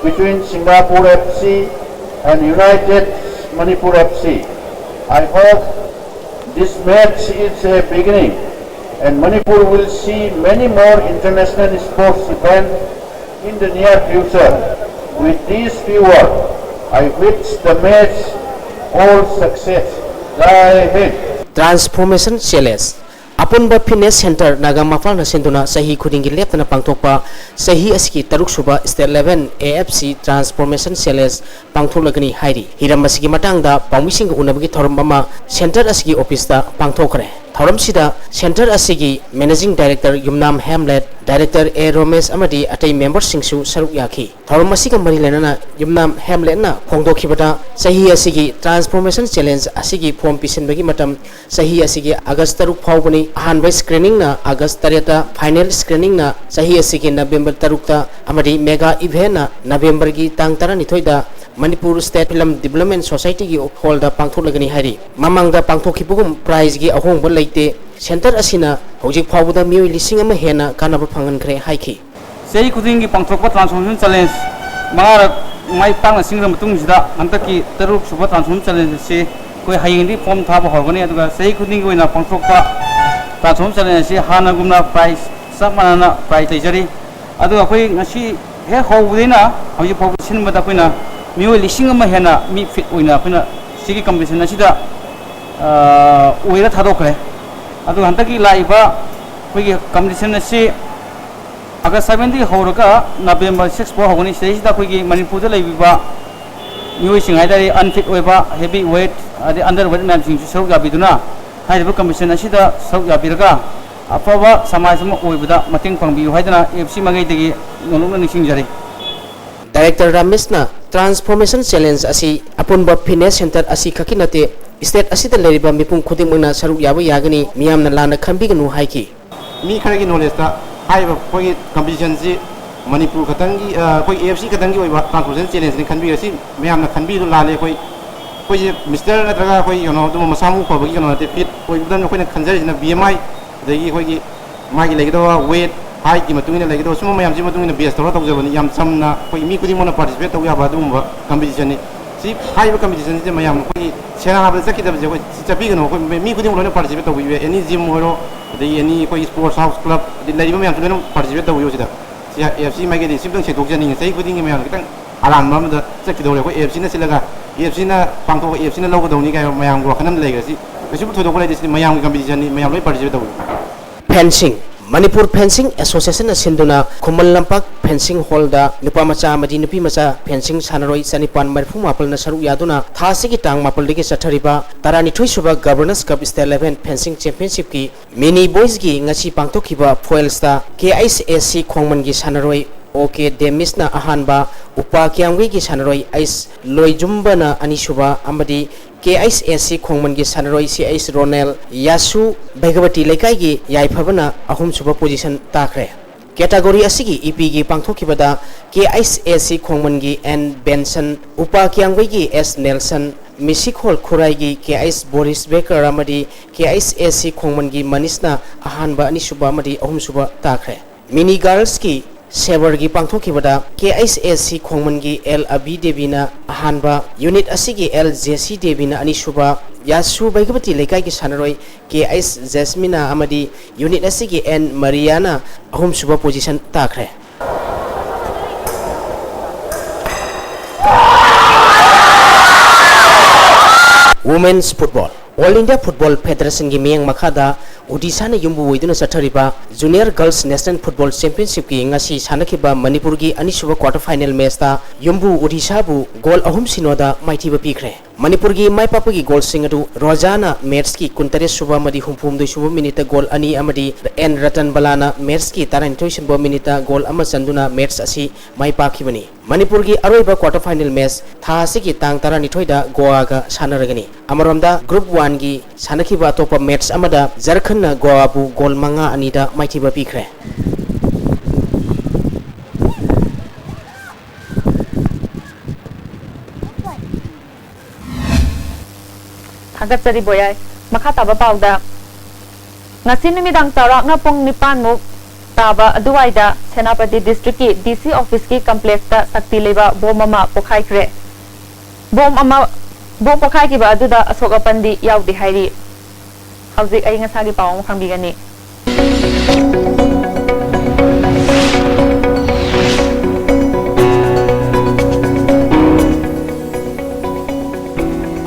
between Singapore F C and United Manipur F C. I hope this match is a beginning and Manipur will see many more international sports events in the near future. With these few words, I wish the match all success. Jai Hind. Transformation Challenge. ꯑꯄꯨꯟꯕ fitness centre Naga ꯃꯄꯥꯜꯅ ꯁꯤꯟꯗꯨꯅ ꯆꯍꯤ ꯈꯨꯗꯤꯡꯒꯤ ꯂꯦꯞꯇꯅ ꯄꯥꯡꯊꯣꯛꯄ ꯆꯍꯤ ꯑꯁꯤꯒꯤ ꯇꯔꯨꯛ ꯁꯨꯕ State Level A F C Transformation Challenge ꯄꯥꯡꯊꯣꯛꯂꯒꯅꯤ ꯍꯥꯏꯔꯤ꯫ ꯍꯤꯔꯝ ꯑꯁꯤꯒꯤ ꯃꯇꯥꯡꯗ ꯄꯥꯎꯃꯤꯁꯤꯡꯒ ꯎꯅꯕꯒꯤ ꯊꯧꯔꯝ ꯑꯃ ꯁꯦꯟꯇꯔ ꯑꯁꯤꯒꯤ ꯑꯣꯐꯤꯁꯇ ꯄꯥꯡꯊꯣꯛꯈ꯭ꯔꯦ꯫ ꯊꯧꯔꯝꯁꯤꯗ ꯁꯦꯟꯇꯔ ꯑꯁꯤꯒꯤ Managing Director Yumnam Hemlet, Director A Romesh ꯑꯃꯗꯤ ꯑꯇꯩ ꯃꯦꯝꯕꯔꯁꯤꯡꯁꯨ ꯁꯔꯨꯛ ꯌꯥꯈꯤ꯫ ꯊꯧꯔꯝ ꯑꯁꯤꯒ ꯃꯔꯤ ꯂꯩꯅꯅ ꯌꯨꯝꯅꯥꯝ ꯍꯦꯝꯂꯦꯠꯅ ꯐꯣꯡꯗꯣꯛꯈꯤꯕꯗ, ꯆꯍꯤ ꯑꯁꯤꯒꯤ Transformation Challenge ꯑꯁꯤꯒꯤ ꯐꯣꯔꯝ ꯄꯤꯁꯤꯟꯕꯒꯤ ꯃꯇꯝ ꯆꯍꯤ ꯑꯁꯤꯒꯤ ꯑꯥꯒꯁ ꯇꯔꯨꯛ ꯐꯥꯎꯕꯅꯤ꯫ ꯑꯍꯥꯟꯕ ꯁ꯭ꯀ꯭ꯔꯤꯅꯤꯡꯅ ꯑꯥꯒꯁ ꯇꯔꯦꯠꯇ, ꯐꯥꯏꯅꯦꯜ ꯁ꯭ꯀ꯭ꯔꯤꯅꯤꯡꯅ ꯆꯍꯤ ꯑꯁꯤꯒꯤ ꯅꯕꯦꯝꯕꯔ ꯇꯔꯨꯛꯇ ꯑꯃꯗꯤ ꯃꯦꯒꯥ ꯏꯚꯦꯟꯅ ꯅꯕꯦꯝꯕꯔꯒꯤ ꯇꯥꯡ ꯇꯔꯥꯅꯤꯊꯣꯏꯗ ꯃꯅꯤꯄꯨꯔ ꯁ꯭ꯇꯦꯠ ꯐꯤꯂꯝ ꯗꯤꯕꯦꯂꯞꯃꯦꯟ ꯁꯣꯁꯥꯏꯇꯤꯒꯤ ꯍꯣꯜꯗ ꯄꯥꯡꯊꯣꯛꯂꯒꯅꯤ ꯍꯥꯏꯔꯤ꯫ ꯃꯃꯥꯡꯗ ꯄꯥꯡꯊꯣꯛꯈꯤꯕꯒꯨꯝ ꯄ꯭ꯔꯥꯏꯖꯒꯤ ꯑꯍꯣꯡꯕ ꯂꯩꯇꯦ꯫ ꯁꯦꯟꯇꯔ ꯑꯁꯤꯅ ꯍꯧꯖꯤꯛ ꯐꯥꯎꯕꯗ ꯃꯤꯑꯣꯏ ꯂꯤꯁꯤꯡ ꯑꯃ ꯍꯦꯟꯅ ꯀꯥꯟꯅꯕ ꯐꯪꯍꯟꯈ꯭ꯔꯦ ꯍꯥꯏꯈꯤ꯫ ꯆꯍꯤ ꯈꯨꯗꯤꯡꯒꯤ ꯄꯥꯡꯊꯣꯛꯄ Transformation Challenge ꯃꯉꯥꯔꯛ ꯃꯥꯏ ꯄꯥꯛꯅ ꯆꯤꯡꯈ꯭ꯔ ꯃꯇꯨꯡꯁꯤꯗ, ꯍꯟꯗꯛꯀꯤ ꯇꯔꯨꯛ ꯁꯨꯕ Transformation Challenge ꯑꯁꯤ ꯑꯩꯈꯣꯏ ꯍꯌꯦꯡꯗꯒꯤ ꯐꯣꯔꯝ ꯊꯥꯕ ꯍꯧꯔꯒꯅꯤ꯫ ꯑꯗꯨꯒ ꯆꯍꯤ ꯈꯨꯗꯤꯡꯒꯤ ꯑꯣꯏꯅ ꯄꯥꯡꯊꯣꯛꯄ Transformation Challenge ꯑꯁꯤ ꯍꯥꯟꯅꯒꯨꯝꯅ ꯄ꯭ꯔꯥꯏꯖ ꯆꯞ ꯃꯥꯟꯅꯅ ꯄ꯭ꯔꯥꯏꯖ ꯂꯩꯖꯔꯤ꯫ ꯑꯗꯨꯒ ꯑꯩꯈꯣꯏ ꯉꯁꯤ ꯍꯦꯛ ꯍꯧꯕꯗꯩꯅ ꯍꯧꯖꯤꯛ ꯐꯥꯎꯕ ꯁꯤꯟꯕꯗ ꯑꯩꯈꯣꯏꯅ ꯃꯤꯑꯣꯏ ꯂꯤꯁꯤꯡ ꯑꯃ ꯍꯦꯟꯅ ꯃꯤ ꯐꯤꯠ ꯑꯣꯏꯅ ꯑꯩꯈꯣꯏꯅ ꯁꯤꯒꯤ competition ꯑꯁꯤꯗ, ꯑ, ꯑꯣꯏꯔ ꯊꯥꯗꯣꯛꯈ꯭ꯔꯦ꯫ ꯑꯗꯨꯒ ꯍꯟꯗꯛꯀꯤ ꯂꯥꯛꯏꯕ ꯑꯩꯈꯣꯏꯒꯤ competition ꯑꯁꯤ ꯑꯥꯒꯁ ꯁꯕꯦꯟꯗꯒꯤ ꯍꯧꯔꯒ ꯅꯕꯦꯝꯕꯔ ꯁꯤꯛꯁ ꯐꯥꯎ ꯍꯧꯒꯅꯤ꯫ ꯁꯤꯗꯩꯁꯤꯗ ꯑꯩꯈꯣꯏꯒꯤ ꯃꯅꯤꯄꯨꯔꯗ ꯂꯩꯕꯤꯕ ꯃꯤꯑꯣꯏꯁꯤꯡ ꯍꯥꯏ ꯇꯥꯔꯦ, unfit ꯑꯣꯏꯕ, heavy weight, ꯑꯗꯩ underweight ꯃꯌꯥꯝꯁꯤꯡꯁꯨ ꯁꯔꯨꯛ ꯌꯥꯕꯤꯗꯨꯅ, ꯍꯥꯏꯔꯤꯕ competition ꯑꯁꯤꯗ ꯁꯔꯨꯛ ꯌꯥꯕꯤꯔꯒ ꯑꯐꯕ ꯁꯃꯥꯖ ꯑꯃ ꯑꯣꯏꯕꯗ ꯃꯇꯦꯡ ꯄꯥꯡꯕꯤꯌꯨ ꯍꯥꯏꯗꯅ A F C ꯃꯥꯏꯀꯩꯗꯒꯤ ꯅꯣꯂꯨꯛꯅ ꯅꯤꯡꯁꯤꯡꯖꯔꯤ꯫ Director ꯔꯥꯃꯦꯁꯅ Transformation Challenge ꯑꯁꯤ ꯑꯄꯨꯟꯕ ꯐꯤꯠꯅꯦꯁ ꯁꯦꯟꯇꯔ ꯑꯁꯤ ꯈꯛꯀꯤ ꯅꯠꯇꯦ, ꯁ꯭ꯇꯦꯠ ꯑꯁꯤꯗ ꯂꯩꯔꯤꯕ ꯃꯤꯄꯨꯝ ꯈꯨꯗꯤꯡꯃꯛꯅ ꯁꯔꯨꯛ ꯌꯥꯕ ꯌꯥꯒꯅꯤ, ꯃꯤꯌꯥꯝꯅ ꯂꯥꯟꯅ ꯈꯟꯕꯤꯒꯅꯨ ꯍꯥꯏꯈꯤ꯫ ꯃꯤ ꯈꯔꯒꯤ knowledgeꯇ ꯍꯥꯏꯔꯤꯕ ꯑꯩꯈꯣꯏꯒꯤ competitionꯁꯤ ꯃꯅꯤꯄꯨꯔ ꯈꯛꯇꯪꯒꯤ, ꯑ, ꯑꯩꯈꯣꯏ A F C ꯈꯛꯇꯪꯒꯤ ꯑꯣꯏꯕ Transformation Challengeꯅꯤ ꯈꯟꯕꯤꯔꯦ꯫ ꯁꯤ ꯃꯌꯥꯝꯅ ꯈꯟꯕꯤꯗꯨ ꯂꯥꯜꯂꯦ꯫ ꯑꯩꯈꯣꯏ, ꯑꯩꯈꯣꯏꯁꯦ ꯃꯤꯁꯇꯔ ꯅꯠꯇ꯭ꯔꯒ ꯑꯩꯈꯣꯏ ꯀꯩꯅꯣ ꯑꯗꯨꯝꯕ ꯃꯁꯥ ꯃꯎ ꯐꯕꯒꯤ ꯀꯩꯅꯣ ꯅꯠꯇꯦ, ꯐꯤꯠ ꯑꯣꯏꯕꯗꯪ ꯑꯩꯈꯣꯏꯅ ꯈꯟꯖꯔꯤꯁꯤꯅ B M I, ꯑꯗꯒꯤ ꯑꯩꯈꯣꯏꯒꯤ ꯃꯥꯒꯤ ꯂꯩꯒꯗꯕ weight, heightꯀꯤ ꯃꯇꯨꯡ ꯏꯟꯅ ꯂꯩꯒꯗꯕ ꯁꯨꯝꯕ ꯃꯌꯥꯝꯁꯤ ꯃꯇꯨꯡ ꯏꯟꯅ base ꯇꯧꯔꯒ ꯇꯧꯖꯕꯅꯤ꯫ ꯌꯥꯝ ꯆꯝꯅ ꯑꯩꯈꯣꯏ ꯃꯤ ꯈꯨꯗꯤꯡꯃꯛꯅ participate ꯇꯧꯕ ꯌꯥꯕ ꯑꯗꯨꯒꯨꯝꯕ competitionꯅꯤ꯫ ꯁꯤ ꯍꯥꯏꯔꯤꯕ competitionꯁꯤꯗ ꯃꯌꯥꯝ ꯑꯩꯈꯣꯏꯒꯤ ꯁꯦꯟꯅ ꯍꯥꯏꯕꯗ ꯆꯠꯈꯤꯗꯕꯁꯦ ꯑꯩꯈꯣꯏ ꯁꯤ ꯆꯠꯄꯤꯒꯅꯨ꯫ ꯑꯩꯈꯣꯏ ꯃꯤ ꯈꯨꯗꯤꯡꯃꯛ ꯂꯣꯏꯅ participate ꯇꯧꯕꯤꯌꯨ꯫ Any gym ꯑꯣꯏꯔꯣ, ꯑꯗꯒꯤ any ꯑꯩꯈꯣꯏꯒꯤ sports house, club, ꯑꯗꯩ ꯂꯩꯔꯤꯕ ꯃꯌꯥꯝꯁꯤ ꯂꯣꯏꯅ participate ꯇꯧꯕꯤꯌꯨ꯫ ꯁꯤꯗ ꯁꯤ A F C ꯃꯥꯏꯀꯩꯗꯒꯤ ꯁꯤꯝꯇꯪ ꯁꯦꯡꯗꯣꯛꯆꯅꯤꯡꯉꯤ꯫ ꯆꯍꯤ ꯈꯨꯗꯤꯡꯒꯤ ꯃꯌꯥꯝ ꯈꯤꯇꯪ ꯑꯔꯥꯟꯕ ꯑꯃꯗ ꯆꯠꯈꯤꯗꯧꯔꯦ꯫ ꯑꯩꯈꯣꯏ A F Cꯅ ꯁꯤꯜꯂꯒ A F Cꯅ ꯄꯥꯡꯊꯣꯛꯑꯒ A F Cꯅ ꯂꯧꯒꯗꯧꯅꯤ ꯀꯥꯏꯅ ꯃꯌꯥꯝꯒꯤ ꯋꯥꯈꯜ ꯑꯃ ꯂꯩꯈ꯭ꯔꯦ꯫ ꯁꯤ ꯀꯩꯁꯨ ꯊꯣꯏꯗꯣꯛꯄ ꯂꯩꯇꯦ꯫ ꯁꯤꯗꯤ ꯃꯌꯥꯝꯒꯤ ꯀꯝꯄꯤꯇꯤꯁꯟꯅꯤ, ꯃꯌꯥꯝ ꯂꯣꯏ ꯄꯥꯔꯇꯤꯁꯤꯄꯦꯠ ꯇꯧꯕꯅꯤ꯫ ꯐꯦꯟꯁꯤꯡ꯫ ꯃꯅꯤꯄꯨꯔ ꯐꯦꯟꯁꯤꯡ ꯑꯦꯁꯣꯁꯤꯌꯦꯁꯟꯅ ꯁꯤꯟꯗꯨꯅ ꯈꯨꯃꯟ ꯂꯝꯄꯥꯛ ꯐꯦꯟꯁꯤꯡ ꯍꯣꯜꯗ ꯅꯨꯄꯥ ꯃꯆꯥ ꯑꯃꯗꯤ ꯅꯨꯄꯤ ꯃꯆꯥ ꯐꯦꯟꯁꯤꯡ ꯁꯥꯟꯅꯔꯣꯏ ꯆꯅꯤꯄꯥꯟ ꯃꯔꯤꯐꯨ ꯃꯥꯄꯜꯅ ꯁꯔꯨꯛ ꯌꯥꯗꯨꯅ ꯊꯥ ꯑꯁꯤꯒꯤ ꯇꯥꯡ ꯃꯥꯄꯜꯗꯒꯤ ꯆꯠꯊꯔꯤꯕ ꯇꯔꯥꯅꯤꯊꯣꯏ ꯁꯨꯕ ꯒꯕꯔꯅꯔꯁ ꯀꯞ ꯁ꯭ꯇꯦꯠ ꯂꯦꯚꯦꯜ ꯐꯦꯟꯁꯤꯡ ꯆꯦꯝꯄꯤꯌꯟꯁꯤꯞꯀꯤ ꯃꯤꯅꯤ ꯕꯣꯏꯁꯀꯤ ꯉꯁꯤ ꯄꯥꯡꯊꯣꯛꯈꯤꯕ ꯐꯣꯏꯜꯁꯇ ꯀꯦ ꯑꯩꯆ ꯑꯦ ꯁꯤ ꯈꯣꯡꯃꯟꯒꯤ ꯁꯥꯟꯅꯔꯣꯏ ꯑꯣ ꯀꯦ ꯗꯦꯃꯤꯁꯅ ꯑꯍꯥꯟꯕ, ꯎꯄꯥ ꯀꯤꯌꯥꯝꯒꯩꯒꯤ ꯁꯥꯟꯅꯔꯣꯏ ꯑꯩꯆ ꯂꯣꯏꯖꯨꯝꯕꯅ ꯑꯅꯤꯁꯨꯕ ꯑꯃꯗꯤ ꯀꯦ ꯑꯩꯆ ꯑꯦ ꯁꯤ ꯈꯣꯡꯃꯟꯒꯤ ꯁꯥꯟꯅꯔꯣꯏ ꯁꯤ ꯑꯩꯆ ꯔꯣꯅꯦꯜ, ꯌꯥꯁꯨ ꯚꯩꯒꯕꯇꯤ ꯂꯩꯀꯥꯏꯒꯤ ꯌꯥꯏꯐꯕꯅ ꯑꯍꯨꯝꯁꯨꯕ ꯄꯣꯖꯤꯁꯟ ꯇꯥꯈ꯭ꯔꯦ꯫ ꯀꯦꯇꯥꯒꯣꯔꯤ ꯑꯁꯤꯒꯤ ꯏ ꯄꯤꯒꯤ ꯄꯥꯡꯊꯣꯛꯈꯤꯕꯗ ꯀꯦ ꯑꯩꯆ ꯑꯦ ꯁꯤ ꯈꯣꯡꯃꯟꯒꯤ ꯑꯦꯟ ꯕꯦꯟꯁꯟ, ꯎꯄꯥ ꯀꯤꯌꯥꯝꯒꯩꯒꯤ ꯑꯦꯁ ꯅꯦꯜꯁꯟ, ꯃꯤꯁꯤꯈꯣꯜ ꯈꯨꯔꯥꯏꯒꯤ ꯀꯦ ꯑꯩꯆ ꯕꯣꯔꯤꯁ ꯕꯦꯀꯔ ꯑꯃꯗꯤ ꯀꯦ ꯑꯩꯆ ꯑꯦ ꯁꯤ ꯈꯣꯡꯃꯟꯒꯤ ꯃꯅꯤꯁꯅ ꯑꯍꯥꯟꯕ, ꯑꯅꯤꯁꯨꯕ ꯑꯃꯗꯤ ꯑꯍꯨꯝꯁꯨꯕ ꯇꯥꯈ꯭ꯔꯦ꯫ ꯃꯤꯅꯤ ꯒꯥꯔꯜꯁꯀꯤ ꯁꯦꯕꯔꯒꯤ ꯄꯥꯡꯊꯣꯛꯈꯤꯕꯗ ꯀꯦ ꯑꯩꯆ ꯑꯦ ꯁꯤ ꯈꯣꯡꯃꯟꯒꯤ ꯑꯦꯜ ꯑꯕꯤ ꯗꯦꯕꯤꯅ ꯑꯍꯥꯟꯕ, ꯌꯨꯅꯤꯠ ꯑꯁꯤꯒꯤ ꯑꯦꯜ ꯖꯦ ꯁꯤ ꯗꯦꯕꯤꯅ ꯑꯅꯤꯁꯨꯕ, ꯌꯥꯁꯨ ꯚꯩꯒꯕꯇꯤ ꯂꯩꯀꯥꯏꯒꯤ ꯁꯥꯟꯅꯔꯣꯏ ꯀꯦ ꯑꯩꯆ ꯖꯦꯁꯃꯤꯅꯥ ꯑꯃꯗꯤ ꯌꯨꯅꯤꯠ ꯑꯁꯤꯒꯤ ꯑꯦꯟ ꯃꯔꯤꯌꯥꯅ ꯑꯍꯨꯝꯁꯨꯕ ꯄꯣꯖꯤꯁꯟ ꯇꯥꯈ꯭ꯔꯦ꯫ Women's football. All India football ꯐꯦꯗꯔꯦꯁꯟꯒꯤ ꯃꯤꯠꯌꯦꯡ ꯃꯈꯥꯗ ꯑꯣꯗꯤꯁꯥꯅ ꯌꯨꯝꯕꯨ ꯑꯣꯏꯗꯨꯅ ꯆꯠꯊꯔꯤꯕ ꯖꯨꯅꯤꯌꯔ ꯒꯔꯜꯁ ꯅꯦꯁꯅꯦꯜ ꯐꯨꯠꯕꯣꯜ ꯆꯦꯝꯄꯤꯌꯟꯁꯤꯞꯀꯤ ꯉꯁꯤ ꯁꯥꯟꯅꯈꯤꯕ ꯃꯅꯤꯄꯨꯔꯒꯤ ꯑꯅꯤꯁꯨꯕ ꯀ꯭ꯋꯥꯇꯔ ꯐꯥꯏꯅꯦꯜ ꯃꯦꯆꯇ ꯌꯨꯝꯕꯨ ꯑꯣꯗꯤꯁꯥꯕꯨ ꯒꯣꯜ ꯑꯍꯨꯝ ꯁꯤꯅꯣꯗ ꯃꯥꯏꯊꯤꯕ ꯄꯤꯈ꯭ꯔꯦ꯫ ꯃꯅꯤꯄꯨꯔꯒꯤ ꯃꯥꯏ ꯄꯥꯛꯄꯒꯤ ꯒꯣꯜꯁꯤꯡ ꯑꯗꯨ ꯔꯣꯖꯥꯅ ꯃꯦꯆꯀꯤ ꯀꯨꯟꯇꯔꯦꯠ ꯁꯨꯕ ꯑꯃꯗꯤ ꯍꯨꯝꯐꯨꯍꯨꯝꯗꯣꯏ ꯁꯨꯕ ꯃꯤꯅꯤꯠꯇ ꯒꯣꯜ ꯑꯅꯤ ꯑꯃꯗꯤ ꯑꯦꯟ ꯔꯇꯟꯕꯂꯥꯅ ꯃꯦꯆꯀꯤ ꯇꯔꯥꯅꯤꯊꯣꯏ ꯁꯨꯕ ꯃꯤꯅꯤꯠꯇ ꯒꯣꯜ ꯑꯃ ꯆꯟꯗꯨꯅ ꯃꯦꯆ ꯑꯁꯤ ꯃꯥꯏ ꯄꯥꯛꯈꯤꯕꯅꯤ꯫ ꯃꯅꯤꯄꯨꯔꯒꯤ ꯑꯔꯣꯏꯕ ꯀ꯭ꯋꯥꯇꯔ ꯐꯥꯏꯅꯦꯜ ꯃꯦꯆ ꯊꯥ ꯑꯁꯤꯒꯤ ꯇꯥꯡ ꯇꯔꯥꯅꯤꯊꯣꯏꯗ ꯒꯣꯋꯥꯒ ꯁꯥꯟꯅꯔꯒꯅꯤ꯫ ꯑꯃꯔꯣꯝꯗ ꯒ꯭ꯔꯨꯞ ꯋꯥꯟꯒꯤ ꯁꯥꯟꯅꯈꯤꯕ ꯑꯇꯣꯞꯄ ꯃꯦꯆ ꯑꯃꯗ ꯖꯔꯈꯟꯅ ꯒꯣꯋꯥꯕꯨ ꯒꯣꯜ ꯃꯉꯥ ꯑꯅꯤꯗ ꯃꯥꯏꯊꯤꯕ ꯄꯤꯈ꯭ꯔꯦ꯫ ꯊꯥꯒꯠꯆꯔꯤ ꯕꯣꯌꯥꯏ꯫ ꯃꯈꯥ ꯇꯥꯕ ꯄꯥꯎꯗ, ꯉꯁꯤ ꯅꯨꯃꯤꯗꯥꯡ ꯆꯥꯎꯔꯥꯛꯅ ꯄꯨꯡ ꯅꯤꯄꯥꯟ ꯃꯨꯛ ꯇꯥꯕ ꯑꯗꯨꯋꯥꯏꯗ ꯁꯦꯅꯥꯄꯇꯤ ꯗꯤꯁꯇ꯭ꯔꯤꯛꯀꯤ ꯗꯤ ꯁꯤ ꯑꯣꯐꯤꯁꯀꯤ ꯀꯝꯄ꯭ꯂꯦꯛꯁꯇ ꯁꯛꯇꯤ ꯂꯩꯕ ꯕꯣꯝ ꯑꯃ ꯄꯣꯈꯥꯏꯈ꯭ꯔꯦ꯫ ꯕꯣꯝ ꯑꯃ, ꯕꯣꯝ ꯄꯣꯈꯥꯏꯈꯤꯕ ꯑꯗꯨꯗ ꯑꯁꯣꯛ ꯑꯄꯟꯗꯤ ꯌꯥꯎꯗꯦ ꯍꯥꯏꯔꯤ꯫ ꯍꯧꯖꯤꯛ ꯑꯏꯪ ꯑꯁꯥꯒꯤ ꯄꯥꯎ ꯑꯃ ꯈꯪꯕꯤꯒꯅꯤ꯫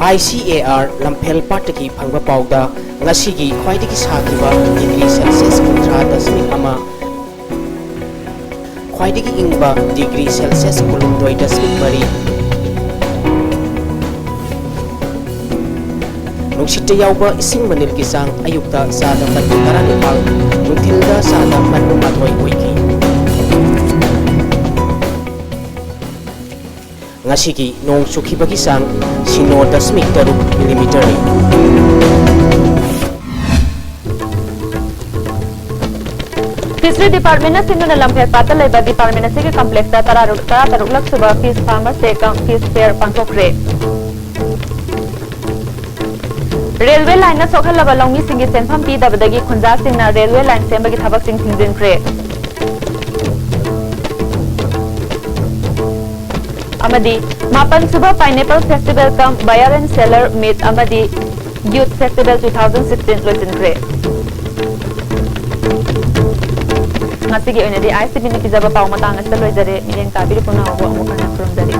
ꯑꯥꯏ ꯁꯤ ꯑꯦ ꯑꯥꯔ ꯂꯝꯐꯦꯜ ꯄꯥꯠꯇꯒꯤ ꯐꯪꯕ ꯄꯥꯎꯗ ꯉꯁꯤꯒꯤ ꯈ꯭ꯋꯥꯏꯗꯒꯤ ꯁꯥꯈꯤꯕ ꯗꯤꯒ꯭ꯔꯤ ꯁꯦꯜꯁꯤꯌꯁ ꯀꯨꯟꯊ꯭ꯔꯥ ꯗꯁꯃꯤꯛ ꯑꯃ, ꯈ꯭ꯋꯥꯏꯗꯒꯤ ꯏꯪꯕ ꯗꯤꯒ꯭ꯔꯤ ꯁꯦꯜꯁꯤꯌꯁ ꯀꯨꯟꯍꯨꯝꯗꯣꯏ ꯗꯁꯃꯤꯛ ꯃꯔꯤ, ꯅꯨꯡꯁꯤꯠꯇ ꯌꯥꯎꯕ ꯏꯁꯤꯡ ꯃꯅꯤꯜꯒꯤ ꯆꯥꯡ ꯑꯌꯨꯛꯇ ꯆꯥꯗ ꯃꯔꯤꯐꯨ ꯇꯔꯥꯅꯤꯄꯥꯜ, ꯅꯨꯡꯊꯤꯜꯗ ꯆꯥꯗ ꯃꯔꯤꯐꯨ ꯃꯥꯊꯣꯏ ꯑꯣꯏꯈꯤ꯫ ꯉꯁꯤꯒꯤ ꯅꯣꯡ ꯆꯨꯈꯤꯕꯒꯤ ꯆꯥꯡ ꯁꯤꯅꯣ ꯗꯁꯃꯤꯛ ꯇꯔꯨꯛ ꯃꯤꯂꯤꯃꯤꯇꯔꯅꯤ꯫ Fishery Department ꯅ ꯁꯤꯟꯗꯨꯅ ꯂꯝꯐꯦꯜ ꯄꯥꯠꯇ ꯂꯩꯕ department ꯑꯁꯤꯒꯤ complex ꯇ ꯇꯔꯥ, ꯇꯔꯥꯇꯔꯨꯛꯂꯛ ꯁꯨꯕ Fish Farmers Day cum Fish Fair ꯄꯥꯡꯊꯣꯛꯈ꯭ꯔꯦ꯫ Railway line ꯅ ꯁꯣꯛꯍꯜꯂꯕ ꯂꯧꯃꯤꯁꯤꯡꯒꯤ ꯁꯦꯟꯐꯝ ꯄꯤꯗꯕꯗꯒꯤ ꯈꯨꯟꯖꯥꯁꯤꯡꯅ railway line ꯁꯦꯝꯕꯒꯤ ꯊꯕꯛꯁꯤꯡ ꯊꯤꯡꯖꯤꯟꯈ꯭ꯔꯦ꯫ ꯑꯃꯗꯤ ꯃꯥꯄꯟ ꯁꯨꯕ Pineapple Festival cum Buyer and Seller Meet ꯑꯃꯗꯤ Youth Festival two thousand sixteen ꯂꯣꯏꯁꯤꯟꯈ꯭ꯔꯦ꯫ ꯉꯁꯤꯒꯤ ꯑꯣꯏꯅꯗꯤ ꯑꯥꯏ ꯑꯦꯁ ꯇꯤ ꯚꯤ ꯅ ꯄꯤꯖꯕ ꯄꯥꯎ ꯃꯇꯥꯡ ꯑꯁꯤꯗ ꯂꯣꯏꯖꯔꯦ꯫ ꯃꯤꯠꯌꯦꯡ ꯇꯥꯕꯤꯔꯤꯕ ꯄꯨꯝꯅꯃꯛꯄꯨ ꯑꯃꯨꯛ ꯍꯟꯅ ꯈꯨꯔꯨꯝꯖꯔꯤ꯫